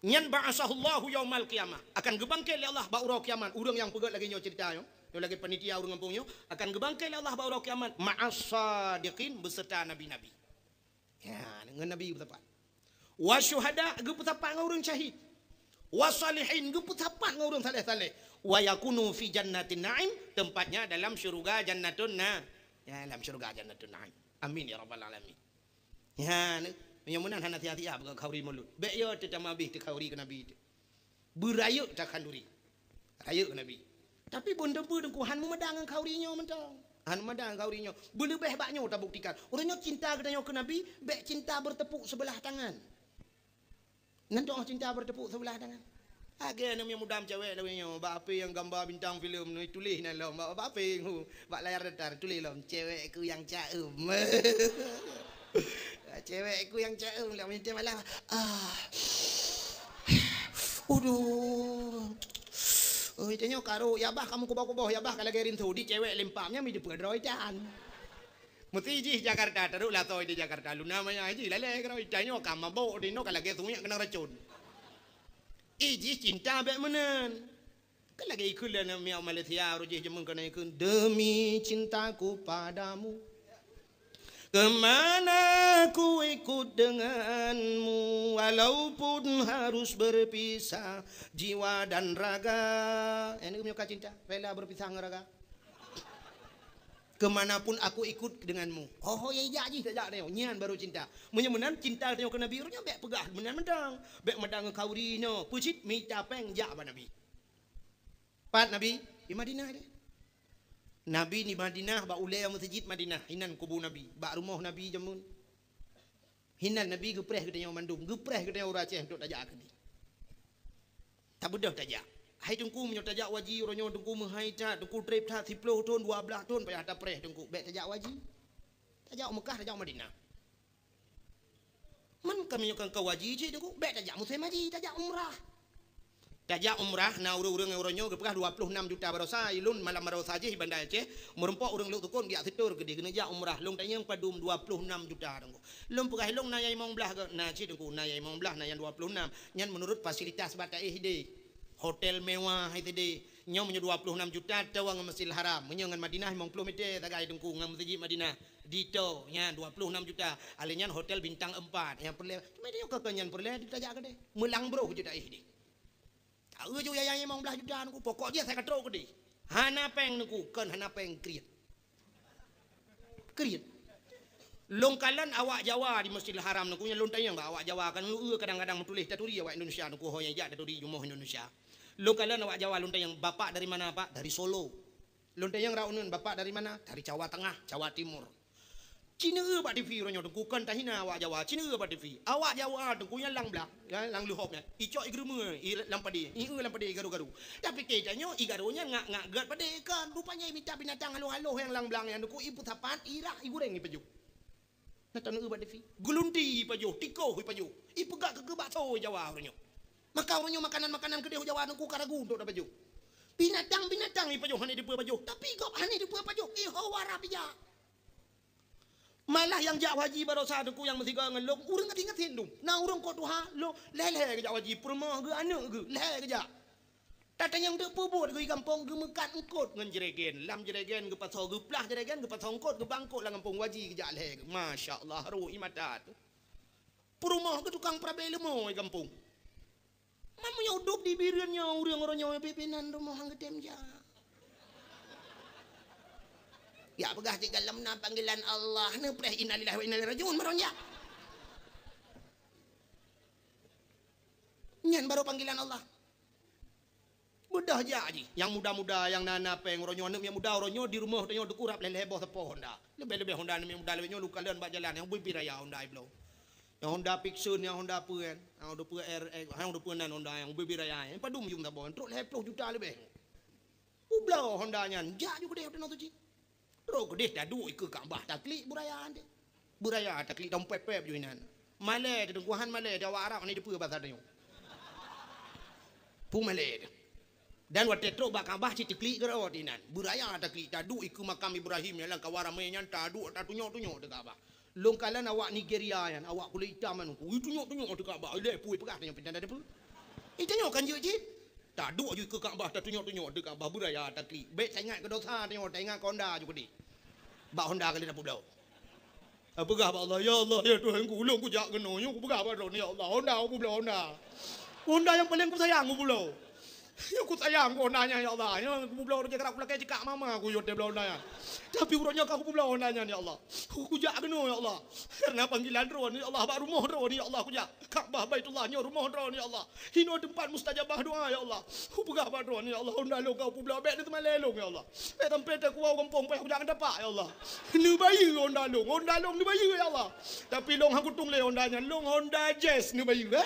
Nyan ba'asahullahu yaumal qiyamah, akan geubangkét lé Allah bak uroe kiamat. Ureuëng nyang peugét lagée nyoe cerita nyoe, nyoe lagée panitia ureuëng gampông nyoe, akan geubangkét lé Allah bak uroe kiamat ma'as sadiqin, beserta nabi-nabi. Ya, ngon nabi beutapat. Wa syuhada, geupeusapat ngon ureuëng syahid. Wa salihin, geupeusapat ngon ureuëng saleh-saleh. Wa yakunu fi jannatin na'im, tempatnya dalam syurga jannatun na-, ya, dalam syurga jannatun na'im. Amin ya rabbal alamin. Ya, ni, meunyoe meunan hana siah-siah bak khanduri mulod. Bék yo teuh tamah abéh teuh khanduri keu Nabi teuh. Beurayeuk takhanduri. Rayeuk keu Nabi. Tapi bun teumpeue teungku han meumadang ngon khanduri nyoe mantong. Han meumadang ngon khanduri nyoe. Beuleubeh bak nyoe tabuktikan. Ureuëng nyoe cinta geutanyoe keu Nabi, bék cinta bertepuk sebelah tangan. Nan doh cinta bertepuk sebelah tangan. Lagée aneuk muda cewek lagée nyoe, bak H P nyang gamba bintang filem nyoe tuléh nan lom, bak, bak H P hu, bak layar datar tuléh lom, "Cewekku yang caem." Cewekku yang caem, lak minta malam. Ah. Uduh. Oi, tanyoe karo, ya bah kamu kuboh-kuboh, ya bah ka lagée rinso, di cewek lempam, nyan mi dipeudroe tan. Meusti jih Jakarta, tarok latoi di Jakarta, luna maya jih lalée keudroe, tanyoe ka mabok di noe ka lagée sungiek keunong racon. Ih jih cinta bék meunan. Kan lagée ikheun lé miaw Malaysia, roh jih jameun keunan ikheun, "Demi cintaku padamu, kemana ku ikut denganmu, walaupun harus berpisah jiwa dan raga." Nyan meunyoe ka cinta, rela berpisah ngon raga. "Kemanapun aku ikut denganmu." Oh, ya jak jih tajak nyoe. Nyan baru cinta. Meunyoe meunan cinta tanyoe keu Nabi, ureuëng nyoe bék peugah meunan mantong. Bék madang ngon khanduri nyoe. Peue cit mita péng jak bak Nabi. Pat Nabi di Madinah deh. Nabi di Madinah bak ulée meuseujid Madinah. Inan kubu Nabi. Bak rumoh Nabi jameun. Hinan Nabi geupreh geutanyoe mandum, geupreh geutanyoe ureuëng Aceh untuk tajak keudeh. Tabeudôh tajak. Hai teungku, meunyoe tajak haji, uroe nyoe teungku meuhai that, teungku treb that, siploh thon, dua blaih thon payah tapreh teungku, bék tajak haji. Tajak u Meukah, tajak u Madinah. Man kami nyoe kan ka haji cit teungku, bék tajak musém haji, tajak umrah. Tajak umrah, na ureuëng-ureuëng nyang uroe nyoe geupeugah dua ploh nam juta baroesa, ilôn malam baroesa jih di Banda Aceh, meurumpok ureuëng Lhoksukon geujak seutôt keudeh keuneuk jak umrah, lôn tanyong padum dua ploh nam juta teungku. Lôn peugah ilôn na nyang limong blaih gét, na cit teungku, na nyang limong blaih, na nyang dua ploh nam. Nyan meunurot fasilitas bak taéh ideh. Hotel mewah ideh. Nyoe meunyoe dua ploh nam juta tawa ngon Masjidil Haram. Meunyoe ngon Madinah limong ploh meter sagai teungku ngon Meuseujid Madinah. Ditoe nyan dua ploh nam juta. Alé nyan hotel bintang empat. Nyang peureulée, cuma nyoe keu nyan peureulée tajak keudeh. Meulang broh jeuet taéh ideh. Taeu ju yaya limong blaih juta teungku, pokok jih asai ka trok keudeh. Hana péng teungku, kon hana péng kriet. Kriet. Lôn kalon awak Jawa di Masjidil Haram teungku, nyan lôn tanyong bak awak Jawa kan, lôn eu kadang-kadang meutuléh taturi awak Indonesia teungku, ho nyang jak taturi rumoh Indonesia. Lôn kalon awak Jawa, lôn tanyong, "Bapak dari mana, Pak?" "Dari Solo." Lôn tanyong raunun, "Bapak dari mana?" "Dari Jawa Tengah, Jawa Timur." Ci neueu bak T V uroe nyoe teungku, kon tahina awak Jawa, ci neueu bak T V. Awak Jawa teungku nyang lam blang, ya, lam leuhop nyan. Icok igeurumeue, i lam padé, ieu lam padé igaru-garu. Tapi keu tanyoe igaru nyan ngak-ngak gét padé kan. Rupanya imita binatang haloh-haloh nyang lam blang nyan teungku, ipeusapat, irah, igureng ipajoh. Na taneueu bak T V. Geulunti ipajoh, tikoh ipajoh. Ipeugah keu bakso Jawa uroe nyoe. Maka uroe nyoe makanan-makanan keudeh Jawa teungku ka ragu untuk tapajoh. Binatang-binatang ipajoh hana dipeue pajoh, tapi gob hana dipeue pajoh, iho wara pijak. Malah nyang jak haji baroesa teungku nyang meusigoe ngon lôn, ureuëng ka ingat hindum. Na ureuëng kot tuha, lôn lhée-lhée geujak haji, peurumoh geuh, aneuëk geuh, lhée geujak. Tatanyong teuk peubuet geuh i gampông, geumeukat eungkot ngon jregen. Lam jregen geupasoe, geuplah jregen, geupasoe eungkot, geuba eungkot lam gampông, haji geujak lhée geuh. Masya Allah, rhot ie mata teuh. Peurumoh geuh tukang peurabée leumô i gampông. Man meunyoe udeb di Bireuen nyoe, ureuëng uroe nyoe pih-pih nan rumoh han geutem jak. Ya peugah cit galom na panggilan Allah, neupreh innalillahi wa inna ilaihi rajiun baroe jak. Nyan baroe panggilan Allah. Beudôh jak jih. Nyang muda-muda, nyang na-na péng uroe nyoe, aneuëk miet muda uroe nyoe di rumoh tanyoe teungku rab lhée-lhée boh sapo Honda. Leubeh-leubeh Honda aneuëk miet muda lagée nyoe lôn kalon bak jalan nyang bui-bui raya Honda ibloe. Nyang Honda Vixion, nyang Honda peue kan? Nyang Honda peue R X, nyang Honda peue nan Honda nyang ubé-bé raya nyan. Padum jum saboh, trok lhèe ploh juta leubeh. Peubloe Honda nyan, jak ju keudéh u Tanoh Suci. Trok keudéh taduek ikeue Ka'bah taklik beuraya teuh. Beuraya taklik dong pép-pép ju inan. Malèe teuh, Teungku, han malèe teuh, awak Arab ni dipeue basa tanyoe. Peue malèe teuh. Dan watèe trok bak Ka'bah cit taklik keudroe inan. Beuraya taklik, taduek ikeue makam Ibrahim nyang lam kawan ramè nyan, taduek tatunyok-tunyok di Ka'bah. Lôn kalon awak Nigeria nyan, awak kulét itam nyan, ui, tunyok-tunyok di Ka'bah, ilèe peue peugah tanyoe pintan tadeue peue. Ih, tanyoe kan jeuet cit. Taduek ju ikeue Ka'bah, tatunyok-tunyok di Ka'bah, beuraya taklik. Bèk taingat keu dosa tanyoe, taingat keu Honda ju keudéh. Bak Honda ka lheueh tapeubloe. Tapeugah bak Allah, "Ya Allah, ya Tuhanku, ulôn kujak keunoe, nyoe kupeugah bak Droeneuh, ya Allah, Honda kupeubloe, Honda. Honda nyang paleng kusayang kupeubloe." Nyang kusayang keu Honda nyan, ya Allah. Nyang kupeubloe rot jih karab kulakèe cikak mama ku yue watèe bloe Honda nyan. Tapi uroe nyoe ka kupeubloe Honda nyan, ya Allah. Kujak keunoe, ya Allah. Kareuna panggilan Droeneuh, ya Allah, bak rumoh Droeneuh, ya Allah, kujak. Ka'bah Baitullah nyoe rumoh Droeneuh, ya Allah. Hinoe teumpat mustajabah doa, ya Allah. Kupeugah bak Droeneuh, ya Allah, Honda lôn ka kupeubloe, bèk neuseumalèe lôn, ya Allah. Bèk sampai teukuwoe u gampông payah kujak ngon tapak, ya Allah. Neubayeue Honda lôn, Honda lôn neubayeue, ya Allah. Tapi lôn han kutueng lé Honda nyan, lôn Honda Jazz neubayeue.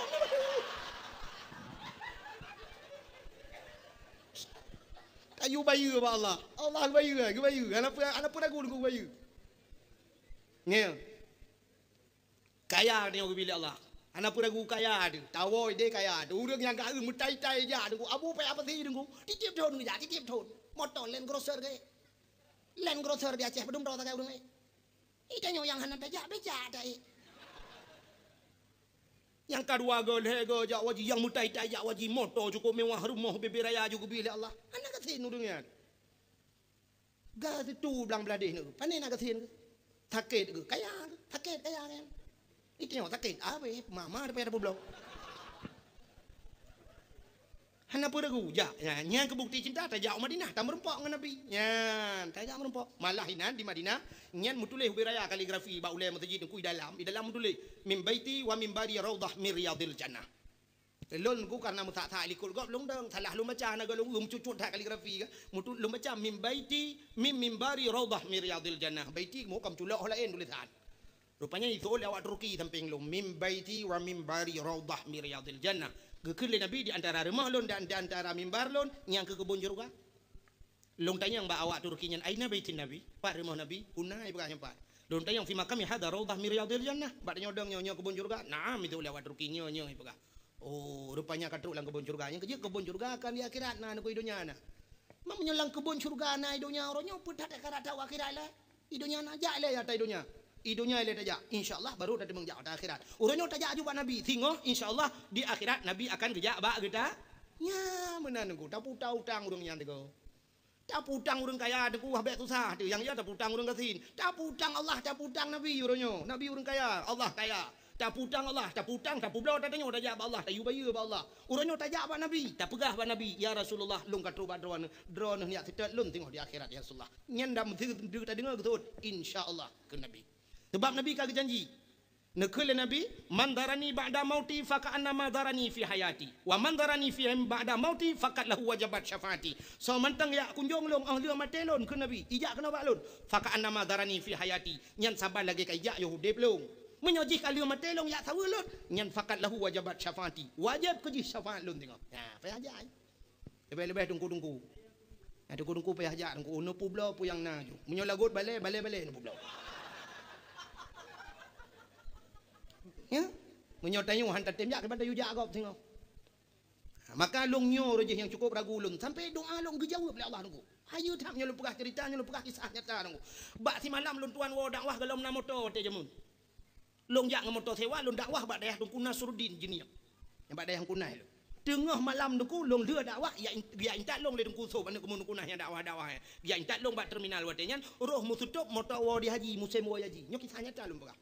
Ka yue bayeue bak Allah. Allah geubayeue, geubayeue. Hana peu-, hana peu ragu Teungku geubayeue. Ngieng. Kaya tanyoe geubri lé Allah. Hana peu ragu kaya teuh. Tawoe idéh kaya teuh. Ureueng nyang ka meutai-tai jak Teungku. Abu payah pasi Teungku. Tiep-tiep thon geujak, tiep-tiep thon. Moto Land Cruiser gét. Land Cruiser di Aceh padum droe sagai ureueng laén. Ih, tanyoe nyang hana tajak, bèk jak ta-ék. Nyang ka dua go, lhèe go jak haji, nyang meutai-tai jak haji, moto cukôp mewah, rumoh bèbè raya ju geubri lé Allah. Hana gasien ureueng nyan. Gasien tu blang bladeh nyoe, pane na gasien keuh? Sakét keuh, kaya keuh, sakét kaya kan? Ih, tanyoe sakét, abéh mama daripada peubloe. Hana peu ragu, jak. Nyan, nyan keuh bukti cinta, tajak u Madinah, tameurumpok ngon Nabi. Nyan, tajak meurumpok. Malah inan di Madinah, nyan meutuléh ubé raya kaligrafi bak ulèe meuseujid Teungku i dalam, i dalam meutuléh, "Min baiti wa mimbari raudhah min riyadhil jannah." Lôn Teungku kareuna meusak-sak likot gob lôn dong, salah lôn baca, hana gob lôn, meucut-cut that kaligrafi kan. Meutu-, lôn baca, "Min baiti, min mimbari raudhah min riyadhil jannah." Baiti, meuhom ka meuculok ho laén tulésan. Rupanya jiseuôt lé awak Turki sampéng lôn, "Min baiti wa mimbari raudhah min riyadhil jannah." Geukheun lé Nabi, "Di antara rumoh lôn dan di antara mimbar lôn, nyan keuh keubon syeuruga." Lôn tanyong bak awak Turki nyan, "Aina baitin Nabi?" Pat rumoh Nabi? "Huna," ipeugah nyan pat. Lôn tanyong, "Fi maqami hadha raudhah min riyadhil jannah?" Bak tanyoe dong nyoe, nyoe keubon syeuruga? "Na'am," itu lé awak Turki, "Nyoe, nyoe," ipeugah. Oh, rupanya ka trok lam keubon syeuruga. Nyang keujeuet keubon syeuruga kan di akhirat na, hana keu i donya na. Meunyoe lam keubon syeuruga na i donya, uroe nyoe peue that ka rata u akhirat lé? I donya na, jak lé ata i donya. I donya lé tajak. Insya Allah baru tateumeung jak ata akhirat. Uroe nyoe tajak aju bak Nabi. Singoh insya Allah di akhirat Nabi akan geujak bak geuta. Nya meunan Teungku, tapeutang utang ureueng nyan Teungku. Tapeutang ureueng kaya Teungku, wah bèk susah teuh. Nyang ya tapeutang ureueng gasien. Tapeutang Allah, tapeutang Nabi uroe nyoe. Nabi ureueng kaya, Allah kaya. Tapeutang Allah, tapeutang, tapeubloe, tatanyoe tajak bak Allah, tayue bayeue bak Allah. Uroe nyoe tajak bak Nabi, tapeugah bak Nabi, "Ya Rasulullah, lôn ka trok bak Droeneuh, Droeneuh neujak seutôt lôn singoh di akhirat, ya Rasulullah." Nyan dah meuteumé tadeungoe geuseut, "Insya Allah," kheun Nabi. Sabab Nabi ka geujanji. Neukheun lé Nabi, "Man zarani ba'da mauti faka'annama zarani fi hayati, wa man zarani fi ba'da mauti faqad lahu wajabat syafaati." Soe mantong jak kunjong lôn óh lheueh maté lôn, kheun Nabi, ijak keunoe bak lôn, "Faka'annama zarani fi hayati," nyan saban lagèe ka ijak yoh udép lôn. Meunyoe jih ka lheueh maté lôn jak saweue lôn, nyan "faqad lahu wajabat syafaati," wajéb keu jih syafaat lôn singoh. Nah, payah jak. Leubeh-leubeh teungku-teungku. Nah, teungku-teungku payah jak teungku, neupeubloe peue nyang na ju. Meunyoe lagot balèe, balèe-balèe neupeubloe. Ya? Meunyoe tanyoe han tatém jak, kiban tayue jak gob singoh. Ha, maka lôn nyoe roh jih nyang cukôp ragu lôn, sampai doa lôn geujaweueb lé Allah teungku. Hayeue that nyoe lôn peugah ceurita, nyoe lôn peugah kisah nyata teungku. Bak simalam lôn tuan woe dakwah gohlom na moto watèe jameun. Lôn jak ngon moto sewa, lôn dakwah bak dayah Teungku Nasruddin Jeunieb. Nyang bak dayah Teungku Nas lôn. Teungoh malam teungku, lôn lheueh dakwah, jak in-, jak intat lôn lé Teungku Sop, aneuk keumeung Teungku Nas nyang dakwah-dakwah nyan. Jak intat lôn bak terminal watèe nyan, roh meuseutôt moto woe di haji, musém woe haji. Nyoe kisah nyata lôn peugah.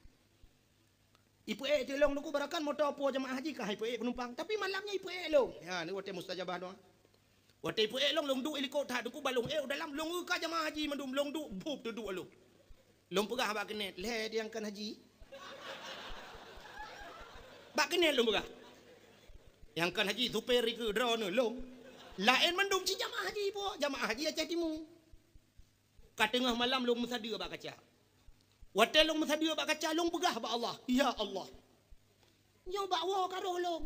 Ipeuék teuk lôn teungku, barangkapeue moto puwoe jamaah haji ka ipeuék peunumpang. Tapi malam nyan ipeuék lôn. Nyan watèe mustajabah doa. Watèe ipeuék lôn, lôn duek i likot that teungku, ban lôn ék u dalam, lôn eu ka jamaah haji mandum, lôn duek, bup teuduek lôn. Lôn peugah bak keuneuk, "Lhèe nyang kon haji." Bak keuneuk lôn peugah. Nyang kon haji supir dikeue droeneuh lôn. Laén mandum cit jamaah haji puwoe, jamaah haji Aceh Timu. Ka teungoh malam lôn meusadeue bak kaca. Watèe lôn meusadeue bak kaca, lôn peugah bak Allah, "Ya Allah, Nyoe bak woe ka roh lôn.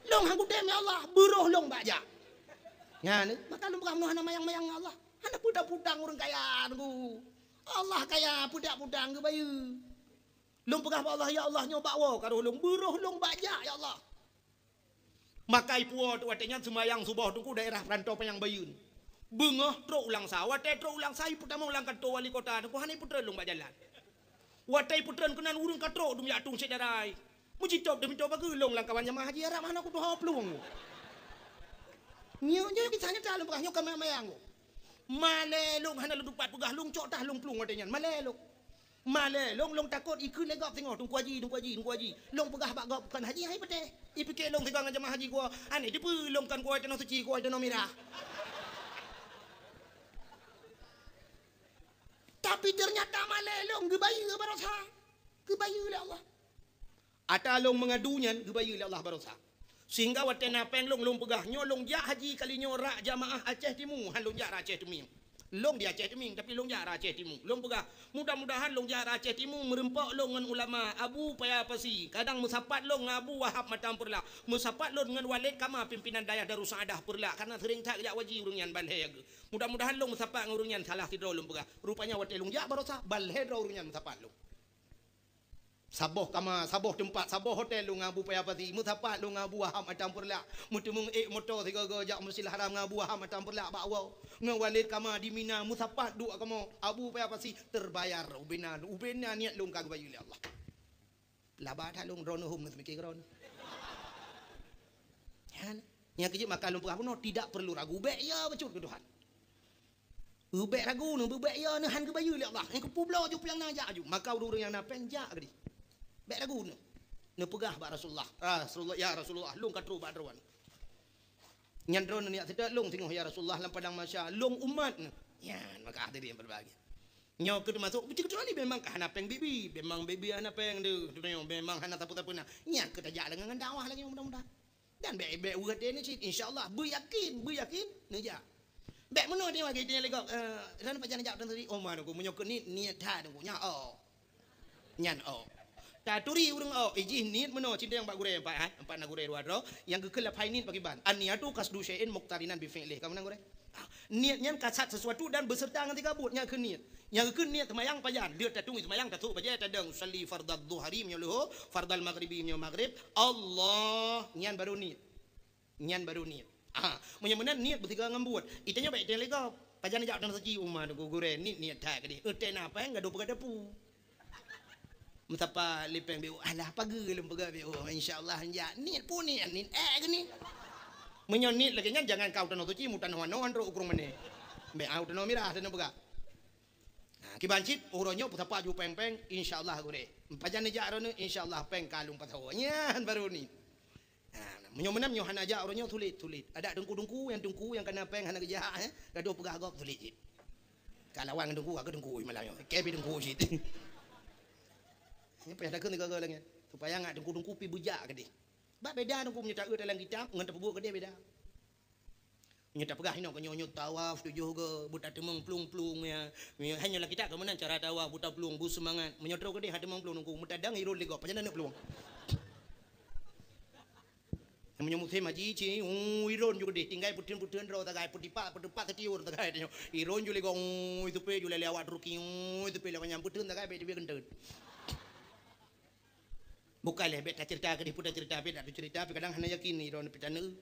Lôn han kutem, ya Allah, beuroh lôn bak jak. Nyan, maka lôn peugah, "Meunoe hana mayang-mayang ngon Allah. Hana peudang-peudang ureuëng kaya Teungku. Allah kaya, peudang-peudang geubayeue." Lôn peugah bak Allah, "Ya Allah, nyoe bak woe ka roh lôn, beuroh lôn bak jak, ya Allah." Maka ipuwoe teuk watée nyan seumayang suboh Teungku daerah Peurantô Panyang Bayeuen. Beungoh trok u Langsa, watée trok u Langsa ipeutamong lam kantô wali kota Teungku, hana ipeutreun lôn bak jalan. Watée ipeutreun keunan ureuëng ka trok dum jak tueng syedara. Meujitôb deuh mito bageue lôn lam kawan jamaah haji Arab hana kutuho plueng. Nyoe, nyoe kisah nyata lôn peugah, nyoe ka mayang-mayang. Malée lôn hana lôn tupat peugah, lôn cok tah lôn plueng watée nyan. Malée lôn. Malée lôn, lôn takot ikheun lé gob singoh, "Teungku Haji, Teungku Haji, Teungku Haji." Lôn peugah bak gob, "Kon haji hai patéh." Ipike lôn sigoe ngon jamaah haji geuwoe, "Aneh dipeue lôn kon kuwoe tanoh suci, kuwoe tanoh mirah." Tapi ternyata malée lôn geubayeue baroesa. Geubayeue lé Allah. Ata lôn meungadu nyan geubayeue lé Allah baroesa. Sehingga watée na péng lôn, lôn peugah, "Nyoe lôn jak haji kali nyoe rak jamaah Aceh Timu, han lôn jak rak Aceh Timu." Lôn di Aceh Timu, tapi lôn jak rak Aceh Timu. Lôn peugah, "Mudah-mudahan lôn jak rak Aceh Timu meureumpok lôn ngon ulama Abu Paya Pasi. Kadang meusapat lôn ngon Abu Wahab Matang Peureulak. Meusapat lôn ngon Walid Kama pimpinan dayah Darussaaddah Peureulak, karena seuring that jak haji ureuëng nyan ban lhée geuh. Mudah-mudahan lôn meusapat ngon ureuëng nyan salah sidroe," lôn peugah. Rupanya watée lôn jak baroesa, ban lhée droe ureuëng nyan meusapat lôn. Saboh kama, saboh teumpat, saboh hotel lôn ngon Abu Paya Pasi, meusapat lôn ngon Abu Wahab Matang Peureulak, meuteumeung ék moto sigoe-goe jak Masjidil Haram ngon Abu Wahab Matang Peureulak bak woe, ngon Walid Kama di Mina, meusapat duek kamoe, Abu Paya Pasi, terbayar ubena, ubena niet lôn ka geubayeue lé Allah. Laba that lôn droeneuh hom neuseumiké keudroe. Nyan, nyang keujeuet maka lôn peugah bunoe, tidak perlu ragu, bék ya bacut keu Tuhan. Ubék ragu neuh, beubék ya neuh, han geubayeue lé Allah. Nyang keupeubloe ju piang na jak aju. Maka ureuëng-ureuëng nyang na péng jak keudeh. Bék ragu neuh. Neupeugah bak Rasulullah, "Rasulullah, ya Rasulullah, lôn ka trok bak droeneuh." Nyan droeneuh neujak seutôt lôn singoh, "Ya Rasulullah, lam padang mahsyar, lôn umat neuh." Nyan, maka hadirin yang berbahagia. Nyoe keuh teumasok, beutôi-beutôi memang ka hana péng bibi, memang bibi hana péng deuh, dunia memang hana sapeue-sapeue na. Nyan keuh tajak lagée ngon dakwah lagée nyoe mudah-mudahan. Dan bék, bék uroe teuh ni cit, insya Allah, beuyakin, beuyakin, neujak. Bék meunoe teuh lagée teuh lagée, eh, dan pajan jak teuntri, oh, ma Teungku, meunyoe keu niet, niet that Teungku, nyan, oh. Nyan, oh. Taturi ureuëng, oh, ijih niet meunoe, cinteng bak gurée empat, ha? Empat na gurée dua droe, nyang geukheun lapai niet pakriban. An-niyatu qasdu syai'in muqtarinan bi fi'lih. Kamu na gurée? Ah, niet nyan kasat sesuatu dan beserta ngon siga buet, nyan keuh niet. Nyang geukheun niet seumayang pajan, lheueh tatueng seumayang, tasôk bajée tadong, usalli fardadz dhuhri meunyoe leuhô, fardal maghribi meunyoe maghrib, Allah, nyan baru niet. Nyan baru niet. Ah, meunyoe meunan niet beusigoe ngon buet. Itanyoe bék itéh lé gob. Pajan jak dan saji uma tu gurée, niet, niet that keudeh. Eutée na péng gadoh peugah dapu. Meusapat lé péng B O, alah pageue lôn peugah B O, insya Allah jak. Niet pun niet, niet ék keuh niet. Meunyoe niet lagée nyan, jangan kau tanoh suci, mu tanoh anoe, trok u Krueng Mané. Bék au tanoh mirah, tanoh peugah. Ha, kiban cit, uroe nyoe peusapat ju péng-péng, insya Allah gurée. Pajan neujak droeneuh, insya Allah péng ka lôn pasoe. Nyan baru niet. Ha, meunyoe meunan, nyoe hana jak uroe nyoe, sulet, sulet. Adak teungku-teungku, nyang teungku nyang kana péng hana geujak, eh, gadoh peugah gob, sulet cit. Ka lawan ngon teungku, ka keu teungku malam nyoe. Keu pih teungku cit. Nyoe payah takheun sigoe-goe lagée nyan. Supaya ngat teungku-teungku pih beujak keudeh. Bak beda teungku meunyoe taeu dalam kitab ngon tapeubuet keudeh beda. Nyoe tapeugah inoe keu nyoe, nyoe tawaf tujoh goe, beutateumong plueng-plueng ya. Nyoe hana lam kitab keu meunan cara tawaf, beutaplueng, beuseumangat. Meunyoe trok keudeh hana teumong plueng teungku, meutadang iron lé gob, pajan neuk plueng. Meunyoe musém haji ci, ui, iron ju keudeh, tinggai peuteun-peuteun droe sagai, peutipak, peutipak setiur sagai nyoe. Iron ju lé gob, ui, teupe ju lé awak Turki, ui, teupe lé nyan peuteun sagai, bék teubiet keunteut. Bukan lé, bék tacerita keudeh, peue tacerita, bék tacerita, tapi kadang hana yakin iron pih taneuk.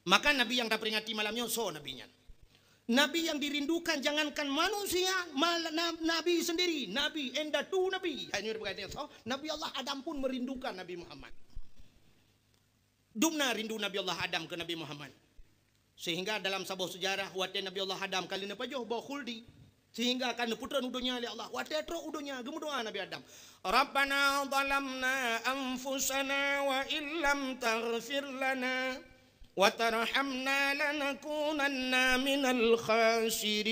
Maka Nabi yang taperingati malam nyoe soe Nabi nyan? Nabi yang dirindukan jangankan manusia, mal-, na-, Nabi sendiri, Nabi, indatu Nabi. Hai nyoe dipeugah soe? Nabi Allah Adam pun merindukan Nabi Muhammad. Dum na rindu Nabi Allah Adam keu Nabi Muhammad. Sehingga dalam saboh seujarah, watée Nabi Allah Adam ka lheueh neupajoh boh khuldi, sehingga ka neupeutrön u donya lé Allah. Watée trok u donya, geumeudoá Nabi Adam, "Rabbana zalamna anfusana wa illam taghfir lana wa tarhamna lanakunanna minal khasirin."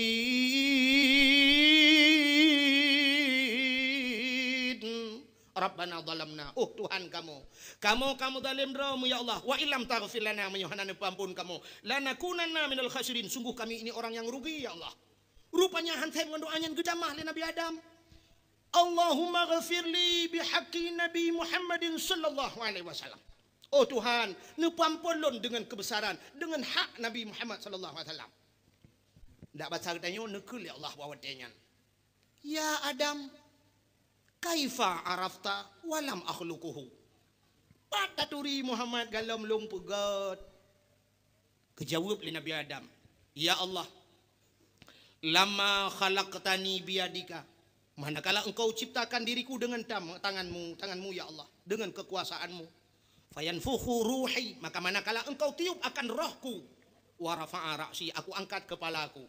Rabbana zalamna, oh Tuhan kamoe, kamoe ka meuzalim droe mu ya Allah, wa illam taghfir lana, meunyoe hana neupeuamphon kamoe, lanakunanna minal khasirin, sungguh kami ini orang yang rugi ya Allah. Rupanya han sép ngon doá nyan geutamah lé Nabi Adam. Allahumma ghafirli bihaqqi Nabi Muhammadin sallallahu alaihi wasallam. Oh Tuhan, neupeuamphon lôn deungon keubesaran, deungon hak Nabi Muhammad sallallahu alaihi wasallam. Dak basa geutanyoe neukheun lé Allah bak watée nyan. Ya Adam, kaifa arafta wa lam akhluquhu? Pat taturi Muhammad galom lôn peugét. Geujaweueb lé Nabi Adam, "Ya Allah, lama khalaqtani biyadika, manakala Engkau ciptakan diriku dengan tam-, tangan-Mu, tangan-Mu ya Allah, dengan kekuasaan-Mu. Fayanfukhu ruhi, maka manakala Engkau tiup akan rohku, wa rafa'a ra'si, aku angkat kepalaku."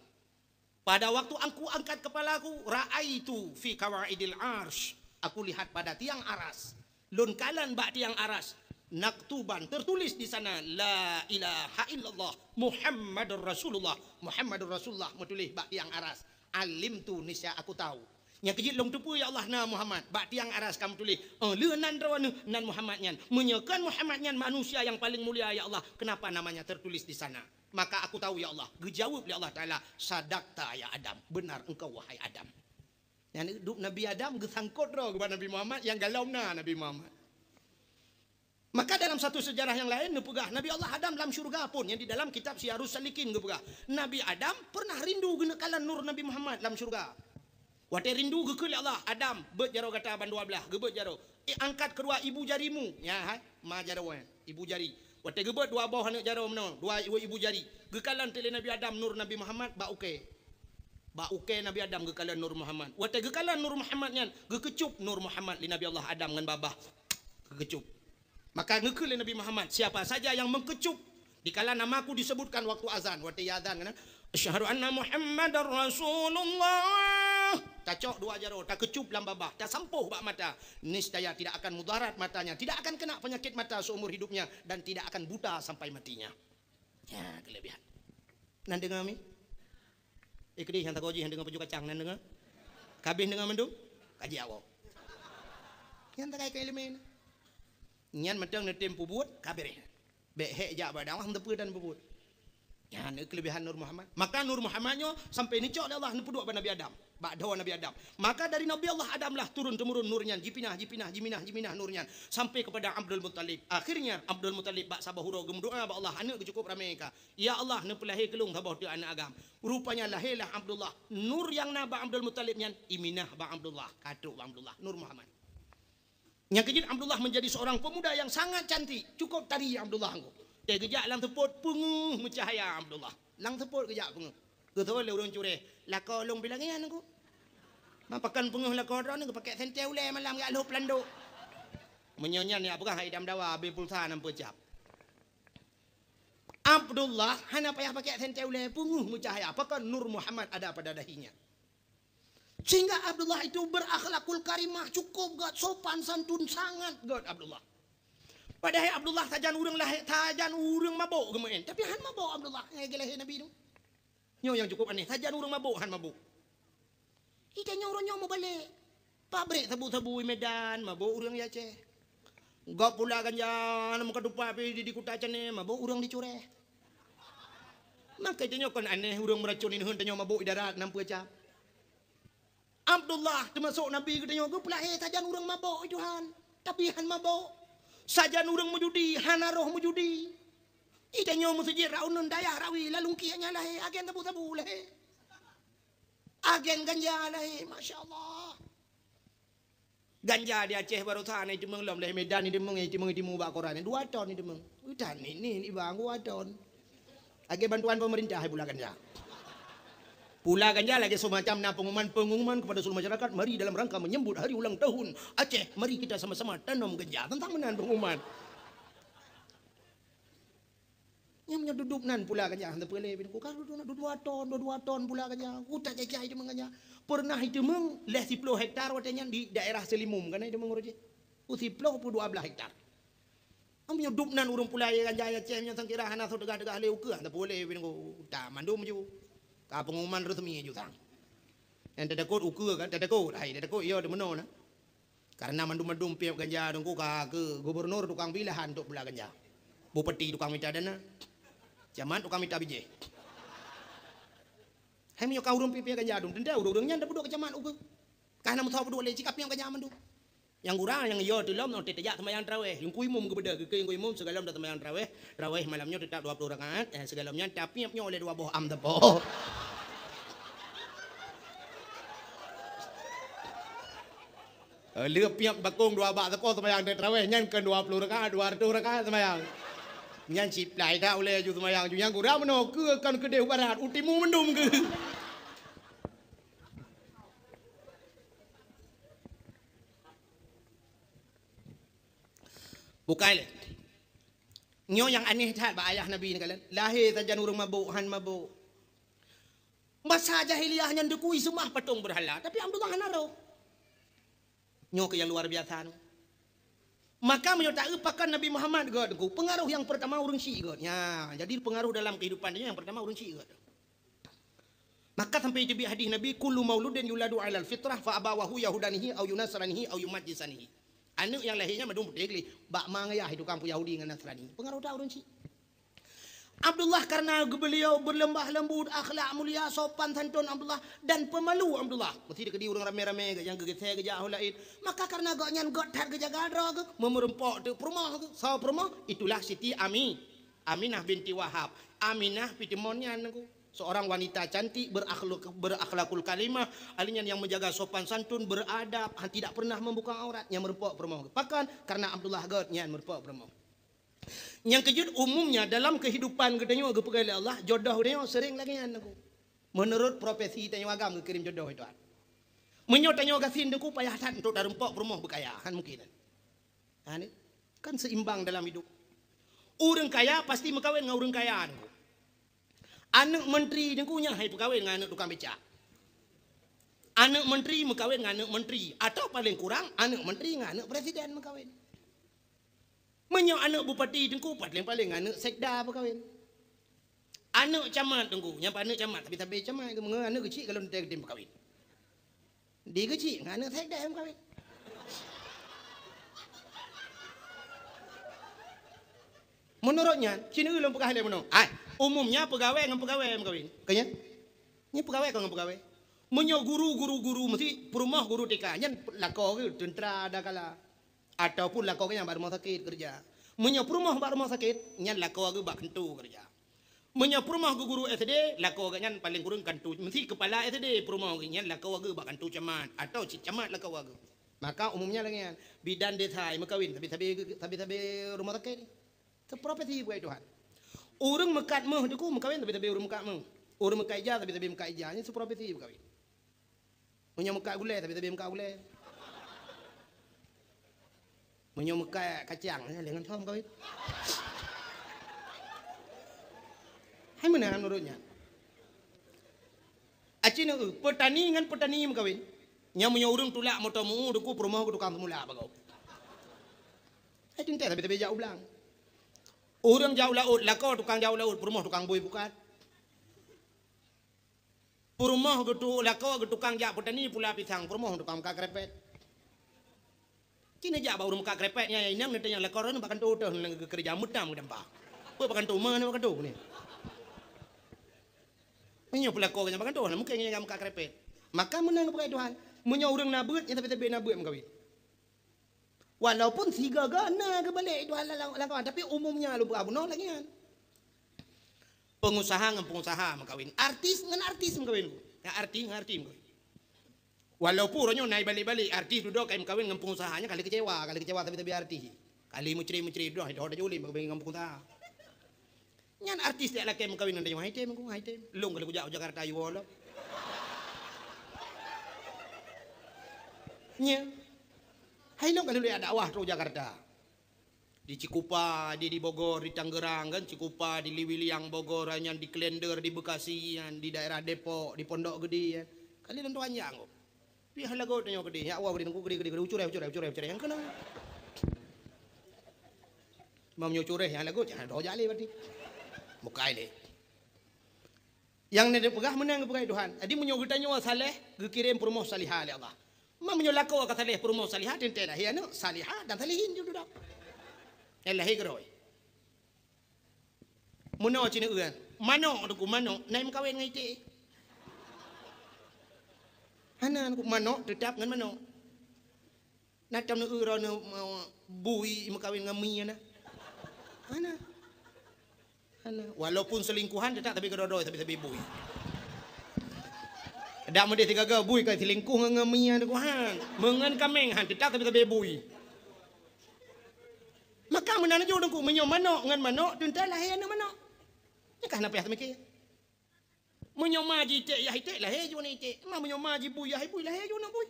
Pada waktu aku angkat kepalaku, ra'aitu fi qawaidil arsy, aku lihat pada tiang aras. Lôn kalon bak tiang aras, naktuban, tertulis di sana, "La ilaha illallah Muhammadur Rasulullah." Muhammadur Rasulullah meutuléh bak tiang aras. Alimtu, niscaya aku tahu. Nyang keujeuet lôn teupeue, ya Allah, na Muhammad. Bak tiang aras ka meutuléh, "Oh, lheueh nan droeneuh, nan Muhammad nyan. Meunyoe kon Muhammad nyan manusia yang paling mulia, ya Allah, kenapa namanya tertulis di sana?" Maka aku tahu, ya Allah. Geujaweueb lé Allah Taala, "Sadaqta ya Adam, benar engkau wahai Adam." Nyan dup Nabi Adam geusangkot droe keu Nabi Muhammad, nyang galom na Nabi Muhammad. Maka dalam satu sejarah yang lain neupeugah, Nabi Allah Adam lam syurga pun, yang di dalam kitab Siyarus Salikin geupeugah, Nabi Adam pernah rindu geuneuk kalon nur Nabi Muhammad lam syurga. Watée rindu geukheun lé Allah, "Adam, beuet jaroe gata bandua blaih." Geubeuet jaroe. "Eh, angkat keudua ibu jarimu." Ya, hai, ma jaroe, ibu jari. Watée geubeuet dua boh aneuk jaroe meunoe, dua ibu, ibu jari. Geukalon teuk lé Nabi Adam nur Nabi Muhammad bak ukée. Bak ukée Nabi Adam geukalon nur Muhammad. Watée geukalon nur Muhammad nyan, geukeucup nur Muhammad lé Nabi Allah Adam ngon babah. Geukeucup. Maka geukheun lé Nabi Muhammad, "Siapa saja yang mengkecup dikala namaku disebutkan waktu azan," watée azan kan, "Asyhadu anna Muhammadar Rasulullah." Tacok dua jaroe, takeucup lam babah, tasampôh bak mata. Niscaya tidak akan mudarat matanya, tidak akan kena penyakit mata seumur hidupnya, dan tidak akan buta sampai matinya. Ya, kelebihan. Nan deungoe mi? Eh, keudeh nyang tagoe jih nyang deungoe paju kacang, nan deungoe? Ka habéh deungoe mandum? Kaji awak. Nyang takai keu ileumé. Nyan mantong neutem peubuet, ka beureh. Bék hék jak bak dakwah, hana teupeue dan peubuet. Nyan kelebihan Nur Muhammad. Maka Nur Muhammad nyoe sampai neucok lé Allah neupeuduek bak Nabi Adam. Bak dhoe Nabi Adam. Maka dari Nabi Allah Adam lah turun temurun nur nyan, jipinah, jipinah, jiminah, jiminah nur nyan sampai kepada Abdul Muttalib. Akhirnya Abdul Muttalib bak saboh uroe geumeudoa bak Allah, aneuk geuh cukup ramé ka. "Ya Allah, neupeulahé keu lôn saboh teuk aneuk agam." Rupanya lahé lah Abdullah. Nur nyang na bak Abdul Muttalib nyan iminah bak Abdullah, ka trok bak Abdullah, Nur Muhammad. Nyang keujeuet Abdullah menjadi seorang pemuda yang sangat cantik, cukup tari Abdullah engko. Teuh geujak lam seupôt peungeuh meucahya Abdullah. Lam seupôt geujak peungeuh. Geutôi lé ureuëng cureh, "Lakoe lôn pih lagée nyan engko." Ma pakon peungeuh lakoe droeneuh geupakék sentée ulée malam jak lhôb landok. Meunyoe nyan nyang peugah hai dam dawa abéh pulsa nam peucab. Abdullah hana payah pakék sentée ulée, peungeuh meucahya, pakon Nur Muhammad ada pada dahinya. Sehingga Abdullah itu berakhlakul karimah, cukup gét, sopan santun sangat gét Abdullah. Padahai Abdullah sajan ureuëng lahé, sajan ureuëng mabök geumeuén, tapi han mabök Abdullah nyang lahé Nabi tu. Nyoe nyang cukup aneh, sajan ureuëng mabök han mabök. Itanyoe uroe nyoe meubalek. Pabrék sabu-sabu i Medan, mabök ureuëng i Aceh. Gob pula ganja, na meuka tupat pih di, di kuta Cannée, mabök ureuëng di Cureh. Maka itanyoe kon aneh ureuëng meuracon ineuheun tanyoe mabök i darat nam peucab. Abdullah teumasok Nabi geutanyoe geupeulahé sajan ureuëng mabök i Tuhan, tapi han mabök. Sajan ureuëng meujudi, hana roh meujudi. Itanyoe meuseujid Raunun Dayah Rawi, lalungkiek nyan lahé, agen sabu-sabu lahé. Agen ganja lahé, masya Allah. Ganja di Aceh baroesa na iteumeung lom, lé Medan iteumeung, iteumeung, iteumeung bak koran. Dua ton iteumeung. Utan ni, ni, ni bang, dua ton. Agen bantuan pemerintah pula ganja. Pula ganja lagée semacam na pengumuman-pengumuman kepada seluruh masyarakat, mari dalam rangka menyambut hari ulang tahun Aceh, mari kita sama-sama tanam ganja. Teuntang meunan pengumuman. Nyang meunyoe duduek nan pula ganja, hana peue lé, bin ku ka duduek nan dua ton, dua ton pula ganja. Utak jai-jai iteumeung ganja. Pernah iteumeung lhée siploh hektar watée nyan di daerah Seulimum, kana iteumeung uroe jih. Ku siploh peue dua blaih hektar. Am nyoe dup nan ureuëng pula ganja ya ceh nyan sangkira hana soe teugah-teugah lé ukeue, hana peue lé, bin ku utak mandum ju. Ka pengumuman resmi ju sang. Nyang teutakot ukeue kan, teutakot, hai teutakot, iya deumeunoe na. Karena mandum-mandum piep ganja dongku ka keu gubernur tukang beli lahan untuk bela ganja. Bupati tukang mita dana. Camat tukang mita bijéh. Hai meunyoe ka ureuëng piep-piep ganja dong, teuntée ureuëng-ureuëng nyan tapeuduek keu camat ukeue. Hana meusaboh duek lé, cit ka piep gajah mandum. Nyang gura nyang yo teulom nyoe teujak seumayang tarawih. Teungku imum geubeudôh, geukheun teungku imum sigohlom taseumayang tarawih. Tarawih malam nyoe teutap dua ploh rakaat, eh, sigohlom nyan tapiep nyoe lé dua boh am sapo. Eh, lheueh piep bakong dua bak sapo seumayang tarawih nyan keu dua ploh rakaat, dua reutôh rakaat seumayang. Nyan siplai that ulèe ju seumayang ju nyang gura meunoe keu kon keudeh barat, u timu mandum keu. Bukai lé. Nyoe nyang aneh that bak ayah Nabi ni kalian. Lahé sajan ureueng mabök, han mabök. Masa jahiliyah nyan dikui seumah patong beurhala, tapi Abdullah hana roh. Nyoe keuh nyang luar biasa nyoe. Maka meunyoe taeu pakon Nabi Muhammad geuh, Teungku, peungaroh nyang peurtama ureueng syiek geuh. Nya, jadi peungaroh dalam keuhidupan nyoe nyang peurtama ureueng syiek geuh. Maka sampai teubiet hadih Nabi, "Kullu mauludin yuladu 'alal fitrah fa abawahu yahudanihi au yunasranihi au yumajjisanihi." Aneuk nyang lahé nyan mandum putéh gleh, bak ma ngon yah tukang peuyahudi ngon Nasrani. Peungaroh that ureueng syiek. Abdullah karena beliau berlemah lembut, akhlak mulia, sopan santun Abdullah dan pemalu Abdullah. Meusti dikeudi ureueng ramé-ramé nyang geugisé geujak ho laén. Maka karena gobnyan göt that geujaga droe geuh, meureumpok teuk peurumoh geuh. Soe peurumoh? Itulah Siti Ami, Aminah binti Wahab. Aminah pih timon nyan Teungku. Seorang wanita cantik, berakhlak-, berakhlakul karimah, ahli nyan nyang menjaga sopan santun, beradab, han, tidak pernah membuka aurat, nyang meureumpok peurumoh geuh. Pakon? Karena Abdullah göt nyan meureumpok peurumoh. Nyang keujeuet, umumnya dalam kehidupan geutanyoe geupeugah lé Allah, jodoh geutanyoe sering lagèe nyan Teungku. Menurut profesi tanyoe agam geukirém jodoh itu. Meunyoe tanyoe gasien Teungku payah that untuk tareumpok peurumoh beukaya, han mungkin. Ha, ni. Kan seimbang dalam hidup. Ureueng kaya pasti meukawen ngon ureueng kaya Teungku. Aneuk menteri Teungku nyan han ipeukawen ngon aneuk tukang becak. Aneuk menteri meukawen ngon aneuk menteri, atau paling kurang aneuk menteri ngon aneuk presiden meukawen. Meunyoe aneuk bupati Teungku, paling-paling aneuk sekda meukawen. Aneuk camat Teungku, nyang aneuk camat, tapi-tapi camat, meunyoe aneuk keuchik kalau teuntèe geutem meukawen. Di keuchik ngon aneuk sekda meukawen. Meunurot nyan, sineuk lôn peugah lé meunoe. Hai, umumnya peugawée ngon peugawée meukawen. Ka nyan? Nyan peugawée kon ngon peugawée. Meunyoe guru, guru, guru, meusti peurumoh guru T K, nyan lakoe geuh teuntra dakala. Ataupun lakoe geuh nyan bak rumoh sakét keureuja. Meunyoe peurumoh bak rumoh sakét, nyan lakoe geuh bak keuntô keureuja. Meunyoe peurumoh geuh guru S D, lakoe geuh nyan paleng kureueng kantô, meusti keupala S D peurumoh geuh nyan lakoe geuh bak kantô camat, atawa cit camat lakoe geuh. Maka umumnya lagèe nyan, bidan desa meukawen sabe-sabe, sabe-sabe rumoh sakét. Seuprofesi bak Tuhan. Ureueng meukat méuh Teungku meukawen sabe-sabe ureueng meukat méuh. Ureueng meukat ija sabe-sabe meukat ija, nyan seuprofesi meukawen. Meunyoe meukat gulée, tapi-tapi meukat gulée. Meunyoe meukat kacang, eh, lé ngon soe meukawen. Hai meunan ureueng nyan. Aci neu, peutani ngon peutani meukawen. Nyan meunyoe ureueng tulak moto meu-ueh Teungku peurumoh keu tukang seumulak bagoe. Hai teuntèe tapi-tapi jak u blang. Ureueng jak u laôt, lakoe tukang jak u laôt, peurumoh tukang bui pukat. Peurumoh geutu-, lakoe geuh tukang jak peutani pula pisang, peurumoh tukang meukat krepet. Ci neujak bak ureueng meukat krepet nyan, inong neutanyong lakoe droeneuh bak kantô teuh, nyan geukeureuja meutam geudampa. Peue bak kantô, ma nyoe bak kantô nyoe. Meunyoe peulakoe geuh nyan bak kantô, na mungken nyan meukat krepet. Maka meunan geupeugah Tuhan, meunyoe ureueng na beuet, nyan sabe-sabe na beuet meukawen. Walaupun sigoe-goe na geubalek dua lam-, lam kawan, tapi umumnya lôn peugah bunoe lagèe nyan. Pengusaha ngon pengusaha meukawen, artis ngon artis meukawen, ngon artis ngon artis meukawen. Walaupun uroe nyoe na ibalek-balek artis dudoe ka imeukawen ngon pengusaha, nyan ka lheueh keucewa, ka lheueh keucewa sabe-sabe artis. Ka lheueh meucre-meucre dudoe, hidong tajak ulèe meukawen ngon pengusaha. Nyan artis jak lakèe meukawen ngon tanyoe, hai tem, hai tem. Lôn ka lheueh kujak u Jakarta, yue lom. Nya. Hai lôn ka lheueh dakwah trok Jakarta. Di Cikupa, di, di Bogor, di Tangerang kan, Cikupa, di Liwiliang, Bogor, nyan di Klender, di Bekasi, nyan di daerah Depok, di Pondok Gede, kan. Kali lôn tuan jak. Pih lagot tanyoe keudeh, nyak woe keudeh, Teungku keudeh, keudeh, keudeh, ucureh, ucureh, ucureh, ucureh, nyang keunong. Meunyoe cureh nyang lagot, jangan doh jak lé berarti. Bukai lé. Nyang na dipeugah meunan geupeugah Tuhan. Jadi meunyoe geutanyoe saleh, geukirém peurumoh salihah lé Allah. Ma meunyoe lakoe ka saleh peurumoh salihah, teuntèe lahé aneuk salihah dan salihin ju dudoe. Nyang lahé keudroe. Meunoe ci neueu, manok Teungku, manok na imeukawen ngon iték. Hana, manok teutap ngon manok. Na tam neueu droeneuh, eh, bui meukawen ngon mi na. Hana. Hana. Walaupun selingkuhan teutap tapi keudroe-droe tapi, tapi bui. Dak meudeh sigaga bui ka selingkuh ngon, ngon mi na kuhan. Meungon kaméng han teutap tapi, tapi bui. Maka meunan jih Teungku, meunyoe manok ngon manok teuntèe lahé aneuk manok. Nyan ka hana payah teumiké. Meunyoe ma jiték yah iték, lahé ju aneuk iték. Ma meunyoe ma jibui yah ibui, lahé ju aneuk bui.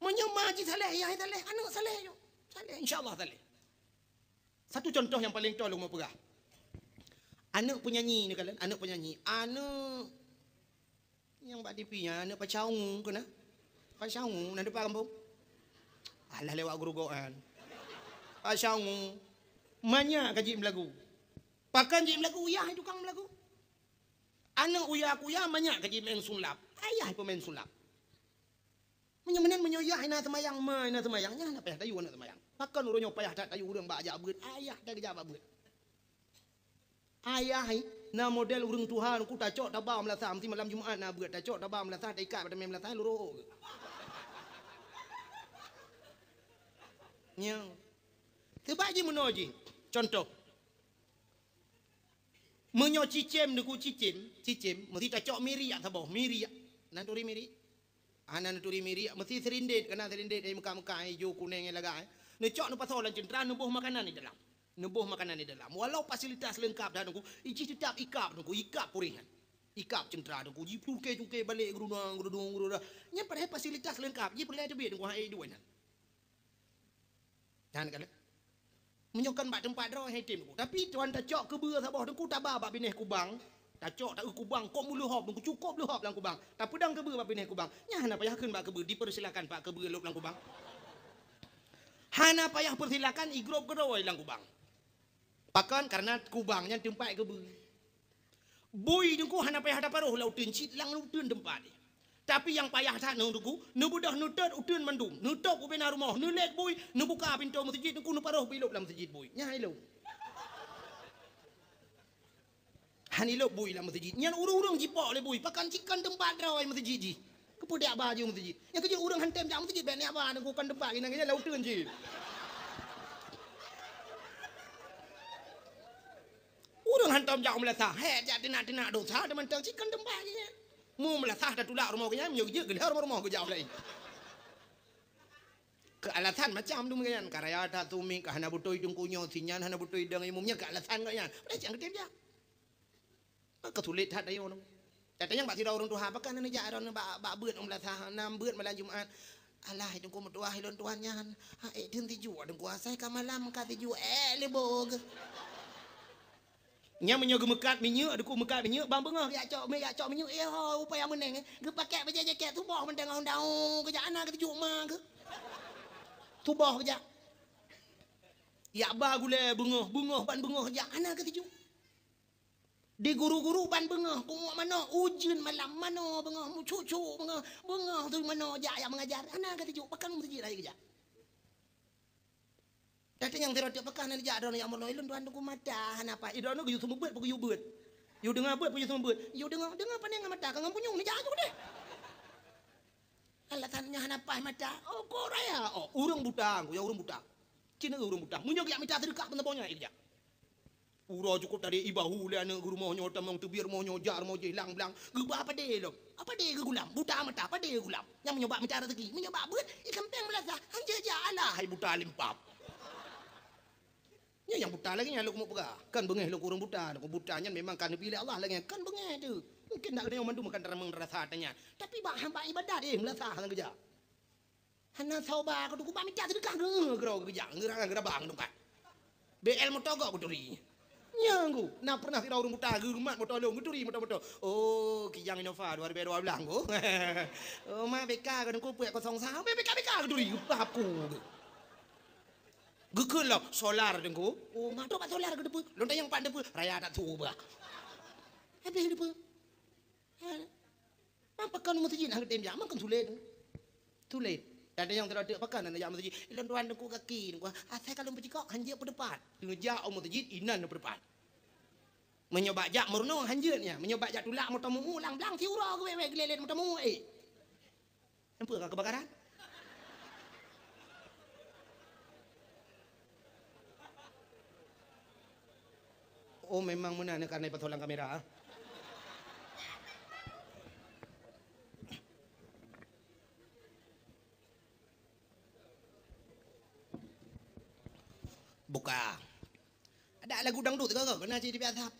Meunyoe ma jisaleh yah isaleh, aneuk saleh ju. Saleh, insya Allah saleh. Satu contoh nyang paleng toe lôn meu peugah. Aneuk penyanyi ni kalon, aneuk penyanyi. Aneuk nyang bak T V nyan, aneuk Pasha Ungu keunan. Pasha Ungu, na dipat gampông? Alah lewat geurugoe nyan. Pasha Ungu. Manyak ka jeuet meulagu. Pakon jeuet meulagu? Yah tukang meulagu. Aneuk uya kuya manyak ka jimeu'en sulap. Ayah peumain sulap. Meunyoe meunan, meunyoe yah hana seumayang, ma hana seumayang, nyan hana payah tayue aneuk seumayang. Pakon uroe nyoe payah that tayue ureueng bak jak beuet, ayah that geujak bak beuet. Ayah hai, na model ureueng tuha Teungku tacok taba meulasah, meusti malam Jumat na beuet, tacok taba meulasah, taikat bak tameng meulasah, lurôk. Nyan. Seubab jih meunoe jih, contoh. Meunyoe cicém Teungku, cicém, cicém, meusti tacok miriek saboh, miriek. Na turi miriek? Hana neuturi miriek, meusti sirindét, kana sirindét, eh, meuka-meuka, eh, ijo, kuneng, eh, lagak, eh. Neucok neupasoe lam ceuntra, neuboh makanan di dalam. Neuboh makanan di dalam. Walau fasilitas leungkap that Teungku, jih teutap ikab Teungku, ikab puréh nyan. Ikab ceuntra Teungku, jih cuke-cuke balek geurudang, geurudung, geurudang. Nyan padahai fasilitas leungkap, jih peureulèe teubiet Teungku, hai duek nyan. Nyan kan. Meunyoe kon bak teumpat droe, hai tem Teungku. Tapi tuan tacok keubeue saboh Teungku, taba bak binéh kubang. Tacok taeu kubang, kok meuleuhob Teungku, cukôp leuhob lam kubang. Tapeudong keubeue bak binéh kubang. Nyan hana payah kheun bak keubeue, dipersilakan bak keubeue lôb lam kubang. Hana payah persilakan, igrôp keudroe lam kubang. Pakon? Karena kubang nyan teumpat keubeue. Bui Teungku hana payah taparoh lam uteuen, cit lam uteuen teumpat jih. Tapi nyang payah that Teungku, neubeudôh neutot uteuen mandum, neutôb ubena rumoh, neulét bui, neubuka pintoe meuseujid Teungku, neuparoh bui lôb lam meuseujid bui. Nyan ilôb. Han ilôb bui lam meuseujid. Nyan ureueng-ureueng jipok lé bui, pakon cit kon teumpat droe meuseujid jih. Keupeue jak ba jih meuseujid? Nyang keujeuet ureueng han tem jak meuseujid, bèk neujak ba Teungku, kon teumpat, nyan keujeuet lam uteuen cit. Ureueng hantom jak u meulasah, hék jak teunak-teunak dosa, teumantong cit kon teumpat geuh nyan. Mu meulasah tatulak rumoh geuh nyan, meunyoe jeuet geulheueh rumoh-rumoh geujak laén. Keu alasan macam dum geuh nyan, ka raya that sumik, ka hana beutôi teungku nyoe, si nyan hana beutôi dong imum nyan, keu alasan geuh nyan. Padahai cit han geutem jak. Ka sulet that ayue nyoe. Tatanyong bak sidroe ureueng tuha, pakon hana jak droeneuh bak, bak beuet u meulasah, na beuet malam Jumat. Alah, teungku meutuah lôn tuan nyan. Ha, ék deuh tijuek teungku, asai ka malam ka tijuek, ék lé boh geuh. Nyan meunyoe geumeukat minyeuk, teungku meukat minyeuk, ban beungoh geujak cok, mé jak cok minyeuk, eh ho, upaya meuneng, eh. Geupakèk bajèe jakèt, tuboh mantong ngon daun, geujak hana geuteujuk ma geuh. Tuboh geujak. Jak ba gulèe beungoh, beungoh ban beungoh jak hana geuteujuk. Di guru-guru ban beungoh, punguek manok, ujeuen malam manoe beungoh, meucuk-cuk beungoh, beungoh tu manoe jak, jak meungajar, hana geuteujuk, pakon meuseujid hai geujak. Tatanyong sidroe teuk, pakon hana jak droeneuh jak meunoe, ilôn tuan teungku mata hana paih. Droeneuh geuyue seumeubeuet, peu geuyue beuet. Yue deungoe beuet, peu yue seumeubeuet. Yue deungoe, deungoe pane ngon mata, ka ngon punyueng neujak ju deh. Alasan nyan hana paih mata. Oh, kok raya. Oh, ureueng buta, ya ureueng buta. Cit ureueng buta. Meunyoe geujak mita seudeukah pun saboh nyan geujak. Uroe cukôp tadi ibahu lé aneuk geurumoh nyoe, tamong teubiet rumoh nyoe, jak rumoh jih, lang blang. Geuba padé lom. Padé geugulam, buta mata, padé geugulam. Nyang meunyoe bak mita raseuki, meunyoe bak beuet, ikan pèng meulasah, hanjeuet jak alah, hai buta limpab. Nyoe nyang buta lagèe nyan lôn keumeung peugah. Kan beungèh lôn keu ureueng buta, lôn keu buta nyan memang ka neubi lé Allah lagèe nyan. Kan beungèh teuh. Mungken dak geutanyoe mandum akan taramong rasa ata nyan. Tapi bak, bak ibadat, eh, meulasah lam keujak. Hana soe ba keu teungku, bak mita seudeukah geuh, geurok geujak, geurang geurabang tungkat. B L moto gob geuturi. Nyan geuh, na pernah sidroe ureueng buta geumat moto lôn, geuturi moto-moto. Oh, Kijang Innova dua ribu dua belas geuh. Oh, ma B K geuh teungku, peuet kosong sa, B K, B K geuturi, geupah aku geuh. Geukheun lom, solar teungku. Oh, ma trok bak solar geuh teupeu. Lôn tanyong pat teupeu, raya that su bah. Habéh teupeu. Ha. Pakon meuseujid hana geutem jak, makon sulet. Sulet. Tatanyong sidroe teuk, pakon hana jak meuseujid? Ilôn tuan teungku gaki, teungku. Asai ka lôn peucikok, hanjeuet peuteupat. Teungoh jak u meuseujid, inan peuteupat. Meunyoe bak jak meurunoe, hanjeuet nyan. Meunyoe bak jak tulak moto meu-eu, lang blang siuroe geuwèt-wèt geulélét moto meu-eu, eh. Nampak ka kebakaran? Oh, memang meunan karena pasolang kamera. Buka. Ada lagu dangdut ke? Kena cit biasa.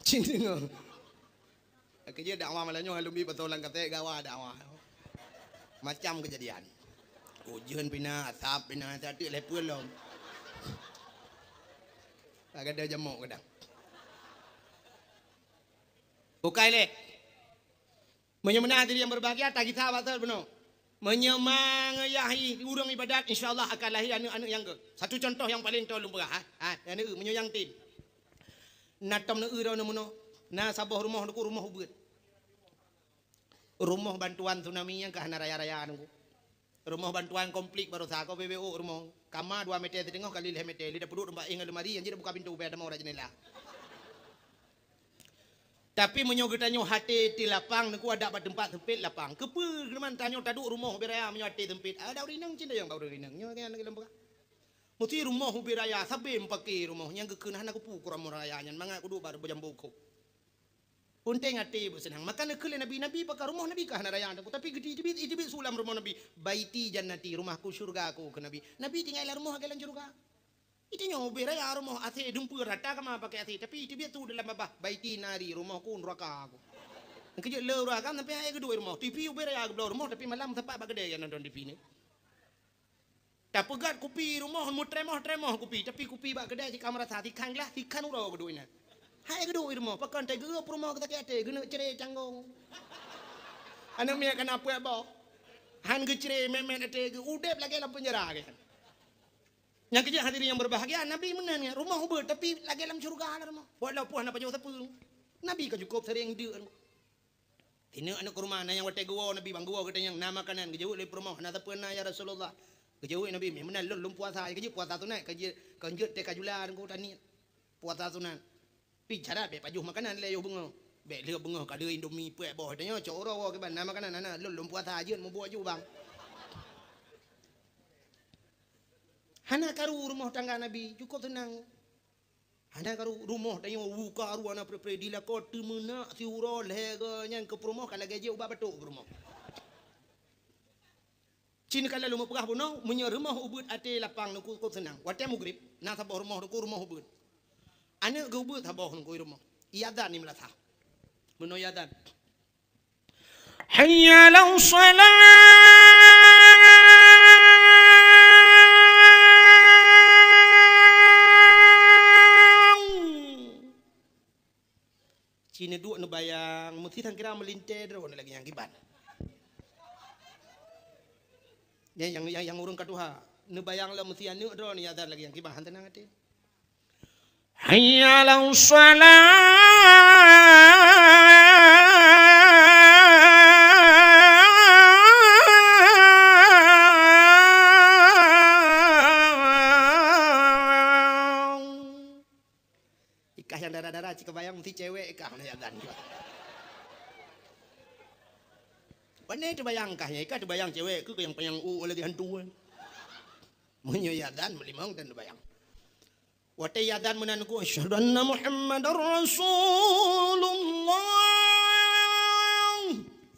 Cit dengar. Keujeuet dakwah malam nyoe alumni beutôi lam katek gawa dakwah. Macam kejadian. Ujeuen pina, asap pina, satu level lom. Agak ada jamok kadang. Bukai leh. Meunyoe meunan hadirin yang berbahagia, tagisa batal bunoe. Meunyoe mangeuyah ureuëng ibadat, insya Allah akan lahé aneuëk-aneuëk nyang gét. Satu contoh nyang paleng toh lôn peugah, ha. Ha, aneuëk, meunyoe nyang tem. Na tom neueu droeneuh meunoe, na saboh rumoh Teungku, rumoh ubeuet. Rumoh bantuan tsunami nyang ka hana raya-raya Teungku. Rumoh bantuan konflik baroesa ko B B O rumoh. Kama dua meter siteungoh kali lhée meter, lé dapeuduek teumpat éh ngon lemari, nyang jeuet buka pintoe ubé tamong rajin nila. Tapi meunyoe geutanyoe até ti lapang, Teungku, adak bak teumpat sempit lapang. Keupeue keuneman tanyoe taduek rumoh ubé raya meunyoe até sempit? Ada ureuëng inong cit nyang bak ureuëng inong. Nyoe kan lagée lôn peugah. Meusti rumoh ubé raya, sabe meupaké rumoh nyang geukheun hana kupu keu rumoh raya nyan mangat kuduek bak beujambo kop. Peunteng até beuseunang. Maka neukheun lé Nabi, Nabi pakai rumoh Nabi ka hana raya Teungku, tapi geuti teubiet, iteubiet su lam rumoh Nabi. Baiti jannati, rumahku syurga ku keu Nabi. Nabi tinggai lam rumoh lagée lam syurga. Ita nyoe ubé raya rumoh asé dumpue rata kama pakai asé, tapi iteubiet su dalam babah, baiti nari, rumohku nuraka ku. Keujeuet le ureuëng agam sampai hai geuduek rumoh. Tipi ubé raya geubloe rumoh tapi malam sempat bak keudée nyang nonton T V ni. Tapeugét kupi rumoh meutremoh-tremoh kupi, tapi kupi bak keudée jika meurasa sikhan glah, sikhan uroe geuduek inan. Hai geuduek rumoh, pakon teuh geurup rumoh geusakét até, geuneuk cre canggong. Aneuëk miet kana puet boh. Han geucre mét-mét até geu udeb lagée lam peunjara geuh. Nyang keujeuet hadirin yang berbahagia, Nabi meunan nyan, rumoh ubeuet tapi lagée lam syurga lah rumoh. Walaupun hana pajoh sapeue. Nabi ka cukop sering deuk. Sineuk aneuëk keuruma na nyang watée geuwoe Nabi bang geuwoe geutanyoe na makanan, geujaweueb lé peurumoh, "Na sapeue na ya Rasulullah?" Geujaweueb Nabi, "Meunan lôn, lôn puasa, keujeuet puasa sunat, keujeuet, keujeuet teuka jula Teungku taniet puasa sunat. Pi syarat bék pajoh makanan lé yoh beungoh. Bék lheueh beungoh ka deuh Indomie peuet boh tanyoe cok uroe woe kiban na makanan hana, lôn, lôn puasa jeuet mubuet ju bang." Hana karu rumoh tangga Nabi, cukop seunang. Hana karu rumoh tanyoe wu karu hana pre-pre dilakoe teumeunak siuroe lhée goe nyan keu peurumoh ka lagée jih ubak batok peurumoh. Cin ka lalu meupeugah bunoe, meunyoe rumoh ubeuet até lapang Teungku cukop seunang. Watée mugrib, na saboh rumoh Teungku rumoh ubeuet. Aneuëk geuh ubeuet saboh Teungku rumoh. Iazan ni meulasah. Bunoe iazan. Hayya 'alas shalah. Ci neuduek neubayang, meusti sang kira meulintée droe lagée nyang kiban. Nyang, nyang, nyang, nyang ureuëng ka tuha, neubayang lom meusti aneuëk droe neuiazan lagée nyang kiban, han teunang até. Hayya 'alas shalah. Ikah nyang dara-dara cit kabayang meusti cewek ikah na nyang gan. Pane teubayang kah nyan, ikah teubayang cewek keuh nyang panyang u lagée hantu kan. Meunyoe iazan meulimong dan teubayang. Watée iazan meunan ku, "Asyhadu anna Muhammadar Rasulullah."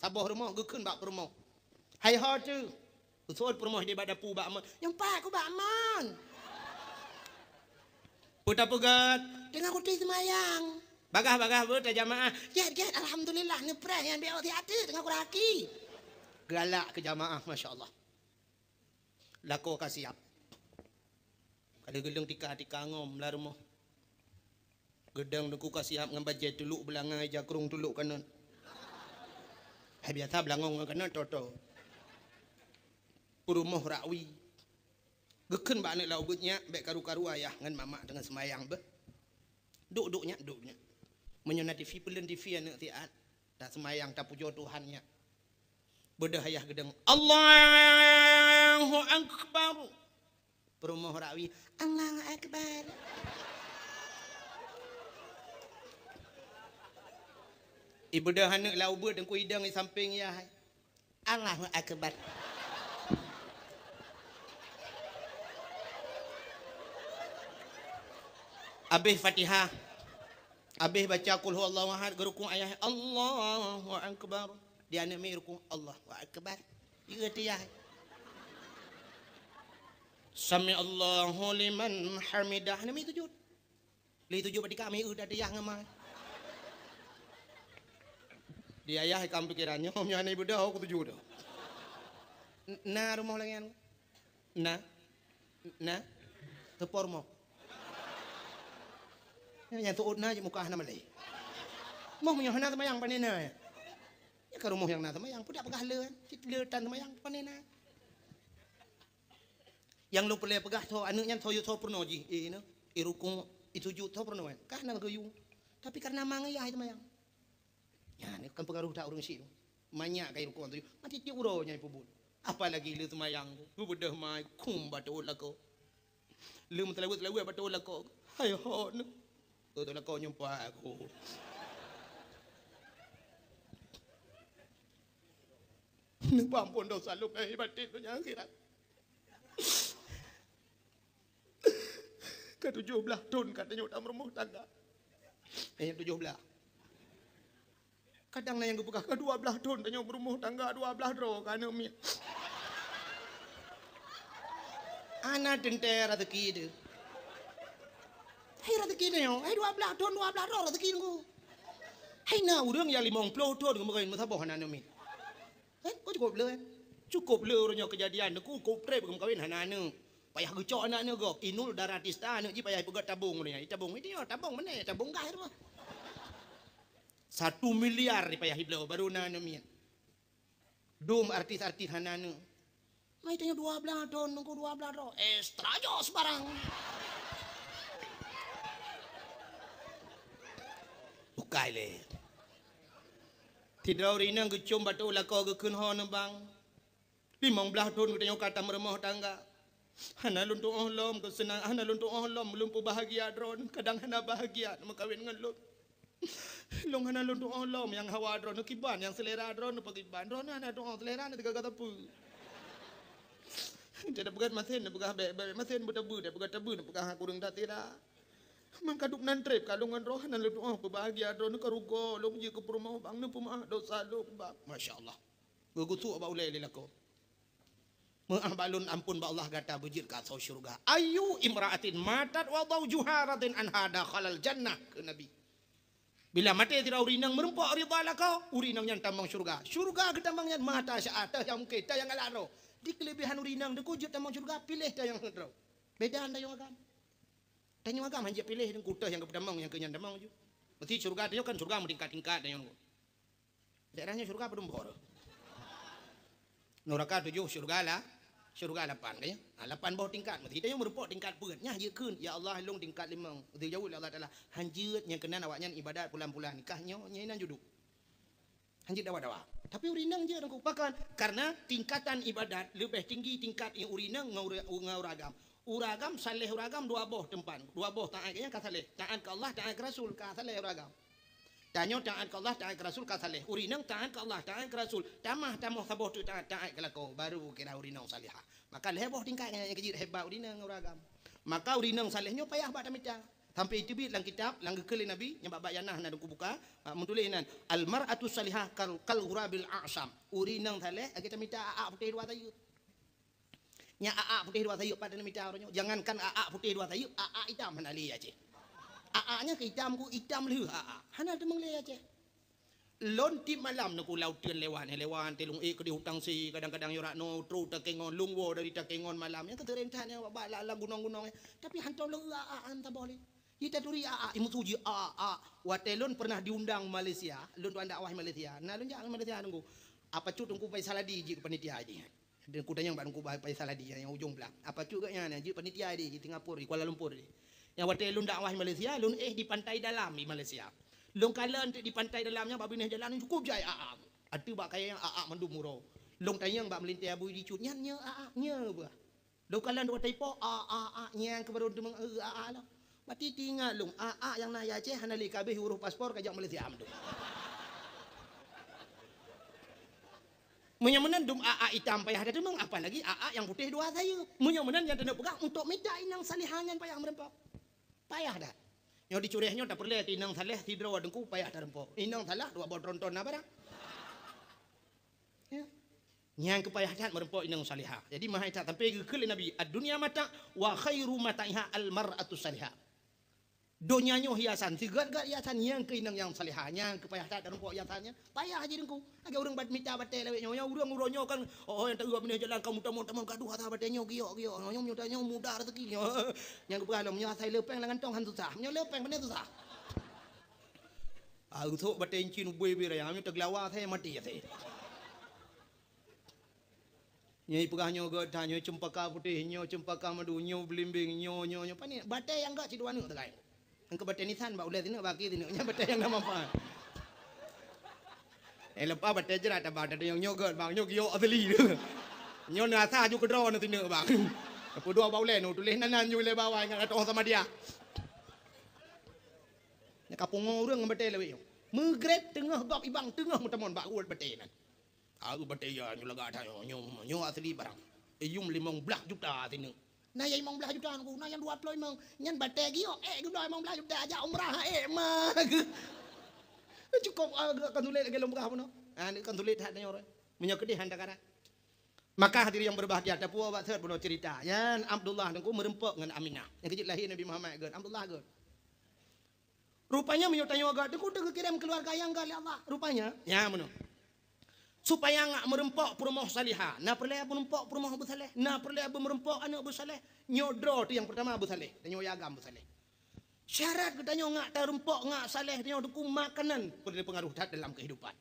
Saboh rumoh geukheun bak peurumoh. Hai ho teuh. Usul peurumoh di bak dapu bak mon. Nyang pat ku bak mon. Peue tapeugét? Teungoh kutem seumayang. Bagah-bagah beuta jamaah. Gét, gét, alhamdulillah, neupreh nyang biasa siat teungoh kuraki. Galak keu jamaah, masya Allah. Lakoe ka siap. Ka lheueh geuleueng tika-tika ngom lam rumoh. Geudong Teungku ka siap ngon bajée tulok beulangai, jakrong tulok kanot. Hai biasa beulangong ngon kanot toto. Peurumoh rakwi. Geukheun bak aneuëk lam ubeuet nyak, bék karu-karu ayah ngon mamak teungoh seumayang beuh. Duek-duek nyak, duek nyak. Meunyoe na T V, peuleuen T V aneuëk siat. Taseumayang tapujoe Tuhan nyak. Beudôh ayah geudong, "Allahu Akbar." Peurumoh rakwi, "Allahu Akbar." Ibeudôh aneuk lam ubeut, teungku idong di sampéng yah. Allahu Akbar. Abéh Fatihah. Abéh baca Qul Huwallahu Ahad, geurukuk ayah, Allahu Akbar. Di aneuk miet rukuk, Allahu Akbar. Ieu tiyah. Sami Allahu liman hamidah. Aneuk miet sujud. Lé tujoh bak tika mi eu dah dayah ngon ma. Di ayah ikam pikiran nyoe, nyoe aneuk ibeudôh, ku tujoh dah. N-, na rumoh lagèe nyan? Na? Na? Teupor moh. Nyan tuôt na jeuet muka hana malèe. Moh meunyoe hana seumayang pane na. Nyan ka rumoh nyang na seumayang, peue dak peugah le, cit le tan seumayang pane na. Nyang lôn peureulèe peugah, soe aneuk nyan soe, soe peurunoe jih, eh, na, eh, rukuk, eh, sujud, soe peurunoe nyan. Ka hana geuyue. Tapi kareuna ma ngon yah seumayang. Nyan kan peukaroh that ureueng syiek. Manyak ka rukuk sujud. Mati tiep uroe nyan peubuet. Apalagi le seumayang. Beudôh mai, kum bak teuôt lakoe. Le meuseulaweuet-seulaweuet bak teuôt lakoe. Hai ho, na. Teuôt lakoe nyoe pat aku. Neupeuampon desya lôn, eh, batin donya akhirat. Ka tujoh blaih thon ka tanyoe tameurumoh tangga. Eh, tujoh blaih. Kadang na nyang geupeugah, ka dua blaih thon tanyoe meurumoh tangga, dua blaih droe ka aneuk miet. Hana teuntèe raseuki teuh. Hai raseuki tanyoe, hai dua blaih thon, dua blaih droe raseuki teungku. Hai na ureueng nyang limong ploh thon geumeukawen meusaboh hana aneuk miet. Eh, kok cukôp le, eh? Cukôp le uroe nyoe keujadian, teungku, cukôp trép geumeukawen hana aneuk. Payah geucok aneuk-aneuk gob, inul darah tista aneuk jih payah ipeugöt tabong uroe nyoe. Tabong, ini tabong, mana tabong gah tu. Satu miliar payah ibloe baru na aneuk miet. Dum artis-artis hana aneuk. Mai tanyoe dua blaih thon, teungku, dua blaih thon. Extra jos barang. Bukai lé. Sidroe ureueng inong geucôm bak teuôt lakoe geukheun ho neubang. Limong blaih thon geutanyoe ka tameurumoh tangga. Hana lôn tu'oh lom keuseunang, hana lôn tu'oh lom lôn peubahgia droeneuh, kadang hana bahgia neumeukawen ngon lôn. Lôn hana lôn tu'oh lom nyang hawa droeneuh kiban, nyang seulera droeneuh pakiban. Droeneuh hana tu'oh seulera na teuga sapeue. Jadi peugah masen, peugah bèk, bèk masen, beutabu, dak peugah tabu, peugah kureueng that sira. Mangka dum nan trép ka lôn ngon droeneuh hana lôn tu'oh peubahgia droeneuh ka rugoe lôn jeuet keu peurumoh bang, neupeumeu'ah dosa lôn bang. Masya Allah. Geugusok bak ulèe lé lakoe. Meu'ah bak lôn, ampôn bak Allah, gata beujeuet keu asoe syeuruga. Ayyu imra'atin matat wa zawjuha radin anha dakhalal jannah, kheun Nabi. Bila maté sidroe ureueng inong meurumpok ridha lakoe, ureueng inong nyan tamong syeuruga. Syeuruga geutamong nyan mata syaat, teuh nyang mungken, teuh nyang galak droe. Di keuleubehan ureueng inong teungku jeuet tamong syeuruga, piléh teuh nyang seuhat droe. Beda ngon tanyoe agam. Tanyoe agam hanjeuet piléh teungku, teuh nyang geupeutamong nyang keu nyan tamong ju. Meusti syeuruga tanyoe kan syeuruga meutingkat-tingkat tanyoe. Daerah nyoe syeuruga padum boh. Nuraka tujoh, syeuruga la-, syeuruga lapan, kan ya? Ha, lapan boh tingkat. Meusti tanyoe meurumpok tingkat peuet. Nyan jeuet kheun, "Ya Allah, lôn tingkat limong." Geujaweueb lé Allah Taala, "Hanjeuet nyang keunan awaknyan ibadat pulan-pulan nikah nyoe, nyan inan juduk." Hanjeuet dawa-dawa. Tapi ureueng inong jeuet teungku. Pakon? Karena tingkatan ibadat leubeh tinggi tingkat ureueng inong ngon ureueng, ngon ureueng agam. Ureueng agam, saleh ureueng agam dua boh teumpat. Dua boh taát, nyang ka saleh. Taát keu Allah, taát keu Rasul, ka saleh ureueng agam. Tanyoe taát keu Allah, taát keu Rasul ka saleh. Ureueng inong taát keu Allah, taát keu Rasul. Tamah, tamoh saboh teuk taát, taát keu lakoe, baru kira ureueng inong salihah. Maka lhèe boh tingkat nyang keujeuet hebat ureueng inong ngon ureueng agam. Maka ureueng inong saleh nyoe payah bak tamita. Sampai teubiet lam kitab, lam geukheun lé Nabi, nyang bak-bak nyang na, na kubuka, ah, meutuléh nan, "Al mar'atu salihah kal, kal ghurabil a'sam." Ureueng inong saleh lagèe tamita a'ak putéh dua sayeuep. Nyan a'ak putéh dua sayeuep pat na mita uroe nyoe. Jangankan a'ak putéh dua sayeuep, a'ak itam hana lé Aceh. A'ak nyan keu itam ku itam lheueh a'ak. Hana teumeung lé Aceh. Lôn tiep malam na ku lam uteuen lewat, lewat teuh lôn ék keudéh u taksi, kadang-kadang yorak noe, trôk Takengon, lôn woe dari Takengon malam. Nyan ka seuréng that nyan bak, bak lam, lam gunong-gunong nyan. Tapi hantom lôn eu a'ak nyan saboh lé. Ji taturi a'ak, imeusu ji a'ak. Watèe lôn pernah diundang Malaysia, lôn tuan dakwah Malaysia. Na lôn jak Malaysia teungku. Apa cut teungku Faisal Hadi jeuet panitia jih. Teungku tanyong bak Teungku Faisal Hadi nyang ujong blang. Apa cut geuh nyan jeuet panitia di Singapura, di Kuala Lumpur di. Nyang watèe lôn dakwah Malaysia, lôn éh di Pantai Dalam di Malaysia. Lôn kalon teuk di Pantai Dalam nyan bak binéh jalan cukôp jai a'ak. Ateueh bak kayèe nyan a'ak mandum uroe. Lôn tanyong bak meulintèe Abu Idi cut, "Nyan nyoe a'ak nyoe beuh?" Lôn kalon dua taipo, a'ak, a'ak nyang keubaron teumeung, eh, a'ak lom. Bati teuingat lôn, a'ak nyang na Aceh hana lé kabéh urôh paspor ka jak Malaysia mandum. Meunyoe meunan dum aak itam payah that teumeung, apalagi aak nyang putéh dua sayeup. Meunyoe meunan nyang taneuk peugah untuk mita inong salihah nyan payah meureumpok. Payah that. Nyoe di Curéh nyoe tapeureulée keu inong saleh sidroe teungku payah tareumpok. Inong salah dua boh tronton na barang. Ya. Nyang keu payah that meureumpok inong salihah. Jadi meuhai that sampai geukheun lé Nabi, "Ad-dunya mata' wa khairu mata'iha al-mar'atus salihah." Donya nyoe hiasan, sigat-gat hiasan nyang keu inong nyang salihah, nyang keu payah that tareumpok hiasan nyan. Payah jih teungku. Lagée ureuëng bat mita batée lawét nyoe, nyoe ureuëng uroe nyoe kan, oh, nyang taeu binéh jalan ka mutamong-tamong gadoh asa batée nyoe giok-giok. Nyoe, nyoe muda, nyoe muda rezeki nyoe. Nyang geupeugah lom, nyoe asai leupeng lam kantong han susah. Nyoe leupeng pane susah. Ah, usok batée incin ubé-ubé raya, nyoe teugelawa asai mati asai. Nyoe peugah nyoe geuh that, nyoe cempaka putéh, nyoe cempaka madu, nyoe beulimbeng, nyoe, nyoe, nyoe. Pane batée nyang geuh sidua neuk teukai. Engkau batée nisan bak ulée sineuk bak kiri sineuk. Nyan batée nyang na manfaat. Eh, leupah batée jrat abang, tadi nyang nyoe geuh bang, nyoe giok asli tu. Nyoe na asa ju keudroe na sineuk bang. Peuduek bak ulée nu tuléh nan, nan ju lé bawai ngon atoh sama dia. Nyan ka pungo ureuëng ngon batée lawét nyoe. Meugreb teungoh gob ibang teungoh meutamong bak uet batée nan. Aeu batée ya nyoe lagak that nyoe, nyoe, nyoe asli barang. Iyum limong blaih juta sineuk. Na nyang limong blaih juta nunggu, na nyang dua ploh limong. Nyan batée giok, eh, geudoe limong blaih juta, jak umrah, eh, ma. Cukop, ah, kan sulet lagée lôn peugah bunoe. Ah, ni kan sulet that nyoe. Meunyoe keudeh hana karat. Maka hadirin yang berbahagia, tapuwoe bak sot bunoe cerita. Nyan Abdullah teungku meureumpok ngon Aminah. Nyang keujeuet lahé Nabi Muhammad geuh, Abdullah geuh. Rupanya meunyoe tanyoe agak teungku teugeukirém keuluwarga nyang gah lé Allah. Rupanya, nya meunoe. Supaya ngak meureumpok peurumoh salihah, na peureulée meureumpok peurumoh beusaleh, na peureulée beumeureumpok aneuëk beusaleh. Nyoe droe teuh nyang peurtama beusaleh, tanyoe agam beusaleh. Syarat geutanyoe ngak tareumpok ngak saleh tanyoe teungku makanan peureulée peungaruh that dalam keuhidupan.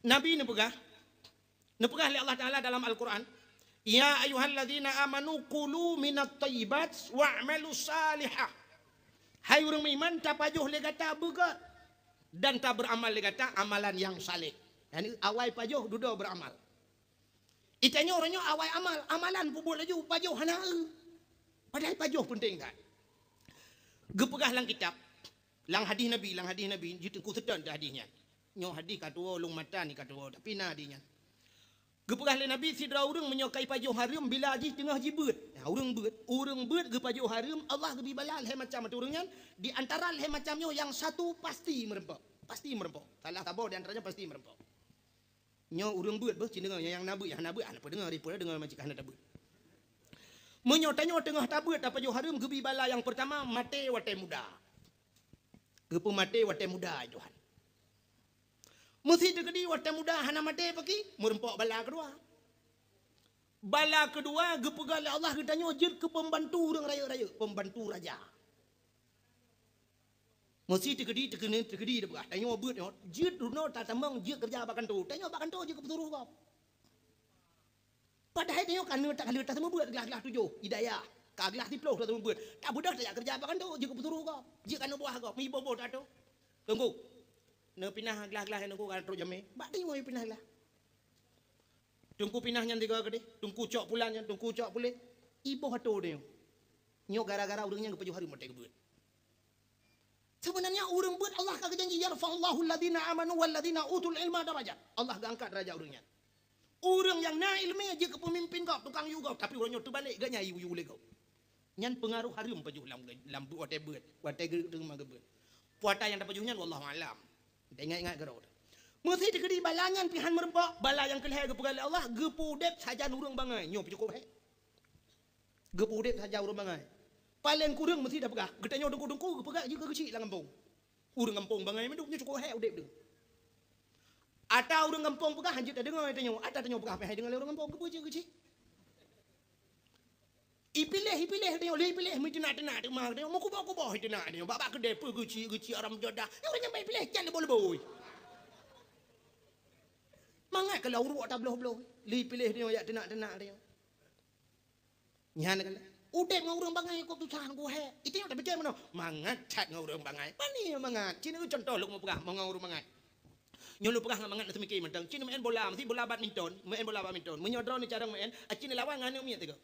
Nabi neupeugah, Neupeugah lé Allah Taala dalam Al-Quran, "Ya ayyuhalladzina amanu kulu minat thayyibat wa'malu salihah." Hai ureuëng meuiman, tapajoh lé gata beugét dan tabeuramal lé gata amalan nyang saleh. Yani awai pajoh dudoe beuramal. Itanyoe uroe nyoe awai amal, amalan peubuet laju pajoh hana eu. Padahai pajoh peunteng that. Geupeugah lam kitab, lam hadih Nabi, lam hadih Nabi, jiteungku seutôt hadih nyan. Nyoe hadih ka tuwoe, lôn mata ni ka tuwoe, tapi na hadih nyan. Geupeugah lé Nabi, sidroe ureuëng meunyoe ka ipajoh hareuem bila jih teungoh jibeuet. Nah, ureuëng beuet, ureuëng beuet geupajoh hareuem, Allah geubri bala lhée macam ateueh ureuëng nyan, di antara lhée macam nyoe nyang satu pasti meureumpok. Pasti meureumpok. Salah saboh di antara nyan pasti meureumpok. Nyoe ureuëng beuet beuh, ci deungoe nyang na beuet, nyang hana beuet, hana peudeungoe, ripot deungoe macam hana tabeuet. Meunyoe tanyoe teungoh tabeuet tapajoh hareuem geubri bala nyang peurtama maté watée muda. Geupeumaté watée muda, ai Tuhan. Meusi teukeudi watée muda hana maté paki, meureumpok bala keudua. Bala keudua geupeugah lé Allah geutanyoe jeuet keu peumbantu ureuëng rayeuk-rayeuk, peumbantu raja. Meusi teukeudi, teukeudi, teukeudi teupeugah, tanyoe beuet nyoe, jeuet runoe tatamong jeuet keureuja bak kantô. Tanyoe bak kantô jeuet keu peusuroh gob. Padahai tanyoe ka neuk takaleuet taseumeubuet glah-glah tujoh, hidayah. Ka glah siplôh taseumeubuet. Tabeudôh tajak keureuja bak kantô, jeuet keu peusuroh gob. Jeuet keu aneuk buah gob, meuiboh-boh tato. Teungku, neupinah glah-glah nyan teungku ka trok jamé. Bak tanyoe pinah glah. Teungku pinah nyan tiga keudeh, teungku cok pulan nyan, teungku cok puléh. Iboh atô tanyoe. Nyoe gara-gara ureuëng nyan geupajoh hareuem watée geubeuet. Sebenarnya ureuëng beuet Allah ka geujanji, "Yarfa'ullahu alladhina amanu walladhina utul ilma darajat." Allah geuangkat derajat ureuëng nyan. Ureuëng nyang na iéleumé jeuet keu peumimpin gob, tukang yue gob, tapi uroe nyoe teubalek geuh nyan yue-yue lé gob. Nyan peungaroh hareuem pajoh lam, lam watée beuet, watée geu-, teuma geubeuet. Puata nyang tapajoh nyan wallahu alam. Taingat-ingat keudroe. Meusi teukeudi bala nyan pih han meureumpok, bala nyang keulhée geupeugah lé Allah, geupeuudeb sajan ureuëng bangai. Nyoe pih cukop hék. Geupeuudeb sajan ureuëng bangai. Paleng kureueng meusi tapeugah, geutanyoe teungku-teungku geupeugah jeuet keu geuchik lam gampông. Ureuëng gampông bangai mandum nyoe cukop hék udeb deuh. Ata ureuëng gampông peugah han jeuet tadeungoe tanyoe, ata tanyoe peugah pih han deungoe lé ureuëng gampông, keupeue jeuet keu geuchik. Ipiléh, ipiléh tanyoe, lé ipiléh meuteunak-teunak teuma tanyoe, meukuboh-kuboh iteunak tanyoe, bak-bak keudée peue geuchik-geuchik aram jadah. Nyoe ureuëng nyang ipiléh can lé bôi-bôi. Mangat keu lam uruek tabloh-bloh, lé ipiléh tanyoe jak teunak-teunak tanyoe. Nyan kan. Udeb ngon ureuëng bangai kok susah ngon hék. Itu nyang tapike meunoe. Mangat that ngon ureuëng bangai. Pani mangat. Cina contoh lôn peugah ngon ureuëng bangai. Nyoe lôn peugah ngon mangat na seumiké mantong. Cina main bola, meusi bola badminton, main bola badminton. Meunyoe droeneuh carông main, a cina lawan ngon aneuk miet tiga.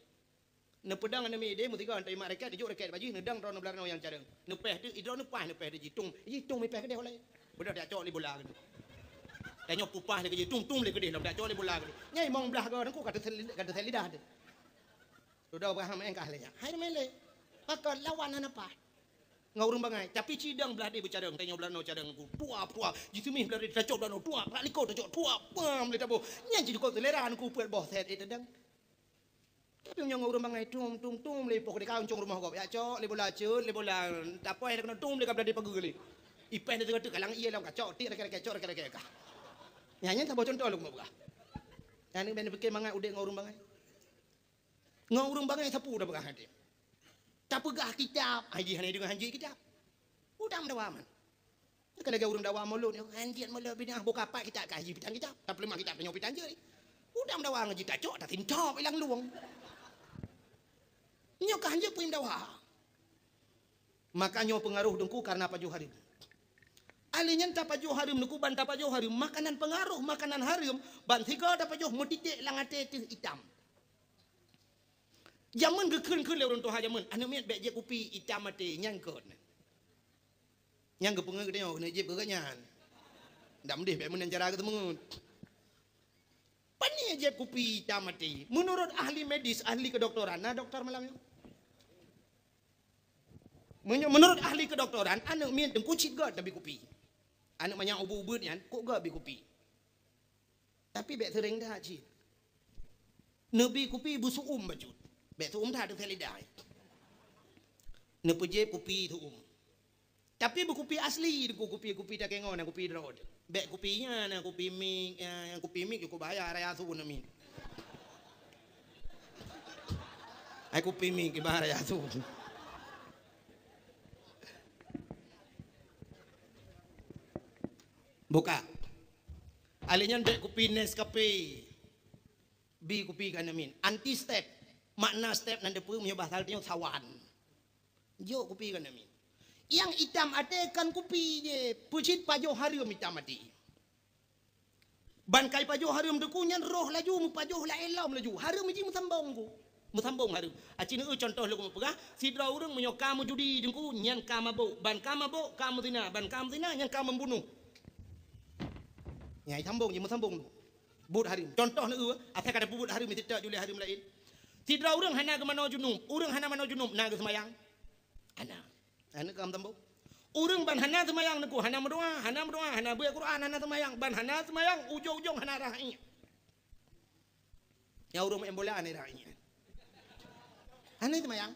Neupeudong aneuk miet deh, meusigoe teuimak raket, dijok raket bak jih, neudong droeneuh blah droeneuh nyang carông. Neupéh teuh, idroeneuh paih neupéh teuh jitong. Jitong mipéh keudeh ulée. Beudôh jak cok lé bola keudeh. Tanyoe pupah lé keujeuet, tum-tum lé keudeh lom, dak cok lé bola keudeh. Nyai mong blah goe nangku ka teusel-, ka teusel lidah teuh. Dudoe beuhah meu'en kah lé nyan. Hai meu'en lé. Maka lawan hana paih. Ngon ureueng bangai, tapi cidong blah deh beucarong, tanyoe blah noe carong nangku. Tuap, tuap. Jiseumih blah deh tacok blah noe, tuap. Bak likot tacok, tuap. Pam lé taboh. Nyan jidukot seulera nangku peuet boh set, eh, tadang. Tapi meunyoe ngon ureueng bangai, tum, tum, tum, lé poh keudeh ka uncong rumoh gob. Jak cok lé bola, cut lé bola, tapoi dah keunoe tum lé ka blah deh pageue lé. Ipèh lé sigoe teuk kalang ie lom ka cok, tik rakèe-rakèe, cok rakèe-rakèe ka. Nyan, nyan saboh cuntoh lôn peugah. Nyan bèk neupiké mangat udép ngon ureueng bangai. Ngon ureueng bangai sapeue tapeugah até. Tapeugah kitab, hai jih hana deungoe hanjeuet kitab. Udang dawa man. Ka lagèe ureueng dawa mulod nyoe, hanjeuet mulod binéh boh kapat kitab ka jih pitang kitab. Tapeuleumah kitab tanyoe pitang jeuet. Udang dawa ngon jih tacok, tasintop ilang luwong. Nyoe ka hanjeuet peue dawa. Maka nyoe peungaroh teungku karena pajoh hareuem. Alèh nyan tapajoh hareuem teungku, ban tapajoh hareuem, makanan peungaroh makanan hareuem, ban sigoe tapajoh meutiték lam até teuh itam. Jameun geukheun-kheun lé ureueng tuha jameun, aneuk miet bèk jieb kupi itam até, nyan keuneuk. Nyan geupeungeut geutanyoe keuneuk jieb keu geuhnyan. Dak meudeh bèk meunan cara geuteumeungeut. Pane jieb kupi itam até? Meunurot ahli medis, ahli kedokteran, na doktor malam nyoe? Meunyoe meunurot ahli kedokteran, aneuk miet teungku cit göt tabi kupi. Aneuk manyak ubeuet-ubeuet nyan, kok göt bi kupi. Tapi bèk seuréng that cit. Neubi kupi beusu'um bacut. Bèk su'um that, teusèe lidah. Neupeujieb kupi su'um. Tapi beukupi asli, kupi-kupi takengon, kupi droe. Bèk kupi nyan, kupi mik, eh, kupi mik jukuk bahaya raya su namiet. Hai kupi mik kiban raya su. Buka. Alèh nyan bèk kupi Nescafe. Bi kupi keu aneuk miet. Anti step. Makna step nan teupeue meunyoe bahasa tanyoe sawan. Jok kupi keu aneuk miet. Nyang itam até kon kupi jih, peucit pajoh hareuem itam até. Ban kai pajoh hareuem teungku nyan roh laju meupajoh laén lom laju. Hareuem jih meusambong ku. Meusambong hareuem. Aci neueu cuntoh lôn peugah, sidroe ureueng meunyoe ka meujudi teungku, nyan ka mabök. Ban ka mabök, ka meuzina. Ban ka meuzina, nyan ka meubunoh. Nyang sambong jih meusambong. Buet hareuem. Cuntoh neueu, asai ka tapeubuet hareuem, meusitak jih lé hareuem laén. Sidroe ureueng hana geumanoe junub, ureueng hana manoe junub, na geuseumayang? Hana. Hana ka meusambong. Ureueng ban hana seumayang teungku, hana meudoa, hana meudoa, hana beuet Quran, hana seumayang, ban hana seumayang, ujong-ujong hana rhah iék. Nyang ureueng maén bola hana rhah iék. Hana seumayang.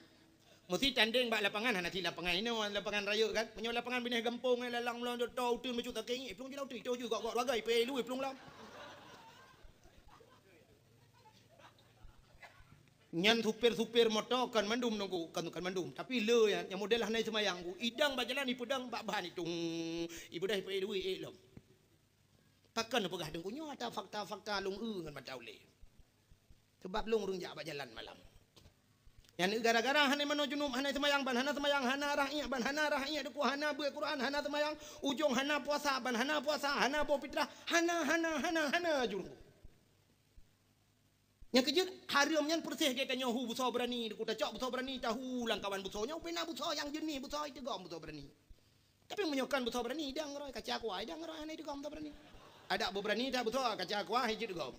Meusti tandeng bak lapangan, hana cit lapangan inoe, lapangan rayeuk kan. Meunyoe lapangan binéh gampông, eh, lalang meulon, to uteuen bacut sakét, eh, plueng jih lam uteuen, to jih gok-gok bagai, pé lui plueng lam. Nyan supir-supir moto kon mandum nunggu, kon, kon mandum. Tapi le nyan, nyang model hana seumayang ku, idang bak jalan ipeudong bak ban itung. Ibeudôh ipeuék duit ék lom. Pakon peugah teungku nyoe ata fakta-fakta lôn eu ngon mata ulée. Sebab lôn ureueng jak bak jalan malam. Nyan gara-gara hana manoe junub, hana seumayang, ban hana seumayang, hana rhah iék, ban hana rhah iék teungku, hana beuet Quran, hana seumayang, ujong hana puasa, ban hana puasa, hana boh fitrah, hana, hana, hana, hana jurung. Nyang keujeuet, hareuem nyan peureuseh gét tanyoe hu beusoe beurani, teungku tacok beusoe beurani, tahu lam kawan beusoe nyoe, pih na beusoe nyang jeunih, beusoe iteugom beusoe beurani. Tapi meunyoe kon beusoe beurani, idang roe, kaca kuah, idang roe, hana iteugom beusoe beurani. Adak beubeurani that beusoe, kaca kuah, hijeuet gom.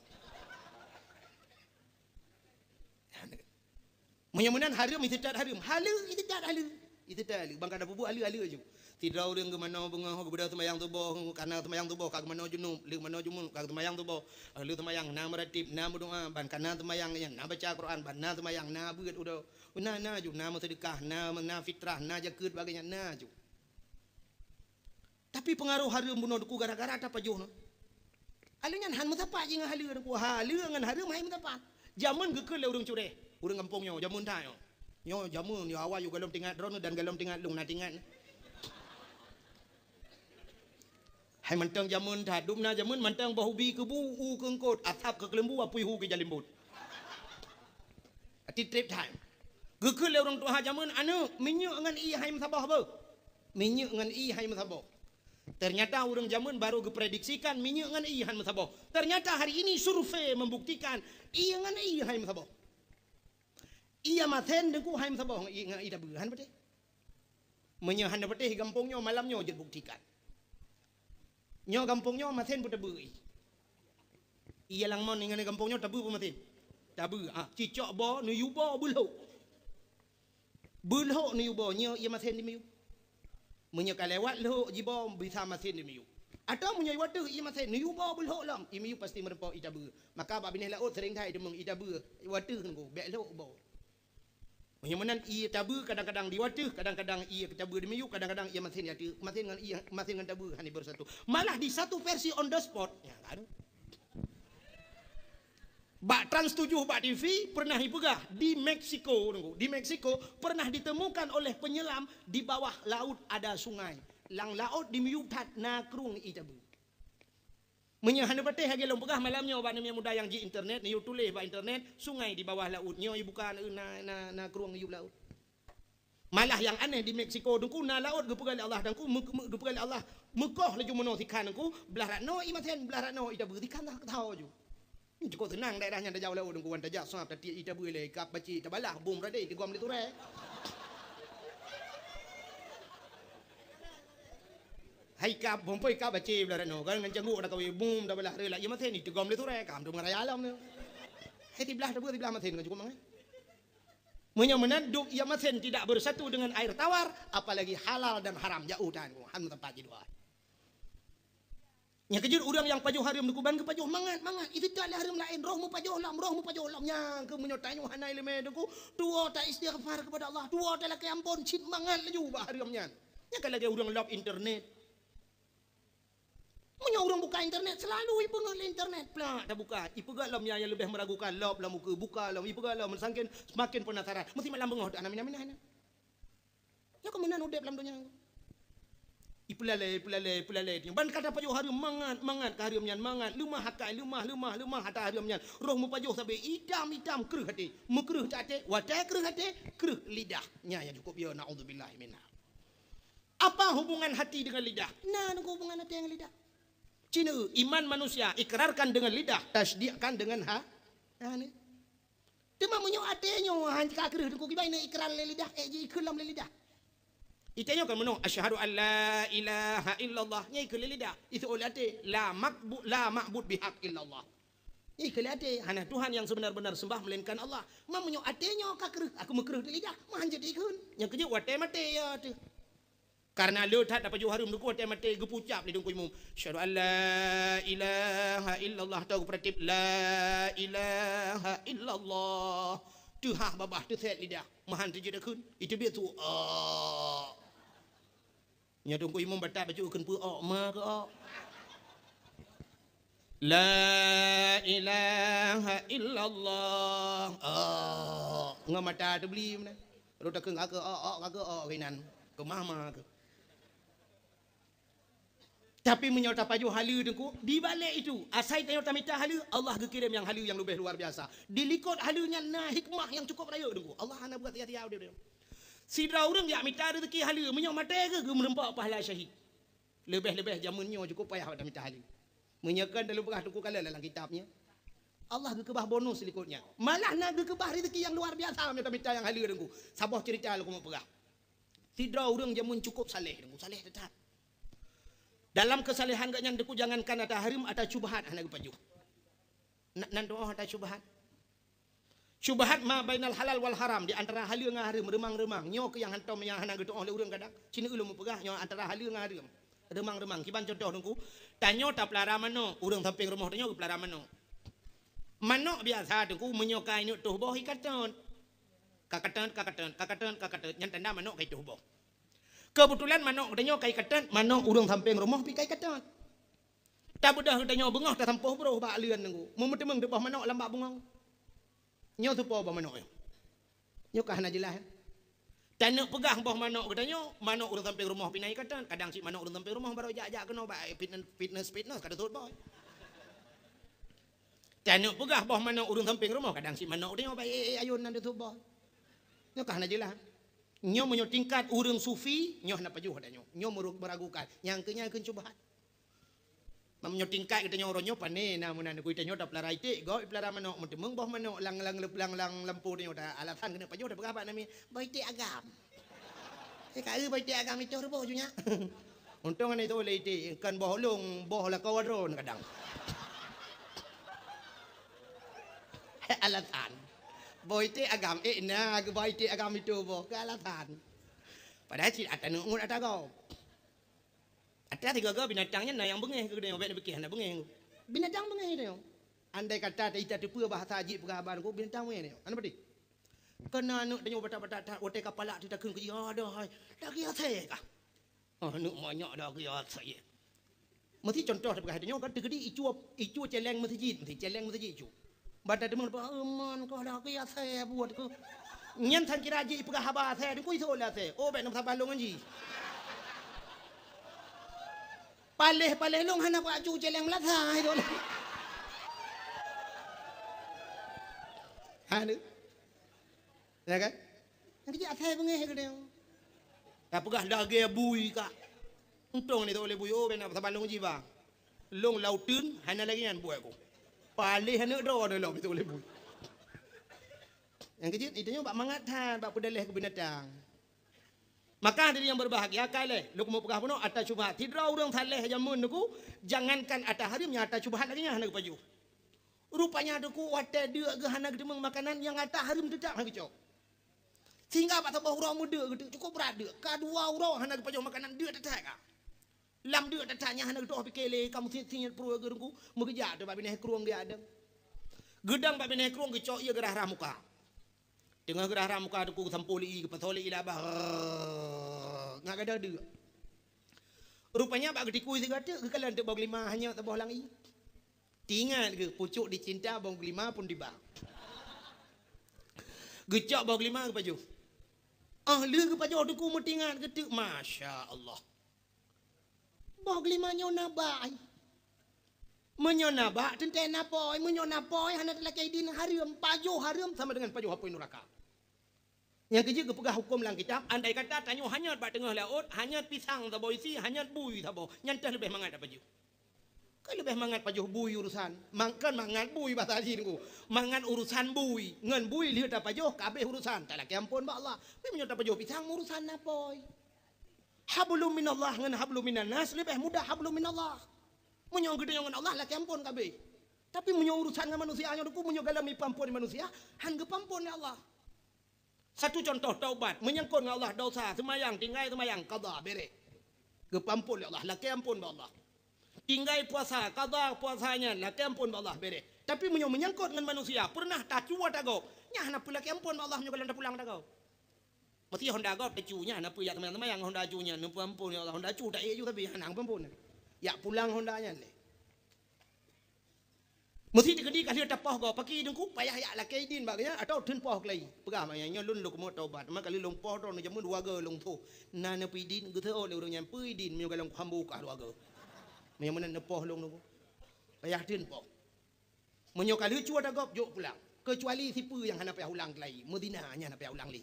Meunyoe meunan hareuem, iseutôt hareuem. Haleue, iseutôt haleue. Iseutôt haleue. Ban ka tapeubuet haleue-haleue aju. Sidroe ureueng geumanoe beungoh, geubeudôh seumayang suboh, kana seumayang suboh ka geumanoe junub, lheueh manoe junub ka seumayang suboh. Lheueh seumayang na meuratib, na meudoa, ban kana seumayang nyan na baca Quran, ban na seumayang na beuet uroe. Na, na aju, na meuseudeukah, na, na fitrah, na jakeuet, bagée nyan na aju. Tapi peungaroh hareuem bunoe teungku gara-gara tapajoh nyoe. Haleue nyan han meusapat jih ngon haleue teungku. Haleue ngon hareuem hai meusapat. Jameun geukheun lé ureueng cureh, ureueng gampông nyoe, jameun that nyoe. Nyoe jameun, nyoe awai yue gohlom teuingat droeneuh dan gohlom teuingat lôn na teuingat. Hai mantong jameun that, dum na jameun mantong boh ubi keu bu, u keu eungkôt, asab keu keuleumbu, apui hu keu jalimbot. Ati trép that. Geukheun lé ureueng tuha jameun, "Aneuk, minyeuk ngon ié hai meusaboh beuh." Minyeuk ngon ié hai meusaboh. Ternyata ureueng jameun baru geuprediksikan minyeuk ngon ié hai meusaboh. Ternyata hari ini survei membuktikan ié ngon ié hai meusaboh. Ié masen teungku hai meusaboh ngon ié, ngon ié tabeue, han patéh. Meunyoe hana patéh gampông nyoe, malam nyoe jeuet buktikan. Nyoe gampông nyoe masen peutabeu ié. Ié lam mon ngon gampông nyoe tabeue peumaten. Tabeue, ah, cicok boh, neuyue boh beulhok. Beulhok neuyue boh, nyoe ié masen dimiyue. Meunyoe ka lewat lhok jiboh, bisa masen dimiyue. Atawa meunyoe ié wateuh ié masen, neuyue boh beulhok lom, imiyue pasti meureumpok ié tabeue. Maka bak binéh laôt seuring that iteumeung ié tabeue, ié wateuh nunggu, bék lhok boh. Meunyoe meunan ié tabeue kadang-kadang di wateuh, kadang-kadang ié tabeue dimiyue, kadang-kadang ié masen di ateueh, masen ngon ié, masen ngon tabeue hana bersatu. Malah di satu versi on the spot. Ya, kan? Bak Trans tujuh bak T V pernah ipeugah di Meksiko, nunggu, di Meksiko pernah ditemukan oleh penyelam di bawah laut ada sungai. Lam laôt dimiyue that na krueng ié tabeue. Meunyoe hana patéh lagée lôn peugah malam nyoe bak aneuk muda nyang ji internet, neuyue tuléh bak internet, sungai di bawah laut nyoe ibuka na, na, na krueng yup laut. Malah nyang aneh di Meksiko teungku na laôt geupeugah lé Allah teungku, meu-, meu-, geupeugah lé Allah meukoh laju meunoe sikhan teungku, blah rat noe ié masen, blah rat noe ié tabeue sikhan dah keutho ju. Cukôp seunang daerah nyan tajak u laôt teungku, wan tajak sab tatiek ié tabeue ilée, kab bacé tabalah, bum radeh, tigom lé turée. Hai kab, bumpôi kab bacé blah rat noe, kan ngon cangguek dak kawé, bum, tabalah reulah, ié masen itigom lé turée, kam tu meuraya lom tu. Hai siblah tabeue, siblah masen kan cukôp mangat. Meunyoe meunan dum ié masen tidak bersatu dengan air tawar, apalagi halal dan haram, jauh tan, han meuteumpat jidua. Nyang keujeuet ureuëng nyang pajoh hareuem deukuban geupajoh mangat, mangat. Itu tak lé hareuem laén, roh meupajoh lom, roh meupajoh lom. Nyang keu meunyoe tanyoe hana iéleumé teungku, tuwoe ta istighfar kepada Allah, tuwoe ta lakée ampôn, cit mangat laju bak hareuem nyan. Nyang ka lagée ureuëng lop internet. Meunyoe ureuëng buka internet, selalu ipeungeut lé internet. Plak, tabuka. Ipeugah lom nyang, nyang leubeh meragukan, lop lom ukeue, buka lom, ipeugah lom, sangken, semakin penasaran. Meusti malam beungoh, anak minah-minah nyan. Nyoe keuh meunan udeb lam donya. Ipeulalée, ipeulalée, ipeulalée. Ban ka tapajoh hareuem mangat, mangat ka hareuem nyan mangat. Leumah akai, leumah, leumah, leumah ata hareuem nyan. Roh meupajoh sabe itam, itam kreueh até. Meukreueh até, watée kreueh até, kreueh lidah. Nyan nyang cukup yo, naudzubillah minha. Apa hubungan hati dengan lidah? Na nunggu hubungan até ngon lidah. Cina, iman manusia ikrarkan dengan lidah, tasdikkan dengan ha-, hana. Teuma meunyoe até nyoe han ka kreueh teungku kiban na ikrar lé lidah, eh, ji ikheun lom lé lidah. Ita nyoe kan meunoe, "Asyhadu an la ilaha illallah." Nyan ikheun lé lidah. Iseuôt lé até, "La maqbu-, la ma'bud bihaq illallah." Nyan ikheun lé até, "Hana Tuhan yang sebenar-benar sembah melainkan Allah." Ma meunyoe até nyoe ka kreueh, aku meukreueh lé lidah, ma han jeuet ikheun. Nyang keujeuet watée maté ya teuh. Karena le that tapajoh hareuem deuku watée maté geupucap lé Teungku Imum. Asyhadu an la ilaha illallah, tau geupeuratéb la ilaha illallah. Teuhah babah teusét lidah. Mahan teujeuet akheun. Iteubiet su. Oh. Nya Teungku Imum batat bacut kheun peu ok ma keu ok. La ilaha illallah. Oh, ngon mata teubeli meunan. Rot takheun ka keu ok, ok ka keu ok keunan. Keu mama keu. Tapi meunyoe tapajoh haleue teungku, di balek itu, asai tanyoe tamita haleue, Allah geukirém nyang haleue nyang leubeh luar biasa. Di likot haleue nyan na hikmah nyang cukup rayeuk teungku. Allah hana buat sia-sia udeb. Sidroe ureuëng jak mita rezeki haleue, meunyoe maté geuh geumeureumpok pahala syahid. Leubeh-leubeh jameun nyoe cukup payah bak tamita haleue. Meunyoe kon talu peugah teungku kala lam kitab nyan. Allah geukeubah bonus likot nyan. Malah na geukeubah rezeki nyang luar biasa meunyoe tamita nyang haleue teungku. Saboh cerita lôn keumeung peugah. Sidroe ureuëng jameun cukup saleh teungku, saleh teutap. Dalam keusalehan geuh nyan teungku jangankan ata hareuem, ata syubhat hana geupajoh. Na, nan doa ata syubhat. Syubhat ma bainal halal wal haram, di antara haleue ngon hareuem, reumang-reumang. Nyoe keuh nyang hantom nyang hana geutuoh lé ureuëng kadang. Cina ulôn meupeugah nyoe antara haleue ngon hareuem. Reumang-reumang. Kiban contoh teungku, tanyoe tapeulara manok, ureuëng sampéng rumoh tanyoe geupelara manok. Manok biasa teungku meunyoe ka ineuk toh boh ikatot. Kakatot, kakatot, kakatot, kakatot. Nyan tanda manok ka itoh boh. Keubeutulan manok geutanyoe ka ikatot, manok ureuëng sampéng rumoh pih ka ikatot. Tabeudôh geutanyoe beungoh tasampôh broh bak leuen teungku. Meuteumèe teuboh manok lam bak bungong. Nyoe teupo boh manok nyoe. Nyoe ka hana jeulaih. Taneuk peugah boh manok geutanyoe, manok ureuëng sampéng rumoh pih na ikatot. Kadang cit manok ureuëng sampéng rumoh barô jak-jak keunoe bak fitness, fitness, fitness ka teutot boh. Taneuk peugah boh manok ureuëng sampéng rumoh, kadang cit manok geutanyoe bak ék-ék ayôn nan teutot boh. Nyoe ka hana jeulaih. Nyoe meunyoe tingkat ureuëng sufi, nyoe hana pajoh geutanyoe. Nyoe meurug-, meuragukan. Nyang keu nyan kheun syubhat. Meunyoe tingkat geutanyoe uroe nyoe pane na meunan, geutanyoe tapeulara iték, gob ipeulara manok, meuteumèe boh manok lam, lam, lam, lam lampôh tanyoe ta alasan keuneuk pajoh tapeugah bak nami, boh iték agam. Eh, ka eu boh iték agam itoh teuboh ju nyak. Untông hana itoh lé iték, kon boh lông, boh lakoe droe kadang. Alasan. Boh iték agam, eh, na geuboh iték agam itu boh, keu alasan. Padahai cit ata nyoe ngon ata gob. Ata sigoe-goe binatang nyan na nyang beungéh keu geutanyoe, bék neupike hana beungéh. Binatang beungéh geutanyoe. Andai kata ta-, ita teupeue bahasa jih peugah haba nyoe, binatang beungéh nyoe. Hana peudeh. Keu na aneuk tanyoe batat-batat that, watée ka palak teuh takheun keu jih, "Aduh hai, lagée asée kah?" Oh, aneuk manyak lagée asée. Meusi contoh tapeugah tanyoe kan, teukeudi icue, icue céléng meuseujid, meusi céléng meuseujid icue. Ban tadeungoe, "Aman kah lagée asée buet keuh." Nyan sang kira jih ipeugah haba asée, deungon isoe lé asée. Oh, bék na meusaban lôn ngon jih. Paléh-paléh lôn hana kuacu céléng meulasai tu. Ha, tu. Ya kan? Nyang keuh asai beungéh geutanyoe. Ka peugah lagée bui ka. Untông ni toleh bui, oh, bék na saban lôn jiba. Lôn lauteun hana lagée nyan buet ku. Paléh aneuk droe lôn toleh bui. Nyang keuh jeuet, itu nyoe bak mangat that, bak peudaleh keu binatang. Maka hadirin yang berbahagia, kaleh, lôn keumeung peugah bunoe ata syubhat. Sidroe ureuëng saleh jameun nyoe ku, jangankan ata hareuem, nyang ata syubhat lagée nyan hana geupajoh. Rupanya teungku watée deuk geuh hana geuteumeung makanan nyang ata hareuem teutap hana geucok. Sehingga bak saboh uroe meudeuk geuteuk, cukup brat deuk. Ka dua uroe hana geupajoh makanan deuk teutap ka. Lam deuk teutap nyan hana geutoh pike lé, ka meusiet-siet pruet geuh teungku, meugeujak teuk bak binéh krueng geujak dong. Geudong bak binéh krueng geucok ié geurah-rah muka. Teungoh geurah-rah muka teungku geusampoe lé ié, geupasoe lé ié labah. Ngat gadôh deuk. Rupanya bak geutikui sigoe teuk geukalon teuk boh geulima hanyot saboh lam ié. Teuingat geuh, pucuk dicinta boh geulima pun tiba. Geucok boh geulima geupajoh. Oh, lheueh geupajoh teungku meuteuingat geuteuk, masya Allah. Boh geulima nyoe na bak ai. Meunyoe na bak teuntée na pôi, meunyoe na pôi hana teulakée idin hareuem, pajoh hareuem sama dengan pajoh apui nuraka. Nyang keuh jeuet geupeugah huköm lam kitab, andai kata tanyoe hanyot bak teungoh laôt, hanyot pisang saboh isi, hanyot bui saboh, nyan teuh leubeh mangat tapajoh. Kan leubeh mangat pajoh bui urusan. Mang-, kan mangat bui bahasa jih teungku. Mangat urusan bui. Ngon bui lheueh tapajoh, ka habéh urusan. Talakée amphon bak Allah. Tapi meunyoe tapajoh pisang, urusan na pôi. Hablum minallah ngon hablum minannas leubeh mudah hablum minallah. Meunyoe geutanyoe ngon Allah, lakée amphon ka habéh. Tapi meunyoe urusan ngon manusia nyoe teungku, meunyoe galom ipeuamphon manusia, han geupeuamphon lé Allah. Satu contoh taubat, menyangkut ngon Allah dosa, seumayang, tinggai seumayang, qadha, bereh. Geupeuamphon lé Allah, lakée amphon bak Allah. Tinggai puasa, qadha puasa nyan, lakée amphon bak Allah, bereh. Tapi meunyoe menyangkut ngon manusia, peureunah tacu ata gob, nyan hana peue lakée amphon bak Allah meunyoe galom tapulang ata gob. Meusti honda gob tacu nyan, na peue jak seumayang-seumayang honda cu nyan, neupeuamphon, "Ya Allah, honda cu taék ju tapi hana geupeuamphon." Jak pulang honda nyan lé. Meusti teukeudi ka lheueh tapoh gob, pakri teungku payah jak lakée idin bak geuh nyan atawa theun poh keulayi. Peugah bak nyan, "Nyoe lôn lôn keumeung taubat, teuma ka lheueh lôn poh droeneuh jameun dua goe lôn tho." Na neupeu idin, geuteuôt lé ureuëng nyan, "Peu idin meunyoe ka lôn hamba ka dua goe." Meunyoe meunan neupoh lôn teungku. Payah theun poh. Meunyoe ka leucue ata gob, jok pulang. Keucuali sipeue nyang hana payah ulang keulayi, meuzina nyan hana payah ulang lé.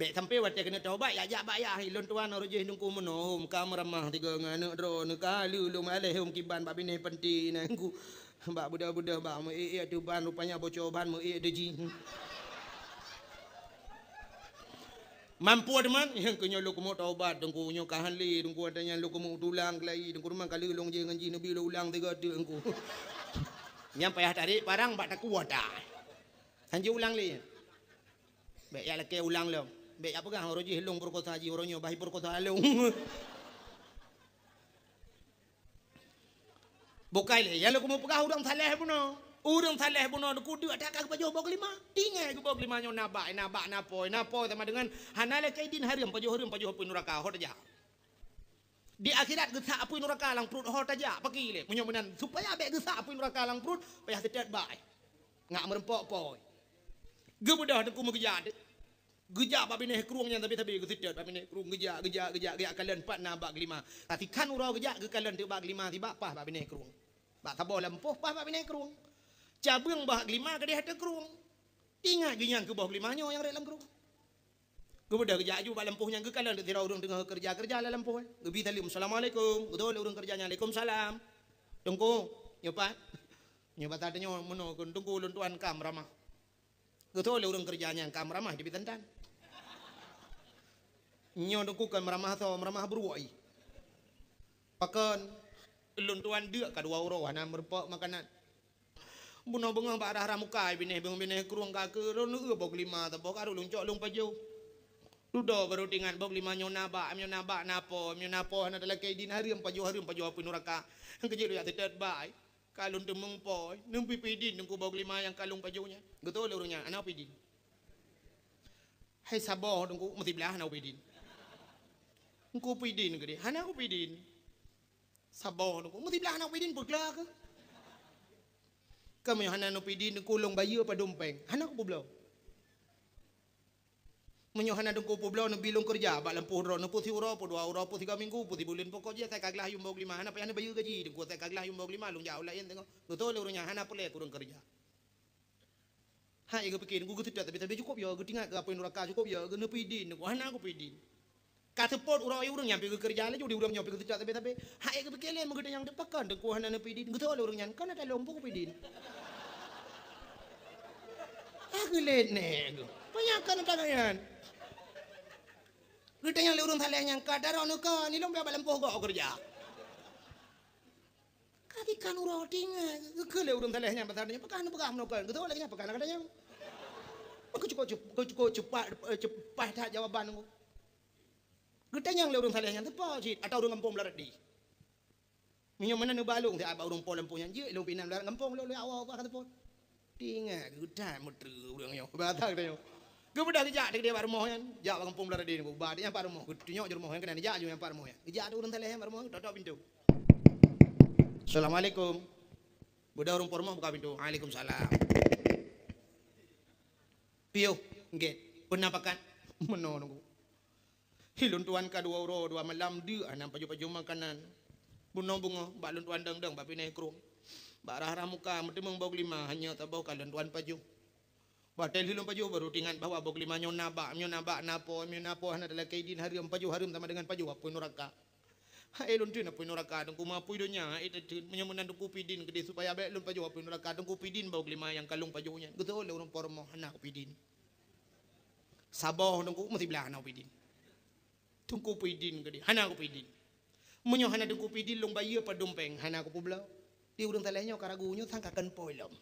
Bék sampoe watée keuneuk taubat, jak jak bak yah, "Lôn tuan, uroe jih teungku meunoe, hom ka meuramah tiga ngon aneuk droeneuh, ka lheueh lôn aleh hom kiban bak binéh panti nyan ku, bak beudôh-beudôh, bak meu-ék-ék ateueh ban, rupanya bocor ban meu-ék teuh jih." Mampu teuma, nyang keu nyoe lôn keumeung taubat, teungku, nyoe ka han lé, teungku, watée nyan lôn keumeung tulang keulayi, teungku, teuma ka lheueh lôn jih ngon jih neubi lôn ulang tiga teuk, teungku. Nyan payah tarek parang bak takue ata. Han jeuet ulang lé. Bék jak lakée ulang lom. Bék jak peugah, "Uroe jih lôn peurekosa jih, uroe nyoe bah ipeurekosa lôn." Bukai lé, nyang lôn keumeung peugah ureuëng saleh bunoe. Ureuëng saleh bunoe teungku deuk that ka geupajoh boh geulima. Tinggai geuboh geulima nyoe na bak, na bak, na pôi, na pôi sama dengan hana lakée idin hareuem, pajoh hareuem, pajoh apui nuraka, ho tajak. Di akhirat geusak apui nuraka lam pruet ho tajak, pakri lé. Meunyoe meunan, supaya bék geusak apui nuraka lam pruet, payah seutet bak. Ngat meureumpok pôi. Geubeudôh teungku meugeujak. Geujak bak binéh krueng nyan sabe-sabe geuseutôt bak binéh krueng, geujak, geujak, geujak, geujak kalon pat na bak geulima. Ka sikhan uroe geujak geukalon teuk bak geulima sibak paih bak binéh krueng. Bak saboh lampôh paih bak binéh krueng. Cabeueng bak geulima keudeh ateueh krueng. Ingat geuh nyan keu boh geulima nyoe nyang rhot lam krueng. Geubeudôh geujak aju bak lampôh nyan geukalon teuk sidroe ureuëng teungoh keureuja-keureuja lam lampôh, eh. Geubi saleuem, "Assalamualaikum." Geutôh lé ureuëng keureuja nyan, "Waalaikumsalam." "Teungku, nyoe pat?" "Nyoe pat tanyoe meunoe keu Teungku lôn tuan ka meuramah." Geutôh lé ureuëng keureuja nyan ka meuramah di Bitantan. Nyoe teungku kon meuramah soe, meuramah bruek i. Pakon lôn tuan deuk ka dua uroe hana meurumpok makanan. Bunoe beungoh bak rhah-rhah muka binéh, beungoh binéh krueng ka keu lôn eu boh glima saboh ka lôn cok lôn pajoh. Dudoe barô teuingat boh glima nyoe na bak, nyoe na bak na po, nyoe na po hana talakée idin, hareuem pajoh, hareuem pajoh apui nuraka. Nyang keujeuet lôn jak teutet bak ai. Ka lôn teumeung po, neubi pidin teungku boh glima nyang ka lôn pajoh nyan. Geutôi lé ureuëng nyan, hana pidin. Hai saboh teungku, meusiblah hana pidin. Engku pidin keudeh, hana kupidin. Saboh teungku, meusiblah hana pidin peugla keu. Ka meunyoe hana neupidin teungku lôn bayeue padum péng, hana kupeubloe. Meunyoe hana teungku peubloe neubi lôn keureuja bak lampôh droe, neupeusiuroe, peudua uroe, peusigoe minggu, peusibuleuen, pokok jih asai ka glah yuem boh glima, hana payah neubayeue gaji teungku, asai ka glah yuem boh glima lôn jak u laén teungoh. Geutôi lé ureuëng nyan, hana peureulée keu ureuëng keureuja. Hai geupike teungku geuseutôt tapi tapi cukôp yo, geutingat keu apui nuraka cukôp yo, geuneupidin teungku, hana kupidin. Ka seupôt uroe ureuëng nyan pi geukeureuja laju di ureuëng nyoe pi geuseutôt tapi tapi. Hai geupike lé meugeutanyong teupakon teungku hana neupidin, geutôi lé ureuëng nyan, kon ata lôn peue kupidin. Ah geulét nèh geuh. Peue nyang kon ata nyan. Geutanyong lé ureuëng saleh nyan ka daroe neuka ni lôn bak lampôh gok keureuja. Ka dikan uroe tingai geukheun lé ureuëng saleh nyan pasal nyan peugah neupeugah meunoe kon geutanyong lagée nyan peugah lagée nyan. Maka cukup cukup cukup cepat cepat that jawaban teungku. Geutanyong lé ureuëng saleh nyan teupo cit atau ureuëng gampông Blaradi. Meunyoe meunan neuba lôn siat bak ureuëng po lampôh nyan jeuet lôn pinan lam gampông lôn lé awak ka teupôt. Tingat geudat meutreuk ureuëng nyoe. Bata geutanyoe. Geubeudôh geujak teuk bak rumoh nyan, jak bak gampông Blaradi nyan, ba nyan pat rumoh, geutunyok jih rumoh nyan keunan jak jih nyan pat rumoh nyan. Geujak teuk ureuëng saleh nyan bak rumoh, tok-tok pintoe. Assalamualaikum. Beudôh ureuëng po rumoh buka pintoe. Waalaikumsalam. Piôh, gét. Peuna pakat? Meunoe teungku. Hi lôn tuan ka dua uroe dua malam deuk hana pajoh-pajoh makanan. Bunoe beungoh bak lôn tuan dong-dong bak pinai krueng. Bak rhah-rhah muka meuteumeung boh glima hanya saboh ka lôn tuan pajoh. Watée lheueh lôn pajoh baru teuingat bahwa boh glima nyoe na bak, nyoe na bak na po, nyoe na po hana talakée idin hareuem pajoh hareuem sama dengan pajoh apui nuraka. Hai lôn theun apui nuraka teungku meupui donya hai teutheun meunyoe meunan teungku pidin keudeh supaya bék lôn pajoh apui nuraka teungku pidin boh glima nyang ka lôn pajoh nyan. Geutôi lé ureuëng po rumoh hana kupidin. Saboh teungku meusiblah hana kupidin. Teungku pidin keudeh, hana kupidin. Meunyoe hana teungku pidin lôn bayeue padum péng, hana kupeubloe. Di ureuëng saleh nyoe ka ragu nyoe sang ka kon po lom.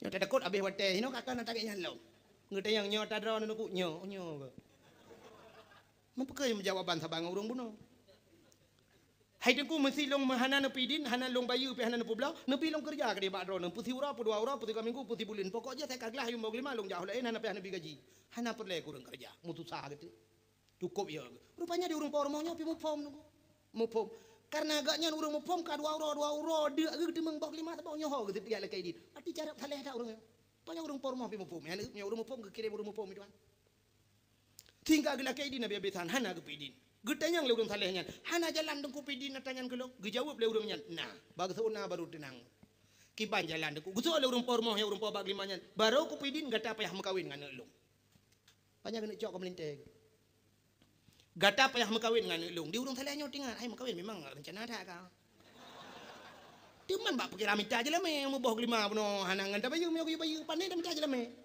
Nyoe tatakot abéh watée nyoe ka kon ata gét nyan lom. Geutanyong nyoe ata droe teungku nyoe, nyoe. Meupeukeue meujawaban saban ngon ureuëng bunoe. Hai teungku meusi lôn hana neupidin, hana lôn bayeue pih hana neupeubloe, neubi lôn keureuja keudeh bak droeneuh, peusiuroe, peudua uroe, peusigoe minggu, peusibuleuen. Pokok jih asai ka glah yuem boh glima lôn jak u laén hana payah neubi gaji. Hana peureulée keu ureuëng keureuja, meususah geuteuk. Cukôp yo geuh. Rupanya di ureuëng po rumoh nyoe pih muphom teungku. Muphom. Kareuna gobnyan ureuëng muphom ka dua uroe, dua uroe deuk geuh geuteumeung boh glima saboh nyoe ho geuh teubiet lakée idin. Arti carab saleh that ureuëng nyoe. Rupanya ureuëng po rumoh pih muphom. Nyan ureuëng muphom geukirém ureuëng muphom itu kan. Sehingga geulakée idin habéh-habésan hana geupidin. Geutanyong lé ureuëng saleh nyan, "Hana jalan teungku pidin ata nyan keu lôn?" Geujaweueb lé ureuëng nyan, "Na." Bak geuseuôt na baru teunang. Kiban jalan teungku. Geuseuôt lé ureuëng po rumoh nyan ureuëng po bak glima nyan, "Barô kupidin gata payah meukawen ngon aneuëk lôn." Panyang keuneuk cok keu meulintée. "Gata payah meukawen ngon aneuëk lôn." Di ureuëng saleh nyoe teuingat, "Hai meukawen memang rencana that ka." Teuma bak pikiran mita jeulamé, muboh glima bunoe hana ngon tabayeue, meunyoe geuyue bayeue, pane tamita jeulamé.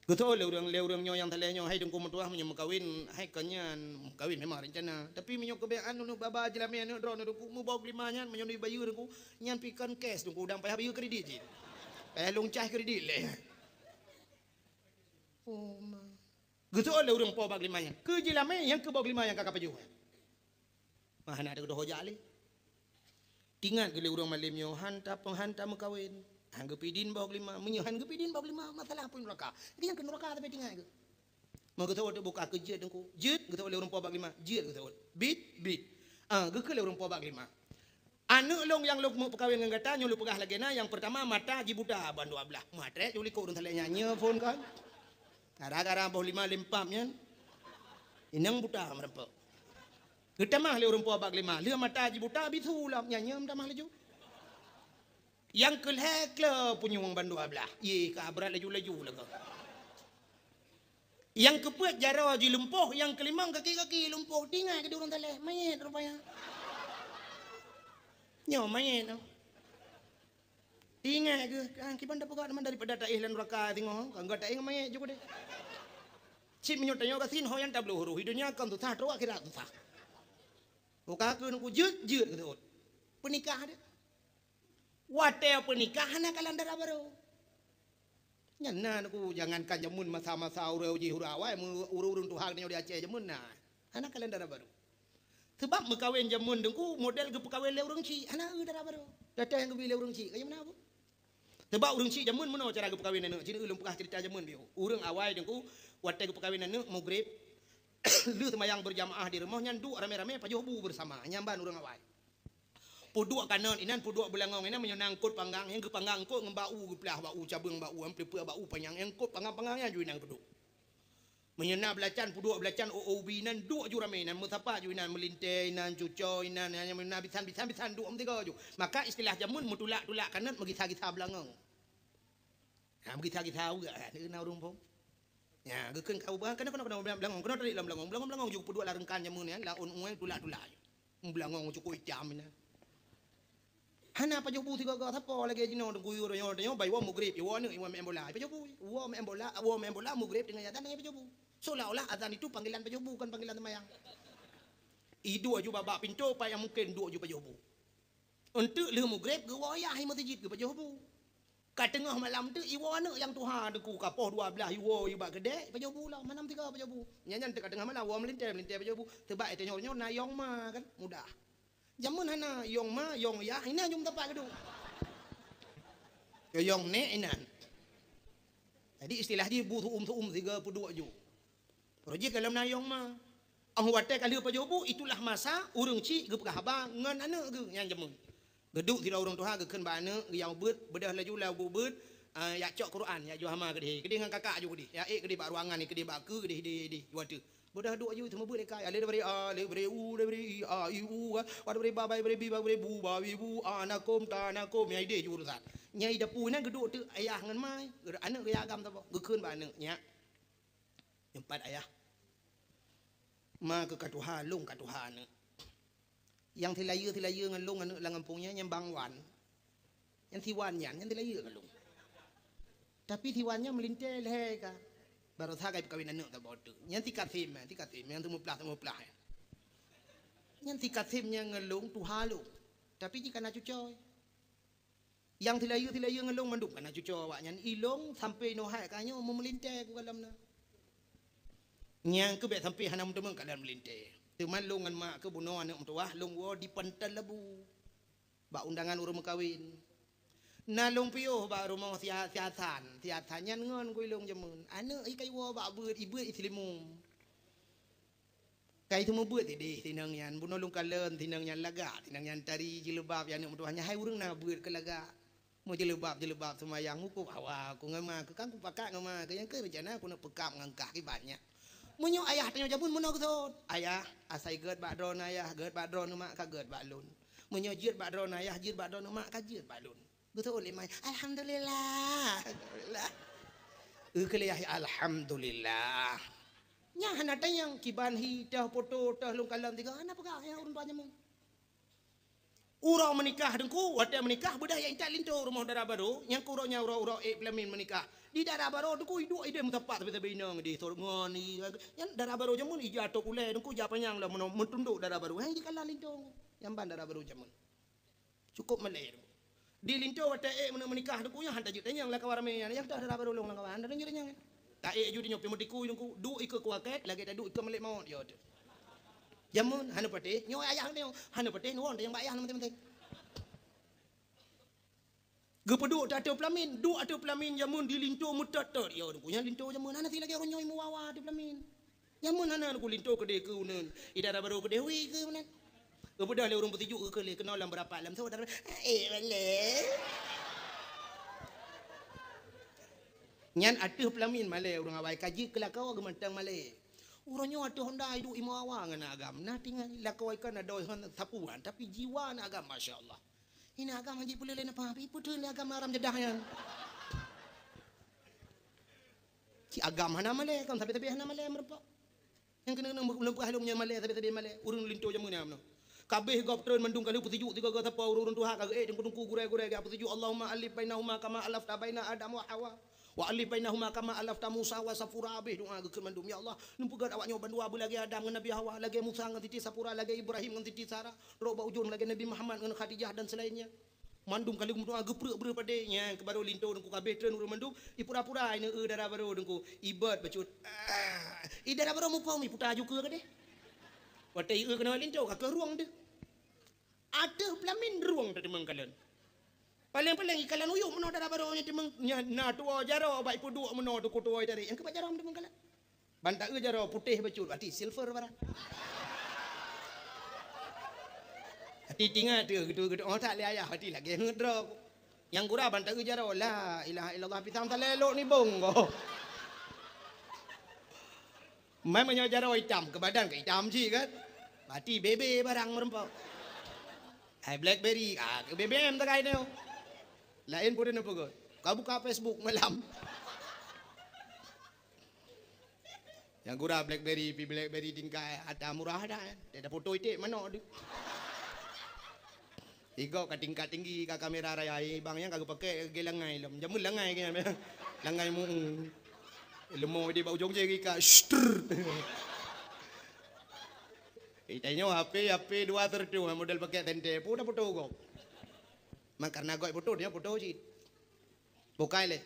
Geutôi lé ureuëng, lé ureuëng nyoe nyang saleh nyoe, "Hai teungku meutuah, meunyoe meukawen, hai kon nyan, meukawen memang rencana. Tapi meunyoe keubiasaan lôn ba-ba jeulamé aneuëk droeneuh teungku, muboh glima nyan, meunyoe neubayeue teungku, nyan pih kon cash teungku, dang payah bayeue kredit cit. Payah lôn cah kredit lé." Oh ma. Geutôi lé ureuëng po bak glima nyan, "Keu jeulamé nyang keu boh glima nyang ka kapajoh." Mah hana teudoh jak lé. Teuingat keu lé ureuëng malém nyoe, han tapeuhan tameukawen. Han geupidin boh glima, meunyoe han geupidin boh glima, masalah apui nuraka. Jadi nyang keu nuraka tapi teuingat keu. Meugeutôi teuk buka keu jeuet teungku. Jeuet geutôi lé ureuëng po bak glima, jeuet geutôi. Bit, bit. Ah, geukheun lé ureuëng po bak glima. Aneuëk lôn nyang lôn meupeukawen ngon gata nyoe lôn peugah lagée na, nyang peurtama mata jibuta bandua blaih. Meuhat trek ju likot ureuëng saleh nyan nyoe phon kan. Gara-gara boh glima lempam nyan. Inong buta meureumpok. Geutamah lé ureuëng po bak glima, lheueh mata jibuta bisu lom nyan nyoe meutamah laju. Nyang keu lhée klo punyueng bandua blaih, yeh ka brat laju-laju lagée. Nyang keupeuet jaroe jilumpoh, nyang keulimong kaki-kaki lumpoh. Teuingat keu di ureuëng saleh, manyét rupanya. Nyoe manyét nyoe. Teuingat keu, ah, kiban tapeugah teuma daripada taéh lam nuraka singoh, ka gata ingat manyét jukudeh. Cit meunyoe tanyoe gasien ho nyang tabloe huroh, di donya kon susah, trok akhirat susah. Buka keu nungku jeuet, jeuet keu seuôt. Peunikah deh. Watée peunikah hana kalon dara barô. Nyan na ku, jangankan jameun masa-masa ureuëng jih ureuëng awai, ureuëng-ureuëng tuha nyoe di Aceh jameun na. Hana kalon dara barô. Sebab meukawen jameun Teungku model geupeukawen lé ureuëng chik, hana eu dara barô. Data nyang geubri lé ureuëng chik, kaya meunan bu. Sebab ureuëng chik jameun meunoe cara geupeukawen aneuëk, cit lôn peugah ceurita jameun biôh. Ureuëng awai Teungku, watée geupeukawen aneuëk, mugreb, lheueh seumayang beurjamaah di rumoh nyan duek ramé-ramé pajoh bu beusama, nyan ban ureuëng awai. Peuduek kanot inan, peuduek beulangong inan, meunyoe na eungkot panggang, nyang geupanggang eungkot ngon bak u, geuplah bak u, cabeueng bak u, peuleupeue bak u panyang, nyang eungkot panggang-panggang nyan ju inan peuduek. Meunyoe na beulacan, peuduek beulacan, o-, o ubi inan, duek ju ramé inan, meusapa ju inan, meulintée inan, cucoe inan, nyan meunyoe na bisan-bisan, bisan duek meusigoe ju. Maka istilah jameun meutulak-tulak kanot, meugisa-gisa beulangong. Ha, meugisa-gisa uak, ha, na ureuëng phon. Nya, geukheun ka ubah, keunoe, keunoe, keunoe beulangong, keunoe tarik lam beulangong. Beulangong-beulangong ju peuduek lam reungkan jameun nyan, laôn ueng tulak-tulak ju. Beulangong cukôp itam inan. Hana pajoh bu sigoe-goe, sapo lagée jinoe Teungku, nyoe, nyoe, nyoe, bai woe mugreb, iwoe aneuëk, iwoe meu'en bola. Pajoh bu, woe meu'en bola, woe meu'en bola, mugreb teungoh azan, teungoh pajoh bu. Seolah-olah azan itu panggilan pajoh bu, kon panggilan seumayang. Iduek ju bak, bak pintoe, pat nyang mungken duek ju pajoh bu. Eunteuk lheueh mugreb, geuwoe yah i meuseujid geupajoh bu. Ka teungoh malam teuk iwoe aneuëk nyang tuha Teungku, ka poh dua blaih iwoe bak keudè, pajoh bu lom, hana meusigoe pajoh bu. Nyan, nyan teuka teungoh malam woe meulintée, meulintée pajoh bu. Teubak i tanyoe nyoe na yong ma kan, mudah. Jameun hana yong ma, yong yah, inan ju meusapat geuduek. Yo yong nek inan. Jadi istilah jih bu su'um-su'um sigoe peuduek ju. Roh jih ka lom na yong ma. Óh watée ka lheueh pajoh bu, itulah masa ureuëng chik geupeugah haba ngon aneuëk geuh nyang jameun. Geuduek sidroe ureuëng tuha geukheun bak aneuëk geuh nyang ubeuet, beudôh laju lam ubeuet, a, jak cok Quran, jak jiôh hama keudeh. Keudeh ngon kakak ju keudeh. Jak ék keudeh bak ruangan, keudeh bak keue, keudeh, keudeh, keudeh. Watée beudôh duek ju, seumeubeuet lé kai. Alif, bari a, alif, bari u, bari i, a, i, u, a. Watée bari ba, bari, bari bi, ba, bari bu, ba, bi, bu, a, na, kum, ta, na, kum. Nyang ideh ju urusan. Nyang i dapu nyan geuduek teuk ayah ngon ma. Aneuëk geuh jak agam saboh. Geukheun bak aneuëk, nyak. Nyoe pat ayah. Ma keuh ka tuha, lôn ka tuha aneuëk. Nyang silayeue-silayeue ngon lôn aneuëk lam gampông nyan, nyan Bang Wan. Nyan si Wan nyan, nyan silayeue ngon lôn. Tapi si Wan nyan meulintée lhée ka. Baroesa ka jipeukawen aneuëk saboh teuk. Nyan si Kasim, si Kasim, nyang seumeuplah-seumeuplah nyan. Nyan si Kasim nyan ngon lôn tuha lôn. Tapi jih ka na cucoe. Nyang silayeue-silayeue ngon lôn mandum ka na cucoe awaknyan. I lôn sampoe nyoe hai ka nyoe meumeulintée ku kalon na. Nyang keuh bék sampoe hana meuteumé kalon meulintée. Teuma lôn ngon mak keuh bunoe aneuëk meutuwah lôn woe di Pantai Labu. Bak undangan ureuëng meukawen. Na lôn piôh bak rumoh si Ha-, si Hasan. Si Hasan nyan ngon ku i lôn jameun. Aneuëk i ka iwoe bak beuet, i beuet i Seulimeum. Ka i seumeubeuet ideh sinong nyan, bunoe lôn kalon sinong nyan lagak, sinong nyan tari jilbab, ya aneuëk meutuwah nyan, hai ureuëng na beuet keu lagak. Meujilbab-jilbab seumayang, mukub hawa, ku ngon ma keuh, kan kupakat ngon ma keuh, nyang keuh rencana keuneuk peukab ngon kah kiban nyan. Meunyoe ayah tanyoe jameun meunoe geuseuôt, "Ayah, asai gét bak droeneuh ayah, gét bak droeneuh mak, ka gét bak lôn. Meunyoe jeuet bak droeneuh ayah, jeuet bak droeneuh mak, ka jeuet bak lôn." Geuseuôt lé ma, "Alhamdulillah." Alhamdulillah. Eu keu lé yah, "Alhamdulillah." Nyan hana tanyong kiban hi, teuh poto, teuh lôn kalon tiga, hana peugah nyang ureuëng tuha jameun. Uroe meunikah Teungku, watée meunikah beudah jak intat linto rumoh dara barô, nyang keu uroe nyan uroe-uroe ék peulamin meunikah. Di dara barô Teungku iduek ideh meusapat sabe-sabe inong ideh sot ngon i, nyan dara barô jameun ija top ulée Teungku, ija panyang lom meuno-, meutundok dara barô. Hang jikalon linto, nyang ban dara barô jameun. Cukôp malée. Di linto watée ék meunikah Teungku nyan han tajeuet tanyong lam kawan ramé nyan, nyang teuh dara barô lôn lam kawan, han tajeuet tanyong. Ta ék ju tanyoe pih meutikui Teungku, duek ikeue kuakét lagée taduek ikeue malaikat maut yo teuh. Jameun hana patéh, nyoe ayah nyoe hana patéh, nyoe tanyong bak ayah maséng-maséng. Geupeuduek ateueh peulamin, duek ateueh peulamin jameun di linto meutot-tot yo Teungku. Nyan linto jameun hana si lagée uroe nyoe meuwawa ateueh peulamin. Jameun hana Teungku linto keudeh keu uneun, i dara barô keudeh wi keu meunan. Geubeudôh lé ureuëng peusijuek geukheun lé keunoe lam beurapat lam soe dara, eh, malée. Nyan ateueh peulamin malée ureuëng awai ka jeuet keu lakoe geumantong malée. Uroe nyoe ateueh honda iduek imoe awa ngon agam. Nah tinggai lakoe ikan adoe hon sapuan, tapi jiwa na agam, masya Allah. Hina agam han jipeuleueh lé napa, tapi peue teun lé agam haram jadah nyan. Cit agam hana malée, kon sabe-sabe hana malée meurumpok. Nyang keuneuk lôn peugah lôn nyoe malée, sabe-sabe malée, ureuëng linto jameun nyan meunoe. Kabeh gob treun mandum ka lheueh peusijuek sigoe-goe sapo ureuëng-ureuëng tuha ka geuék teungku-teungku gurée-gurée ka peusijuek, Allahumma alif bainahuma kama alafta baina Adam wa Hawa. Wa alif bainahuma kama alafta Musa wa Safura, habéh doá geukheun mandum, "Ya Allah, neupeugét awak nyoe bandua beulagée Adam ngon Nabi Hawa, lagée Musa ngon Siti Safura, lagée Ibrahim ngon Siti Sarah, trok bak ujong lagée Nabi Muhammad ngon Khadijah dan selainnya." Mandum ka lheueh meudoa geuprek-brek padé. Nyan keuh barô linto Teungku ka abéh treun ureuëng mandum, ipura-pura ineuk eu dara barô Teungku. Ibot bacut. Ah, i dara barô muphom iputa aju keue keudeh. Watée ieu keunoe linto ka keuh rueng deuh. Ateueh peulamin rueng teuteumeng kalon. Paleng-paleng ikalon uyuek meunoe dara barô nyan teumeung, nyan na tuwoe jaroe bak ipeuduek meunoe Teungku tuwoe itarek. Nyang keuh bak jaroe teumeung kalon. Ban ta eu jaroe putéh bacut, até silver barang. Até tingat teuh geutu-geutu, oh, that lé ayah, até lagée heuet droe. Nyang gura ban ta eu jaroe, la ilaha illallah, pisang salé lok nibong ko. Mai meunyoe jaroe itam, keu badan ka itam cit kan. Berarti B B barang meureumpok. Hai BlackBerry, ah, keu B B M takai nyoe. Laén peue neupeugah. Ka buka Facebook malam. Nyang gura BlackBerry, pi BlackBerry tingkai ata murah dah. Dia dah foto iték manok tu. Igoe ka tingkat tinggi ka kamera raya, eh, bang nyang ka geupakai lagée langai lom. Jameun langai ke nyan. Langai mu. Leumo di bak ujong jari ka. Shtr. Eh, tanyoe H P, H P dua tertu model pakai tente. Pun dah foto gob. Mak karena gob foto, dia foto cit. Bukai lé.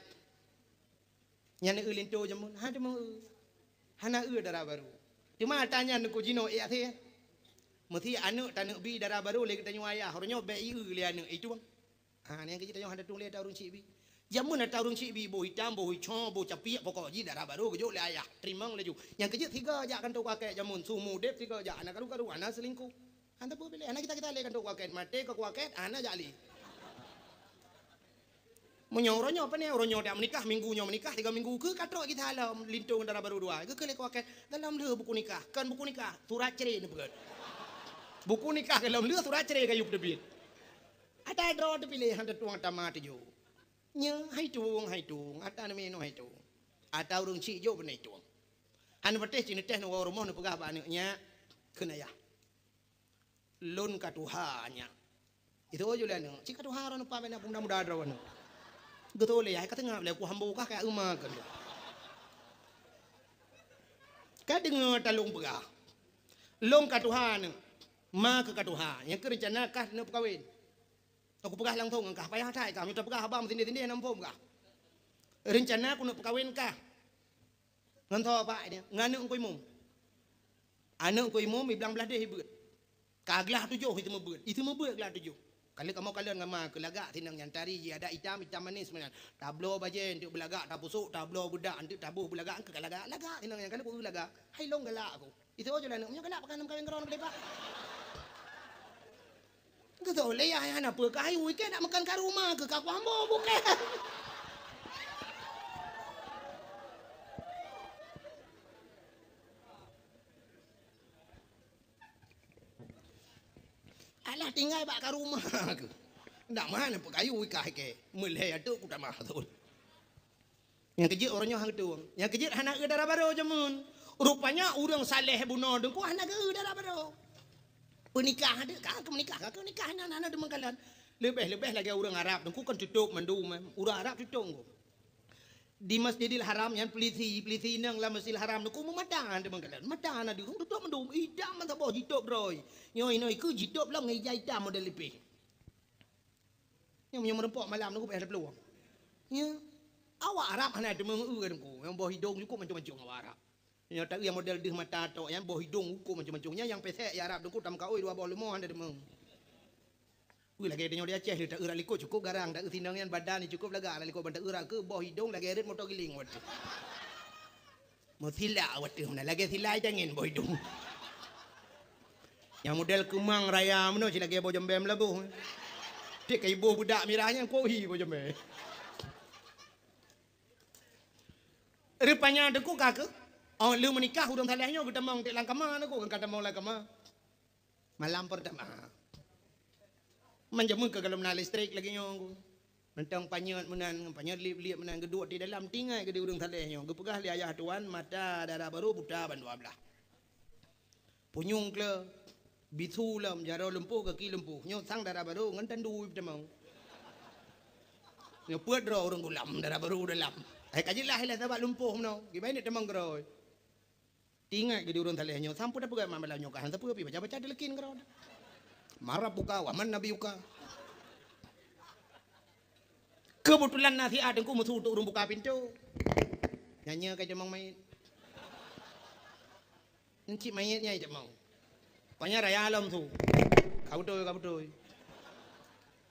Nyan eu linto jameun, ha teuma eu. Hana eu dara barô. Teuma ata nyan Teungku jinoe ék até. Meusi aneuk taneuk bi dara barô lé geutanyoe ayah, uroe nyoe bék ieu lé aneuk, itueng. Ha, nyan keuh jih tanyoe hana tueng lé ata ureuëng syiek bi. Jameun ata ureuëng syiek bi, boh itam, boh ico, boh capiek, pokok jih dara barô geujok lé ayah. Teurimong laju. Nyang keuh jeuet sigoe jak kantô kuakét jameun, su meu udeb sigoe jak, hana karu-karu, hana seulingkoh. Hana peue piléh, hana kita-kita lé kantô kuakét, maté ka kuakét, hana jak lé. Meunyoe uroe nyoe pane, uroe nyoe dak meunikah, minggu nyoe meunikah, tiga minggu keu ka trok kita lom linto ngon dara barô dua. Geukheun lé kuakét, golom lheueh buku nikah, kon buku nikah, surat cerai neupeugét. Buku nikah golom lheueh, surat cerai ka yue peuteubiet. Ata droe teupiléh han teutueng tama tujoh. Nyoe hai tueng, hai tueng, ata neuminoe hai tueng. Ata ureuëng syiek jok beunai tueng. Hana patéh cit neuteh neuwoe rumoh neupeugah bak aneuk nyak, kheun ayah. Lôn ka tuha nyak. Itu aju lé aneuk. Cit ka tuha droeneuh pa bak na peumuda-muda droeneuh. Geutôh lé yah ka teungab lé ku hambo kah ka euma keu lôn. Ka deungoe talông peugah. Lôn ka tuha aneuk. Ma keuh ka tuha. Nyang keuh reuncana kah neuk peukawen. Aku peugah langsong ngon kah payah that kah. Meunyoe tapeugah haba meusindeh-sindeh na muphom kah. Reuncana ku neuk peukawen kah. Ngon soe pak dia? Ngon aneuk Teungku Imum. Aneuk Teungku Imum iblang blaih deh ibeuet. Ka glaih tujoh itu meubeuet. Itu meubeuet glaih tujoh. Kali kamoe kalon ngon ma keu lagak sinong nyan tari jih adat itam, itam manis meunan. Tabloe bajée untuk beulagak, tapusok, tabloe beudak untuk taboh beulagak, engkeu ka lagak, lagak sinong nyan kali ku lagak. Hai long galak aku. Itu aja lah aneuk nyoe galak pakai nam kawin keron kali pak. Geutôh lé yah hana peue ka hayu ikée nak makan ka rumah keu ka kuambo bukée. Alah tinggai bak ka rumah keu. Ndak mah na peukayu ikah ikée. Meulhée atuk ku tamah thon. Nyang keujeuet uroe nyoe hana geutueng. Nyang keujeuet hana eu dara barô jameun. Rupanya ureuëng saleh bunoe deungku hana geu dara barô. Peunikah deuek ka keu meunikah ka keu nikah nyan hana deumeukalan. Leubeh-leubeh lagée ureuëng Arab deungku kan tutôp mandum. Ureuëng Arab tutôp deungku. Di Masjidil Haram nyan pelisi, pelisi inong lam Masjidil Haram deungku meumata deumeukalan. Mata hana deungon tutôp mandum. Idam mantong boh jitôp droe. Nyoe inoe ikeu jitôp lom ngon ija itam model lipeh. Nyang meunyoe meureumpok malam nunggu payah taplueng. Nya. Awak Arab hana teumeueu deungku. Nyang boh hidong cukup mancung-mancung awak Arab. Nyoe taeu nyang model deuh mata tok nyan boh hidong cukup mancung-mancung. Nyan nyang pesek ya Arab deungku tamkaoi dua boh leumo hana teumeueu. Wih lagée tanyoe di Aceh taeu rak likot cukup garang, taeu sinong nyan badan cukup lagak rak likot ban taeu rak keu boh hidong lagée rot moto giling watée. Meusilak watée meunan lagée silai tangen boh idong. Nyang model keumang raya meunoe cilagée boh jembée meulaboh. Tiek ka iboh beudak mirah nyan kohi boh jembée. Rupanya deungku ka keuh, oh lheueh meunikah ureuëng saleh nyoe geutamong tiek lam kama deungku ka tamong lam kama. Malam pertama. Manjameun ka golom na listrik lagée nyoe. Mantong panyöt meunan, panyöt lieb-lieb meunan geuduek di dalam tinggai geude ureuëng saleh nyoe. Geupeugah lé ayah tuan mata dara barô buta ban dua blaih. Punyueng kle, bisu lom, jaroe lumpuh, gaki lumpuh. Nyoe sang dara barô ngon tandu peutamong. Nyoe peuet droe ureuëng gulam dara barô dalam. Hai ka jeulaih lé sabab lumpuh meunoe. Kiban neuk tamong keudroe. Tingat geude ureuëng saleh nyoe, sampoe tapeugah malam nyoe ka hana sapeue pih baca-baca teulekin keudroe. Marab buka, waman nabi uka. Keubeutulan na siat teungku meusu untuk ureuëng buka pintoe. Nyan nyoe ka jamong manyét. Encik manyét nyan jamong. Panya raya lom su. Ka beutôi, ka beutôi.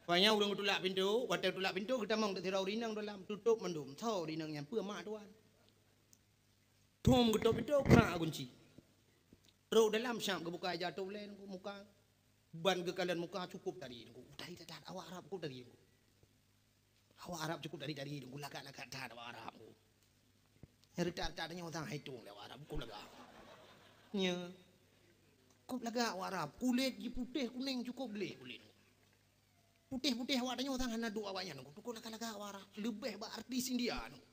Panya ureuëng geutulak pintoe, watée geutulak pintoe geutamong teuk sidroe ureuëng inong dalam, tutôp mandum. Soe ureuëng inong nyan, peue mak tuan. Thom geutôp pintoe, krak gunci. Trok dalam siap geubuka ija tôp lé muka. Ban geukalon muka cukup tari teungku. Tari that-that, awak Arab cukup tari teungku. Awak Arab cukup tari-tari teungku, lagak-lagak that awak Arab teungku. Nyang reutak-reutak tanyoe sang hai tueng lé awak Arab, cukup lagak. Nya. Cukup lagak awak Arab, kulét jih putéh kunéng cukup gleh kulét. Putéh-putéh awak tanyoe sang hana duek awak nyan teungku, cukup lagak-lagak awak Arab. Leubeh bak artis India teungku.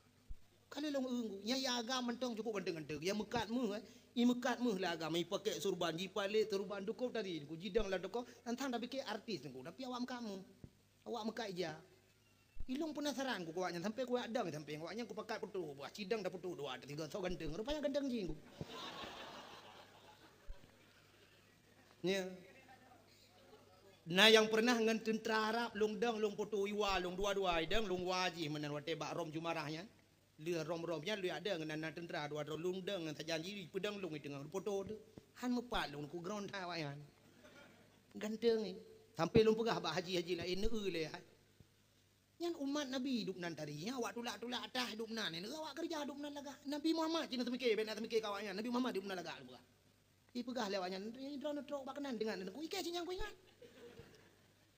Ka lheueh lôn eu teungku, nyan ya agam mantong cukup ganteng-ganteng. Ya meukat méuh, eh. I meukat méuh lé agam, i pakai surban, jipalét surban, cukup tari teungku, jidong lam toko, tantang tapike artis teungku, tapi awak meukat méuh. Awak meukat ija. Ilong penasaran ku awak nyan sampai kuyak dang sampai awak nyan kupakat putôh buah cidang dah putôh dua tiga soe ganteng. Rupanya ganteng jih ku. Nya. Na nyang pernah ngon teuntara Arab lôn dang lôn putôh iwa lôn dua-dua idang lôn wa jih meunan watée bak Rom Jumarah nyan. Lheueh Rom-Rom nyan lheueh ada ngon na teuntara dua droe lôn dang ngon sajan jih peudang lôn i teungoh putôh tu. Han meupat lôn ku ground awak nyan. Ganteng ni. Sampai lôn peugah bak haji-haji laén neu lé hai. Nyan umat Nabi dubnan tari. Nyan awak tulak-tulak atah dubnan. Nyan awak keureuja dubnan lagak. Nabi Muhammad cit na seumike, bèk na seumike keu awak nyan. Nabi Muhammad dubnan lagak lôn peugah. Ipeugah lé awak nyan, "Droeneuh trok bak keunan deungon deungon ku ikée cit nyang kuingat."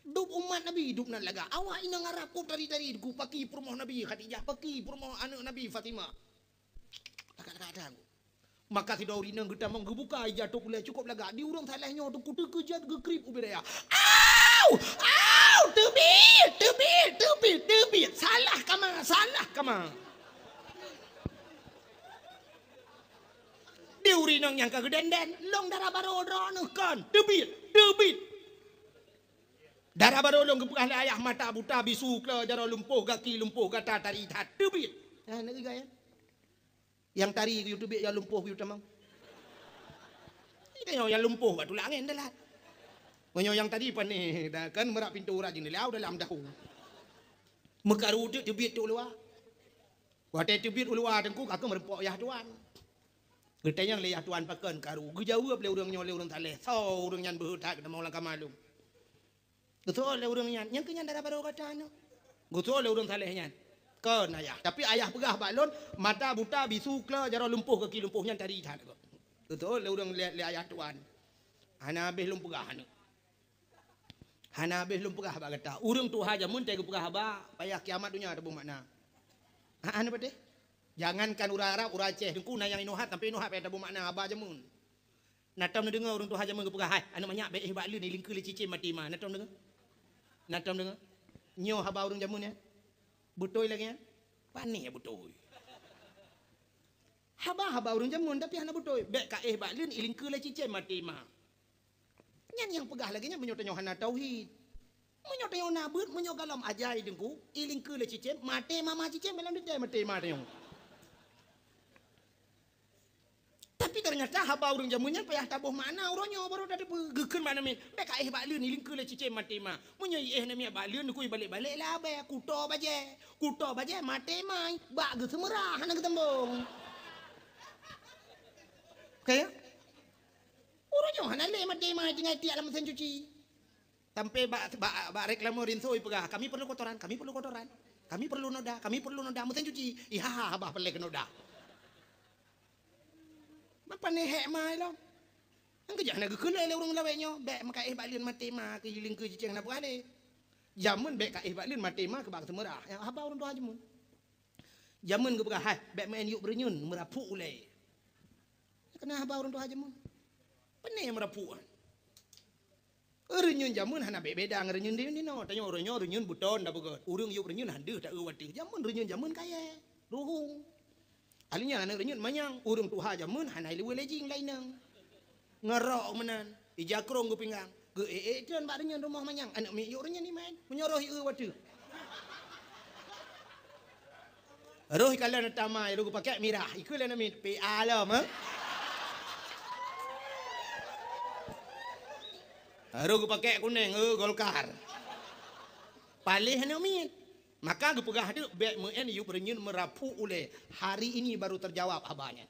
Dub umat Nabi dubnan lagak. Awak inong Arab ku tari-tari ku paki peurumoh Nabi Khadijah, paki peurumoh aneuk Nabi Fatimah. Lagak-lagak that. Maka sidroe ureuëng inong geutamong geubuka ija tôp ulée cukup lagak. Di ureuëng saleh nyoe teungku teukeujot geukrip ubit raya. Au! Au! Teubiet! Teubiet! Teubiet! Teubiet! Salah kama! Salah kama! Di ureuëng inong nyang ka geudenden, lôn dara barô droeneuh kon. Teubiet! Teubiet! Dara barô lôn geupeugah lé ayah mata buta bisu klo jaroe lumpoh gaki lumpoh gata tari that. Teubiet! Nah, nak gaya. Nyang tari geuyue teubiet nyang lumpoh geuyue tamong. Tanyoe nyang lumpoh bak tulak angén dalat. Meunyoe nyang tari panéh, dah kan meurab pintoe urat jeuneula u dalam dahu. Meukaru teuk teubiet teuk u luwa. Watée teubiet u luwa teungku ka keuh meureumpok yah tuan. Geutanyong lé yah tuan pakon karu. Geujaweueb lé ureuëng nyoe lé ureuëng saleh. Soe ureuëng nyan beuhe that geutamong lam kama lôn. Geutôh lé ureuëng nyan, nyang keu nyan dara barô gata nyoe. Geutôh lé ureuëng saleh nyan. Kon ayah. Tapi ayah peugah bak lôn, mata buta, bisu klo, jaroe lumpoh, gaki lumpoh nyan tari that. Geutôh lé ureuëng lé, lé ayah tuan. Hana habéh lôn peugah aneuk. Hana habéh lôn peugah bak gata. Ureuëng tuha jameun teuh geupeugah haba, payah kiamat donya taboh makna. Ha, hana patéh? Jangankan ureuëng Arab, ureuëng Aceh teungku na nyang inoe hat sampai inoe hat payah taboh makna haba jameun. Na tom neudeungoe ureuëng tuha jameun geupeugah, "Hai, aneuk manyak bèk éh bak leuen, ilingkeue lé cicém maté ma." Na tom deungoe? Na tom deungoe? Nyoe haba ureuëng jameun nyan? Beutôi lagée nyan? Panéh beutôi. Haba-haba ureuëng jameun tapi hana beutôi. "Bèk ka éh bak leuen, ilingkeue lé cicém maté ma." Nyan nyang peugah lagée nyan meunyoe tanyoe hana tauhid. Meunyoe tanyoe na beuet, meunyoe gohlom ajai teungku, ilingkeue lé cicém, maté ma ma cicém, dalam detail maté ma tanyoe. Tapi ternyata haba ureuëng jameun nyan payah taboh makna uroe nyoe baru tateupeue. Geukheun bak aneuk miet, "Bèk ka éh bak leuen, ilingkeue lé cicém maté ma." Meunyoe iéh aneuk miet bak leuen, neukui balek-balek labée, kuto bajée. Kuto bajée maté ma, bak geuseumeurah hana geuteumbong. Oke ya? Uroe nyoe hana lé maté ma tinggai tiek lam mesin cuci. Sampai bak, bak, bak reklame rinso ipeugah, "Kami perlu kotoran, kami perlu kotoran. Kami perlu noda, kami perlu noda." Mesin cuci, iha haba peureulée keu noda. Mapa neuhek ma ilong? Nyang keujah na geukheun lé ureuëng lawét nyoe, "Bèk meuka éh bak leuen maté ma keu ilingkeue cicém na peureulée." Jameun bèk ka éh bak leuen maté ma keu bak seumeurah. Nyang haba ureuëng tuha jameun. Jameun geupeugah, "Hai, bèk meu'en yôk beureunyun, meurapuk ulée." Keunan haba ureuëng tuha jameun. Pane meurapuk nyan. Renyun jameun hana beda ngon renyun di, di noe. Tanyoe uroe nyoe renyun beuton da beugöt. Ureuëng yôp renyun han deuh taeu watèe. Jameun renyun jameun kayèe, ruhueng. Akhirnya aneuk renyun manyang, ureuëng tuha jameun hana ileue lejing laineng. Ngerok meunan, ija krong geupinggang. Geuék-ék treun bak renyun rumoh manyang, aneuk miet yôp renyun iman. Meunyoe roh ieu watèe. Roh ikalon tamai, roh geupakèk mirah. Ikeu lé aneuk miet, P A lom, eh? Roh geupakèk kunèng, eh, Golkar. Paléh aneuk miet. Maka geupeugah teuk, "Bék meu'en yup reunyeun meuraphu ulée." Hari ini baru terjawab haba nyan.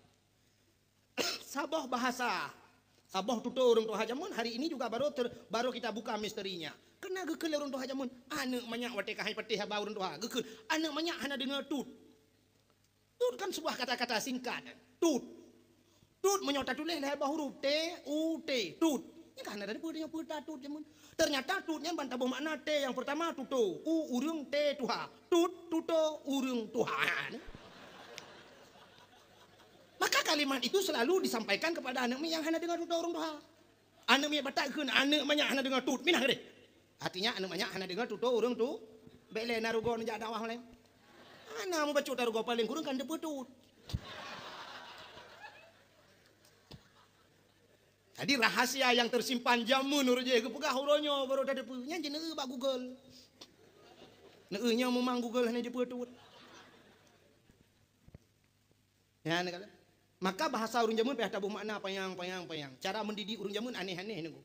Saboh bahasa, saboh tutoe ureuëng tuha jameun, hari ini juga baru ter-, baru kita buka misterinya. Keureuna geukheun lé ureuëng tuha jameun, aneuëk manyak watée ka hai patéh haba ureuëng tuha, geukheun, "Aneuëk manyak hana deungoe tut." Tut kan sebuah kata-kata singkat. Tut. Tut meunyoe tatuléh lhée boh huruf, T, U, T. Tut. Nyan ka hana teupeue tanyoe peue ta tut jameun. Ternyata tut nyan ban taboh makna T nyang peurtama tutoe, U ureuëng, T tuha. Tut, tutoe, ureuëng tuha. Maka kalimat itu selalu disampaikan kepada aneuëk miet nyang hana deungoe tutoe ureuëng tuha. Aneuëk miet Batak kheun, "Aneuëk manyak hana deungoe tut." Minah keudeh. Artinya, aneuëk manyak hana deungoe tutoe ureuëng tu. Bék lé na rugoe neujak dakwah laén. Hana mubacut ta rugoe, paléng kureueng kan teupeue tut. Jadi, rahasia nyang tersimpan jameun ureuëng jih geupeugah uroe nyoe baru tateupeue. Nyan jih neueu bak Google. Neueu nyoe meumang Google hana jeupeue tut. Nyan kan. Maka bahasa ureuëng jameun payah taboh makna panyang, panyang, panyang. Cara mendidik ureuëng jameun aneh-aneh nunggu.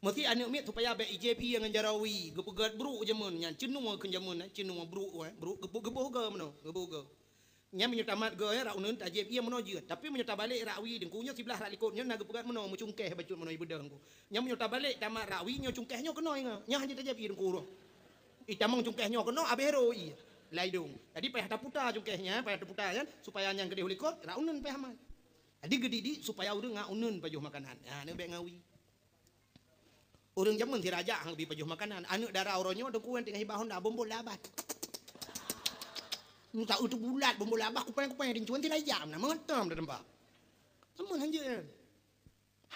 Meusti aneuëk miet supaya bék ijép ié ngon jaroe wie, geupeugét brok jameun nyan, ceunoe kheun jameun, ceunoe brok, eh, brok geuboh-geuboh goe meunoe, geuboh goe. Nyan meunyoe tamat goe, eh, rot uneuen tajép ié meunoe jeuet. Tapi meunyoe tabalek rot wie deungku nyoe siblah rot likot nyoe na geupeugét meunoe, meucungkéh bacut meunoe ibeudôh deungku. Nyan meunyoe tabalek tamat rot wie nyoe cungkéh nyoe keunoe ngon. Nyan hana tajép ié deungku roh. Itamong cungkéh nyoe keunoe, abéh ro ié. Lai dong. Jadi payah taputa cungkéh nyan, payah taputa nyan, supaya nyan keudeh u likot, rot uneuen payah mat. Jadi geudidik supaya ureuëng ngon uneuen pajoh makanan. Ha, neueh bék ngawi. Ureuëng jameun sira jak han geubi pajoh makanan. Aneuëk dara uroe nyoe deungku ngon teungoh hibah honda bombol labah. Muta utu bulat bombol labah kupeng-kupeng rincuan sira jak na meutem da tempat. Teumon hanjeuet.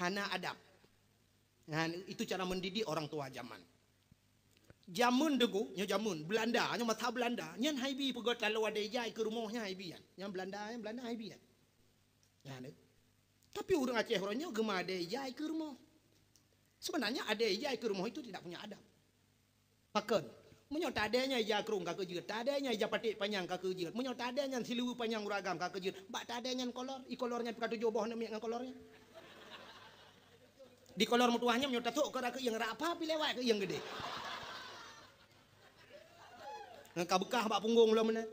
Hana adab. Nah, itu cara mendidik orang tua zaman. Jameun deungku, nyoe jameun Belanda, nyoe masa Belanda, nyan haibi peugét taloe adé ijai keu rumoh nyan haibi nyan. Nyan Belanda, nyan Belanda haibi nyan. Nyan. Tapi ureuëng Aceh uroe nyoe geuma adé ijai keu rumoh. Sebenarnya adé ijai keu rumoh itu tidak punya adab. Pakon? Meunyoe tadé nyan ija krong ka keujeuet, tadé nyan ija paték panyang ka keujeuet, meunyoe tadé nyan siluweue panyang ureuëng agam ka keujeuet, bak tadé nyan kolor, ikolor nyan pih ka tujoh boh aneuk miet ngon kolor nyan. Di kolor meutuwah nyan meunyoe tasok keu rakeuk ieng rapa pih lewat keu ieng geudeh. Ngon ka beukah bak punggong lom meunan.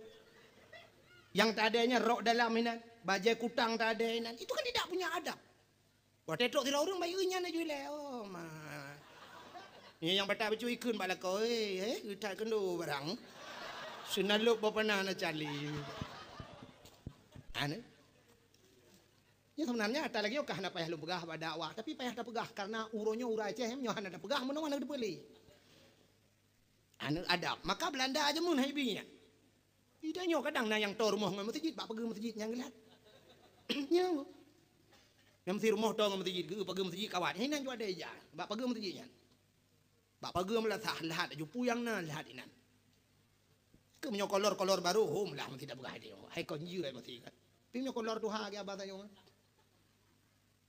Nyang tadé nyan rok dalam inan, bajée kutang tadé inan. Itu kan tidak punya adab. Watée trok sidroe ureuëng bayeue nyan laju ilée, "Oh, ma." Nyan nyang batat bacut ikheun bak lakoe, "Eh, eh, geutat keunoe barang." Seunalop boh panah na cali. Anu. Nyan sebenarnya ata lagée nyoe ka hana payah lôn peugah bak dakwah, tapi payah tapeugah karena uroe nyoe ureuëng Aceh nyoe hana tapeugah meunoe hana teupeue lé. Aneuëk adab. Maka Belanda aja mun hai bi nyan. Ida nyoe kadang na nyang toe rumoh ngon meuseujid bak pageue meuseujid nyang geulat. Nyoe. Nyang meusti rumoh toe ngon meuseujid, geu pageue meuseujid kawat. Hai nan jual daya. Bak pageue meuseujid nyan. Bak pageue meulasah lahat aju puyang na lahat inan. Keu meunyoe kolor-kolor barô hom lah meusti dak peugah dia. Hai kon jeuet meusti kan. Tapi meunyoe kolor tuha ge abah tanyoe.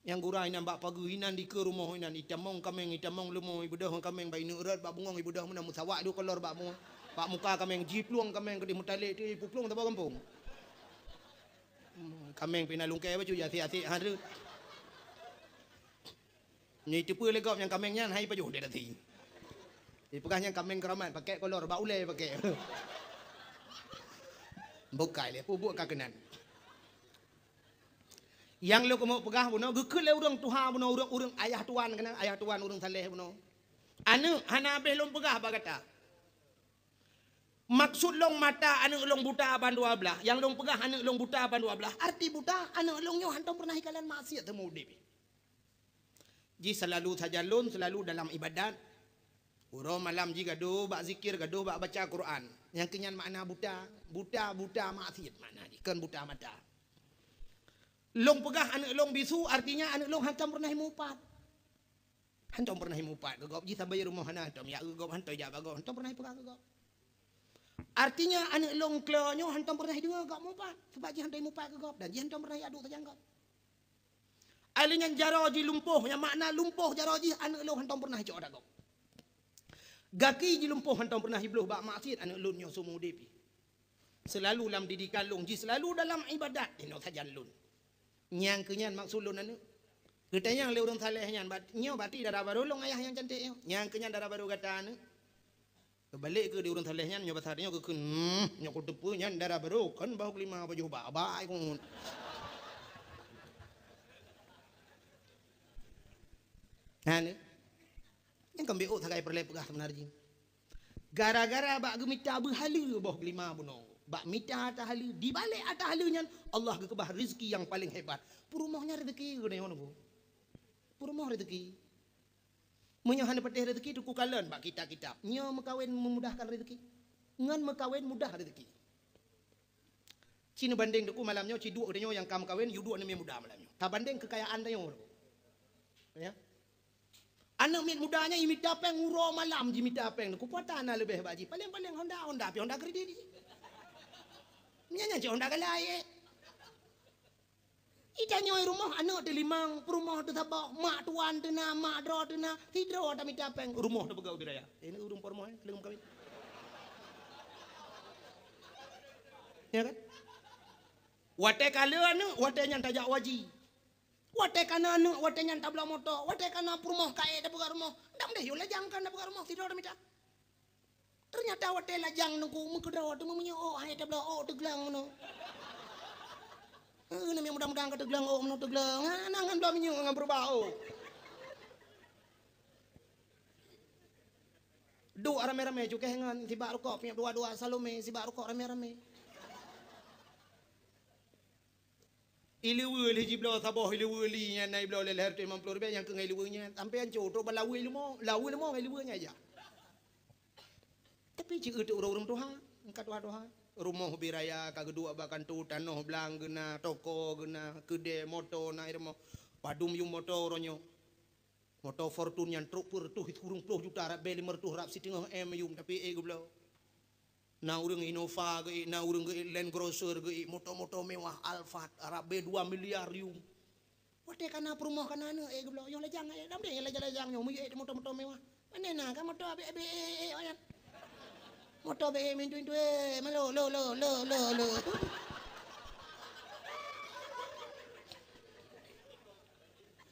Nyang gura inan bak pageue inan dikeue rumoh inan, itamong kaméng, itamong leumo, ibeudôh ngon kaméng bak ineuk rot, bak bungong ibeudôh meunan, meusawak dua kolor bak mu-, bak muka kaméng, jiplueng kaméng keudeh meutalek tu, ipuplueng saboh gampông. Hmm, kaméng pih na lungkée bacut, ya asek-asek ha tu. Nyoe iteupeue lé gob nyang kaméng nyan hai pajoh dek dasi. Ipeugah nyang kaméng keuramat, pakék kolor, bak ulée pakék. Bukai lé, peubuet ka keunan. Nyang lôn keumeung peugah bunoe, geukheun lé ureuëng tuha bunoe, ureuëng-ureuëng ayah tuan keunan, ayah tuan ureuëng saleh bunoe. Aneuëk, hana habéh lôn peugah bak gata. Maksud lôn mata aneuëk lôn buta ban dua blaih, nyang lôn peugah aneuëk lôn buta ban dua blaih, arti buta aneuëk lôn nyoe hantom peureunah ikalon maksiat teuma udeb. Jih seulalu sajan lôn, seulalu dalam ibadat. Uroe malam jih gadôh bak zikir, gadôh bak baca Quran. Nyang keu nyan makna buta, buta, buta maksiat makna jih, kon buta mata. Lôn peugah aneuëk lôn bisu, artinya aneuëk lôn hantom peureunah imupat. Hantom peureunah imupat keu gob, jih sabe rumoh hana hantom, jak keu gob hantom jak bak gob, hantom peureunah ipeugah keu gob. Artinya aneuëk lôn klo nyoe hantom peureunah ideungoe gob mupat, sabab jih hantom imupat keu gob dan jih hantom peureunah iadu sajan gob. Ai lheueh nyan jaroe jih lumpoh, nyang makna lumpoh jaroe jih aneuëk lôn hantom peureunah icok ata gob. Gaki jih lumpoh hantom peureunah ibloh bak maksiat aneuëk lôn nyoe seumeu udeb jih. Seulalu lam didikan lôn jih, seulalu dalam ibadat inoe sajan lôn. Nyang keu nyan maksud lôn aneuëk. Geutanyong lé ureuëng saleh nyan, bat-, nyoe bati dara barô lôn ayah nyang cantik nyoe. Nyang keu nyan dara barô gata aneuëk. Balek keu di ureuëng saleh nyan, nyoe pasar nyoe geukheun, hmm, nyoe ku teupeu nyan dara barô, kon bahu keulima pajoh bak, bak ai keuneuk. Nah, ni. Nyang keumbeuet sagai peureulée peugah sebenarnya. Gara-gara bak geumita beuhaleue boh keulima bunoe. Bak mita ata haleue, dibalek ata haleue nyan, Allah geukeubah rezeki nyang paleng hebat. Peurumoh nyan rezeki geutanyoe nunggu. Peurumoh rezeki. Meunyoe hana patéh rezeki, teuku kalon bak kitab-kitab. Nyoe meukawen memudahkan rezeki. Ngon meukawen mudah rezeki. Ci neubandeng teuku malam nyoe, ci duek tanyoe nyang ka meukawen, yu duek neumie muda malam nyoe. Tabandeng keukayaan tanyoe. Ya. Aneuk miet muda nyan imita péng uroe malam jimita péng. Kupeue na leubeh bak jih. Paleng-paleng Honda, Honda pi Honda kredit. Nyan nyan cit Honda galai, eh. Itanyoe rumoh aneuk teulimong, peurumoh teusaboh, mak tuan teuna, mak droe teuna, sidroe tamita péng, rumoh tapeugah ubit raya. Ini ureuëng peurumoh, eh, leueng kawin. Ya kan? Watée ka le aneuk, watée nyan tajak waji. Watée ka na aneuk, watée nyan tabloe moto, watée ka na peurumoh ka ék tapeugah rumoh. Dam deh yue lajang kan tapeugah rumoh, sidroe tamita. Teunyata watée lajang nungku meukeudroe teuma meunyoe ôk hai tabloe ôk teuglang meunoe. Eh, namiet muda-muda ka teuglang ôk meunoe teuglang. Hana ngon bloe minyeuk ngon beurubah ôk. Duek ramé-ramé cukéh ngon sibak rukok piep dua-dua Salome sibak rukok ramé-ramé. Ileue lheueh jibloe saboh ileue li nyan na ibloe lé lhèe reutôh limong ploh ribèe nyang keu ngon ileue nyan. Sampoe ancô trok bak laweue leumo, laweue leumo ngon ileue nyan aja. Tapi ci eu teuk ureuëng tuha, ka tuha-tuha. Rumoh ubit raya ka geuduek bak kantô, tanoh blang geuna, toko geuna, keudè, moto na i rumoh. Padum yum moto uroe nyoe. Moto Fortuner nyan trok peureutôh sikureueng ploh juta rab bèe lima reutôh rab siteungoh M yum, tapi ék geubloe. Na ureuëng Innova geuék, na ureuëng geuék Land Cruiser geuék, moto-moto mewah Alphard, rab bèe dua miliar yum. Watée ka na peurumoh ka na aneuk, ék geubloe, yoh lajang, ék dam deh lajang-lajang nyoe, meuék moto-moto mewah. Pane na ka moto abéh-abéh, ék, ék, ék, nyan. Moto abéh, ék, mintu-mintu, ék, malo, lo, lo, lo, lo, lo.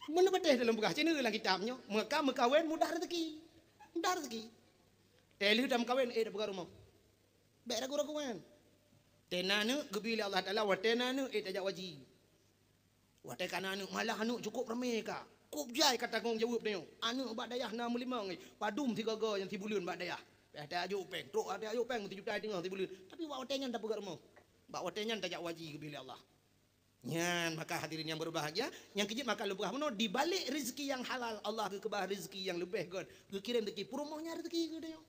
Meunan patéh dalam peugah, ci neu lam kitab nyoe, meuka meukawen mudah rezeki. Mudah rezeki. Tée lheueh tameukawen, ék tapeugah rumoh. Bék ragu-ragu nyan. Tée na aneuk geubri lé Allah Taala, watée na aneuk ék tajak waji. Watée ka na aneuk, malah aneuk cukôp ramé ka. Kôb jai ka tanggong jaweueb tanyoe. Aneuk bak dayah na meulimong, eh, padum sigoe-goe nyang sibuleuen bak dayah. Watée tajok péng, trok watée tajok péng sijuta teungoh sibuleuen. Tapi bak watée nyan tapeugah rumoh. Bak watée nyan tajak waji geubri lé Allah. Nyan maka hadirin yang berbahagia, nyang keujeuet maka lôn peugah bunoe, di balek rezeki nyang halal, Allah geukeubah rezeki nyang leubeh göt. Geukirém rezeki peurumoh nyan rezeki geutanyoe.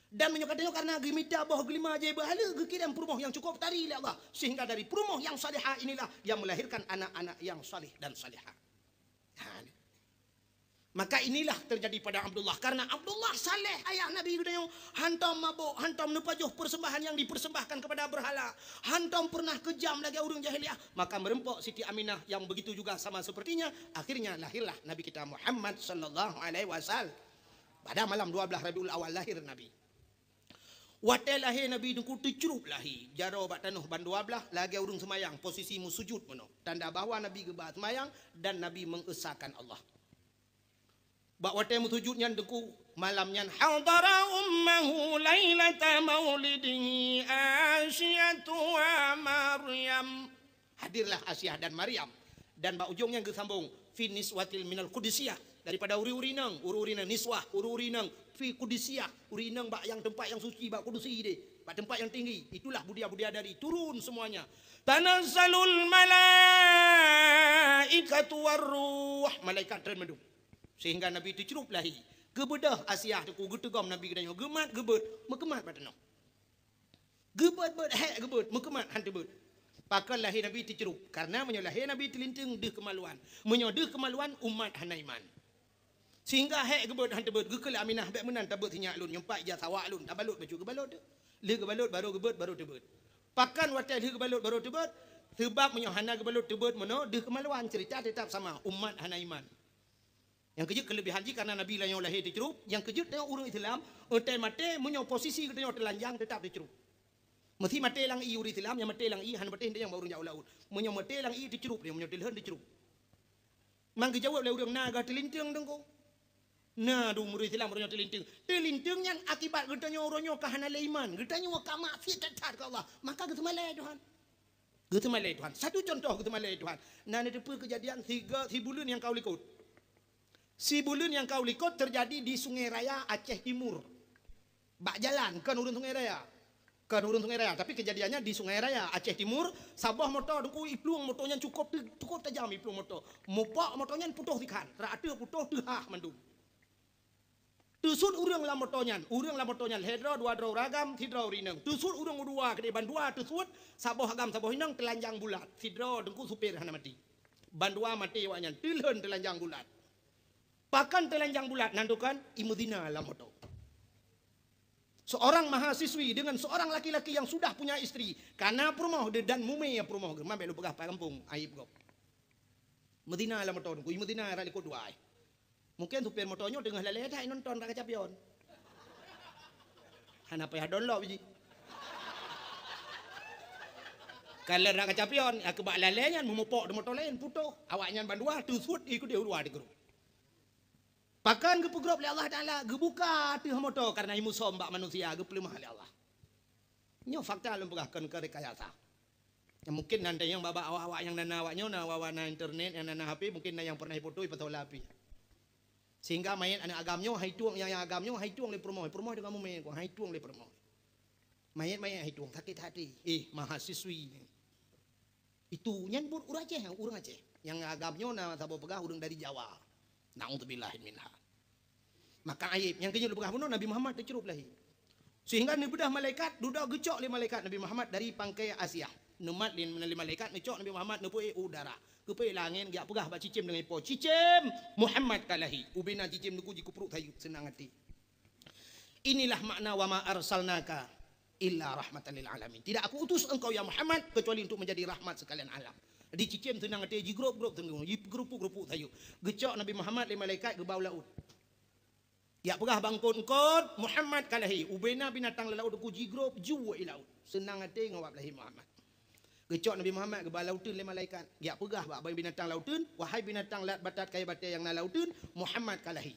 Dan meunyoe ka tanyoe karena geumita boh geulima jai beuhaleue, geukirém peurumoh nyang cukôp tari lé Allah, sehingga dari peurumoh nyang salihah inilah yang melahirkan anak-anak yang salih dan salihah. Ha, ni. Maka inilah terjadi pada Abdullah, karena Abdullah saleh ayah Nabi geutanyoe, hantom mabôk, hantom neupajoh persembahan yang dipersembahkan kepada berhala, hantom pernah kejam lagée ureuëng jahiliyah, maka meureumpok Siti Aminah yang begitu juga sama sepertinya, akhirnya lahirlah Nabi kita Muhammad sallallahu alaihi wasallam. Pada malam dua belas Rabiul Awal lahir Nabi. Watée lahé Nabi Teungku teucrup lahé, jaroe bak tanoh ban dua blaih lagée ureuëng seumayang, posisi meusujut meunoe, tanda bahwa Nabi geuba seumayang dan Nabi mengesahkan Allah. Bak watée meusujut nyan Teungku, malam nyan hadara ummahu lailata maulidihi Asiyatu wa Maryam. Hadirlah Asiah dan Maryam. Dan bak ujong nyan geusambong, fi niswatil minal qudusiyah, daripada uri-uri inong, uri-uri inong niswah, uri-uri inong fi qudusiyah, uri inong bak nyang teumpat nyang suci, bak kudusi deh, bak teumpat nyang tinggi. Itulah budia-budia dari turun semuanya. Tanazzalul malaikatu warruh, malaikat treun mandum. Sehingga Nabi teucrup lahé. Geubeudôh Asiah Teungku, geuteugom Nabi geutanyoe, geumat geubeuet, meukeumat bak tanoh. Geubeuet-beuet hék geubeuet, meukeumat han teubeuet. Pakon lahé Nabi teucrup? Karena meunyoe lahé Nabi teulinteung deuh keumaluan. Meunyoe deuh keumaluan, umat hana iman. Sehingga hék geubeuet han teubeuet, geukheun lé Aminah, bék meunan tabeuet sinyak lôn, nyoe pat ija sawak lôn, tabalot bacut geubalot teuh. Lheueh geubalot barô geubeuet, barô teubeuet. Pakon watée lheueh geubalot barô teubeuet? Seubab meunyoe hana geubalot teubeuet meunoe deuh keumaluan, ceurita teutap sama, umat hana iman. Nyang keujeuet keuleubehan jih karena Nabi lanyong lahé teucrup, nyang keujeuet tanyoe ureuëng Islam, watée maté meunyoe posisi geutanyoe teulanjang teutap teucrup. Meusi maté lam ié ureuëng Islam, nyang maté lam ié hana patéh nyang bak ureuëng jak u laôt. Meunyoe maté lam ié teucrup dia, meunyoe teulheueh teucrup. Mang geujaweueb lé ureuëng na geuh teulinteung Teungku. Na dum ureuëng Islam uroe nyoe teulinteung. Teulinteung nyan akibat geutanyoe uroe nyoe ka hana lé iman. Geutanyoe ka maksiat that-that keu Allah. Maka geuteumalée Tuhan. Geuteumalée Tuhan. Satu contoh geuteumalée Tuhan. Na neuteupeue keujadian siga-, sibuleuen nyang ka u likot. Sibuleuen nyang ka u likot teujadi di Sungai Raya, Aceh Timur. Bak jalan, kon ureuëng Sungai Raya. Kon ureuëng Sungai Raya, tapi keujadiannya di Sungai Raya, Aceh Timur, saboh moto teungku iplueng moto nyan cukôp teu-, cukôp tajam iplueng moto. Mupok moto nyan putôh sikhan, rata putôh teuhah mandum. Teusuet ureuëng lam moto nyan, ureuëng lam moto nyan lhée droe dua droe ureuëng agam, sidroe ureuëng inong. Teusuet ureuëng u dua keudeh bandua teusuet, saboh agam saboh inong teulanjang bulat, sidroe teungku supir hana maté. Bandua maté awaknyan, teulhon teulanjang bulat. Pakon teulanjang bulat nan tukon imeuzina lam moto. Seorang mahasiswi dengan seorang laki-laki yang sudah punya istri, kana peurumoh dan mumé peurumoh geuh, mabék lôn peugah pat gampông, aib gob. Meuzina lam moto, kui meuzina rot likot dua ai. Mungkin supir moto nyoe teungoh lalée that nonton raka capion. Hana payah download biji. Kalau raka capion, aku bak lalée nyan meumupok di moto laén putôh. Awaknyan bandua teusuet ikuti dua di grup. Pakon geupeugrôp lé Allah Taala, geubuka ateueh moto kareuna imusom bak manusia geupeuleumah lé Allah. Nyoe fakta lôn peugah kon keu rekayasa. Mungkin nan tanyong bak awak-awak nyang na awak nyoe na awak na internet nyang na H P mungkin na nyang pernah ipotoe pasal H P. Sehingga manyét aneuk agam nyoe hai tueng nyang agam nyoe hai tueng lé peurumoh, peurumoh dengan mumé hai tueng lé peurumoh. Manyét-manyét hai tueng sakét hati. Eh mahasiswi. Itu nyan buet ureuëng Aceh, ureuëng Aceh. Nyang agam nyoe na saboh peugah ureuëng dari Jawa. Naudzubillah minha. Maka aib nyang keunyoe peugah bunoe Nabi Muhammad teucrup lahé. Sehingga neubeudôh malaikat, dudoe geucok lé malaikat Nabi Muhammad dari pangkai Asia. Neumat lé, lé malaikat neucok Nabi Muhammad neupeuék u udara. Geupeuék langét geujak peugah bak cicém deungon ipo, "Cicém, Muhammad ka lahé." Ubena cicém neuku jikeupruk sayeuep seunang até. Inilah makna wa ma arsalnaka illa rahmatan lil alamin. Tidak aku utus engkau ya Muhammad kecuali untuk menjadi rahmat sekalian alam. Di cicém seunang até jigrôp-grôp teungoh, jigrôp-grôp sayeuep. Geucok Nabi Muhammad lé malaikat geuba u laôt. Jak peugah bak eungkôt-eungkôt Muhammad ka lahé. Ubena binatang lam laôt teungku jigrôp ju i laôt. Seunang até ngon wab lahé Muhammad. Geucok Nabi Muhammad geuba lauteun lé malaikat. Jak peugah bak binatang lauteun, "Wahai binatang lat batat kayée batée nyang na lauteun, Muhammad ka lahé."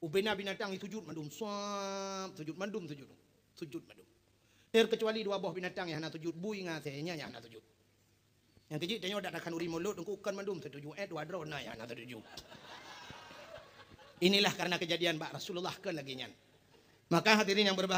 Ubena binatang sujud mandum, suab, sujud mandum, sujud. Sujud mandum. Terkecuali dua boh binatang nyang hana sujud, bui ngon asée, nyan nyang hana sujud. Nyang keujeuet tanyoe dak takhan uri mulod, eungkôt kon mandum sujud, eh dua droe na nyang hana sujud. Inilah karena kejadian bak Rasulullah kon lagée nyan. Maka hadirin yang berbahagia,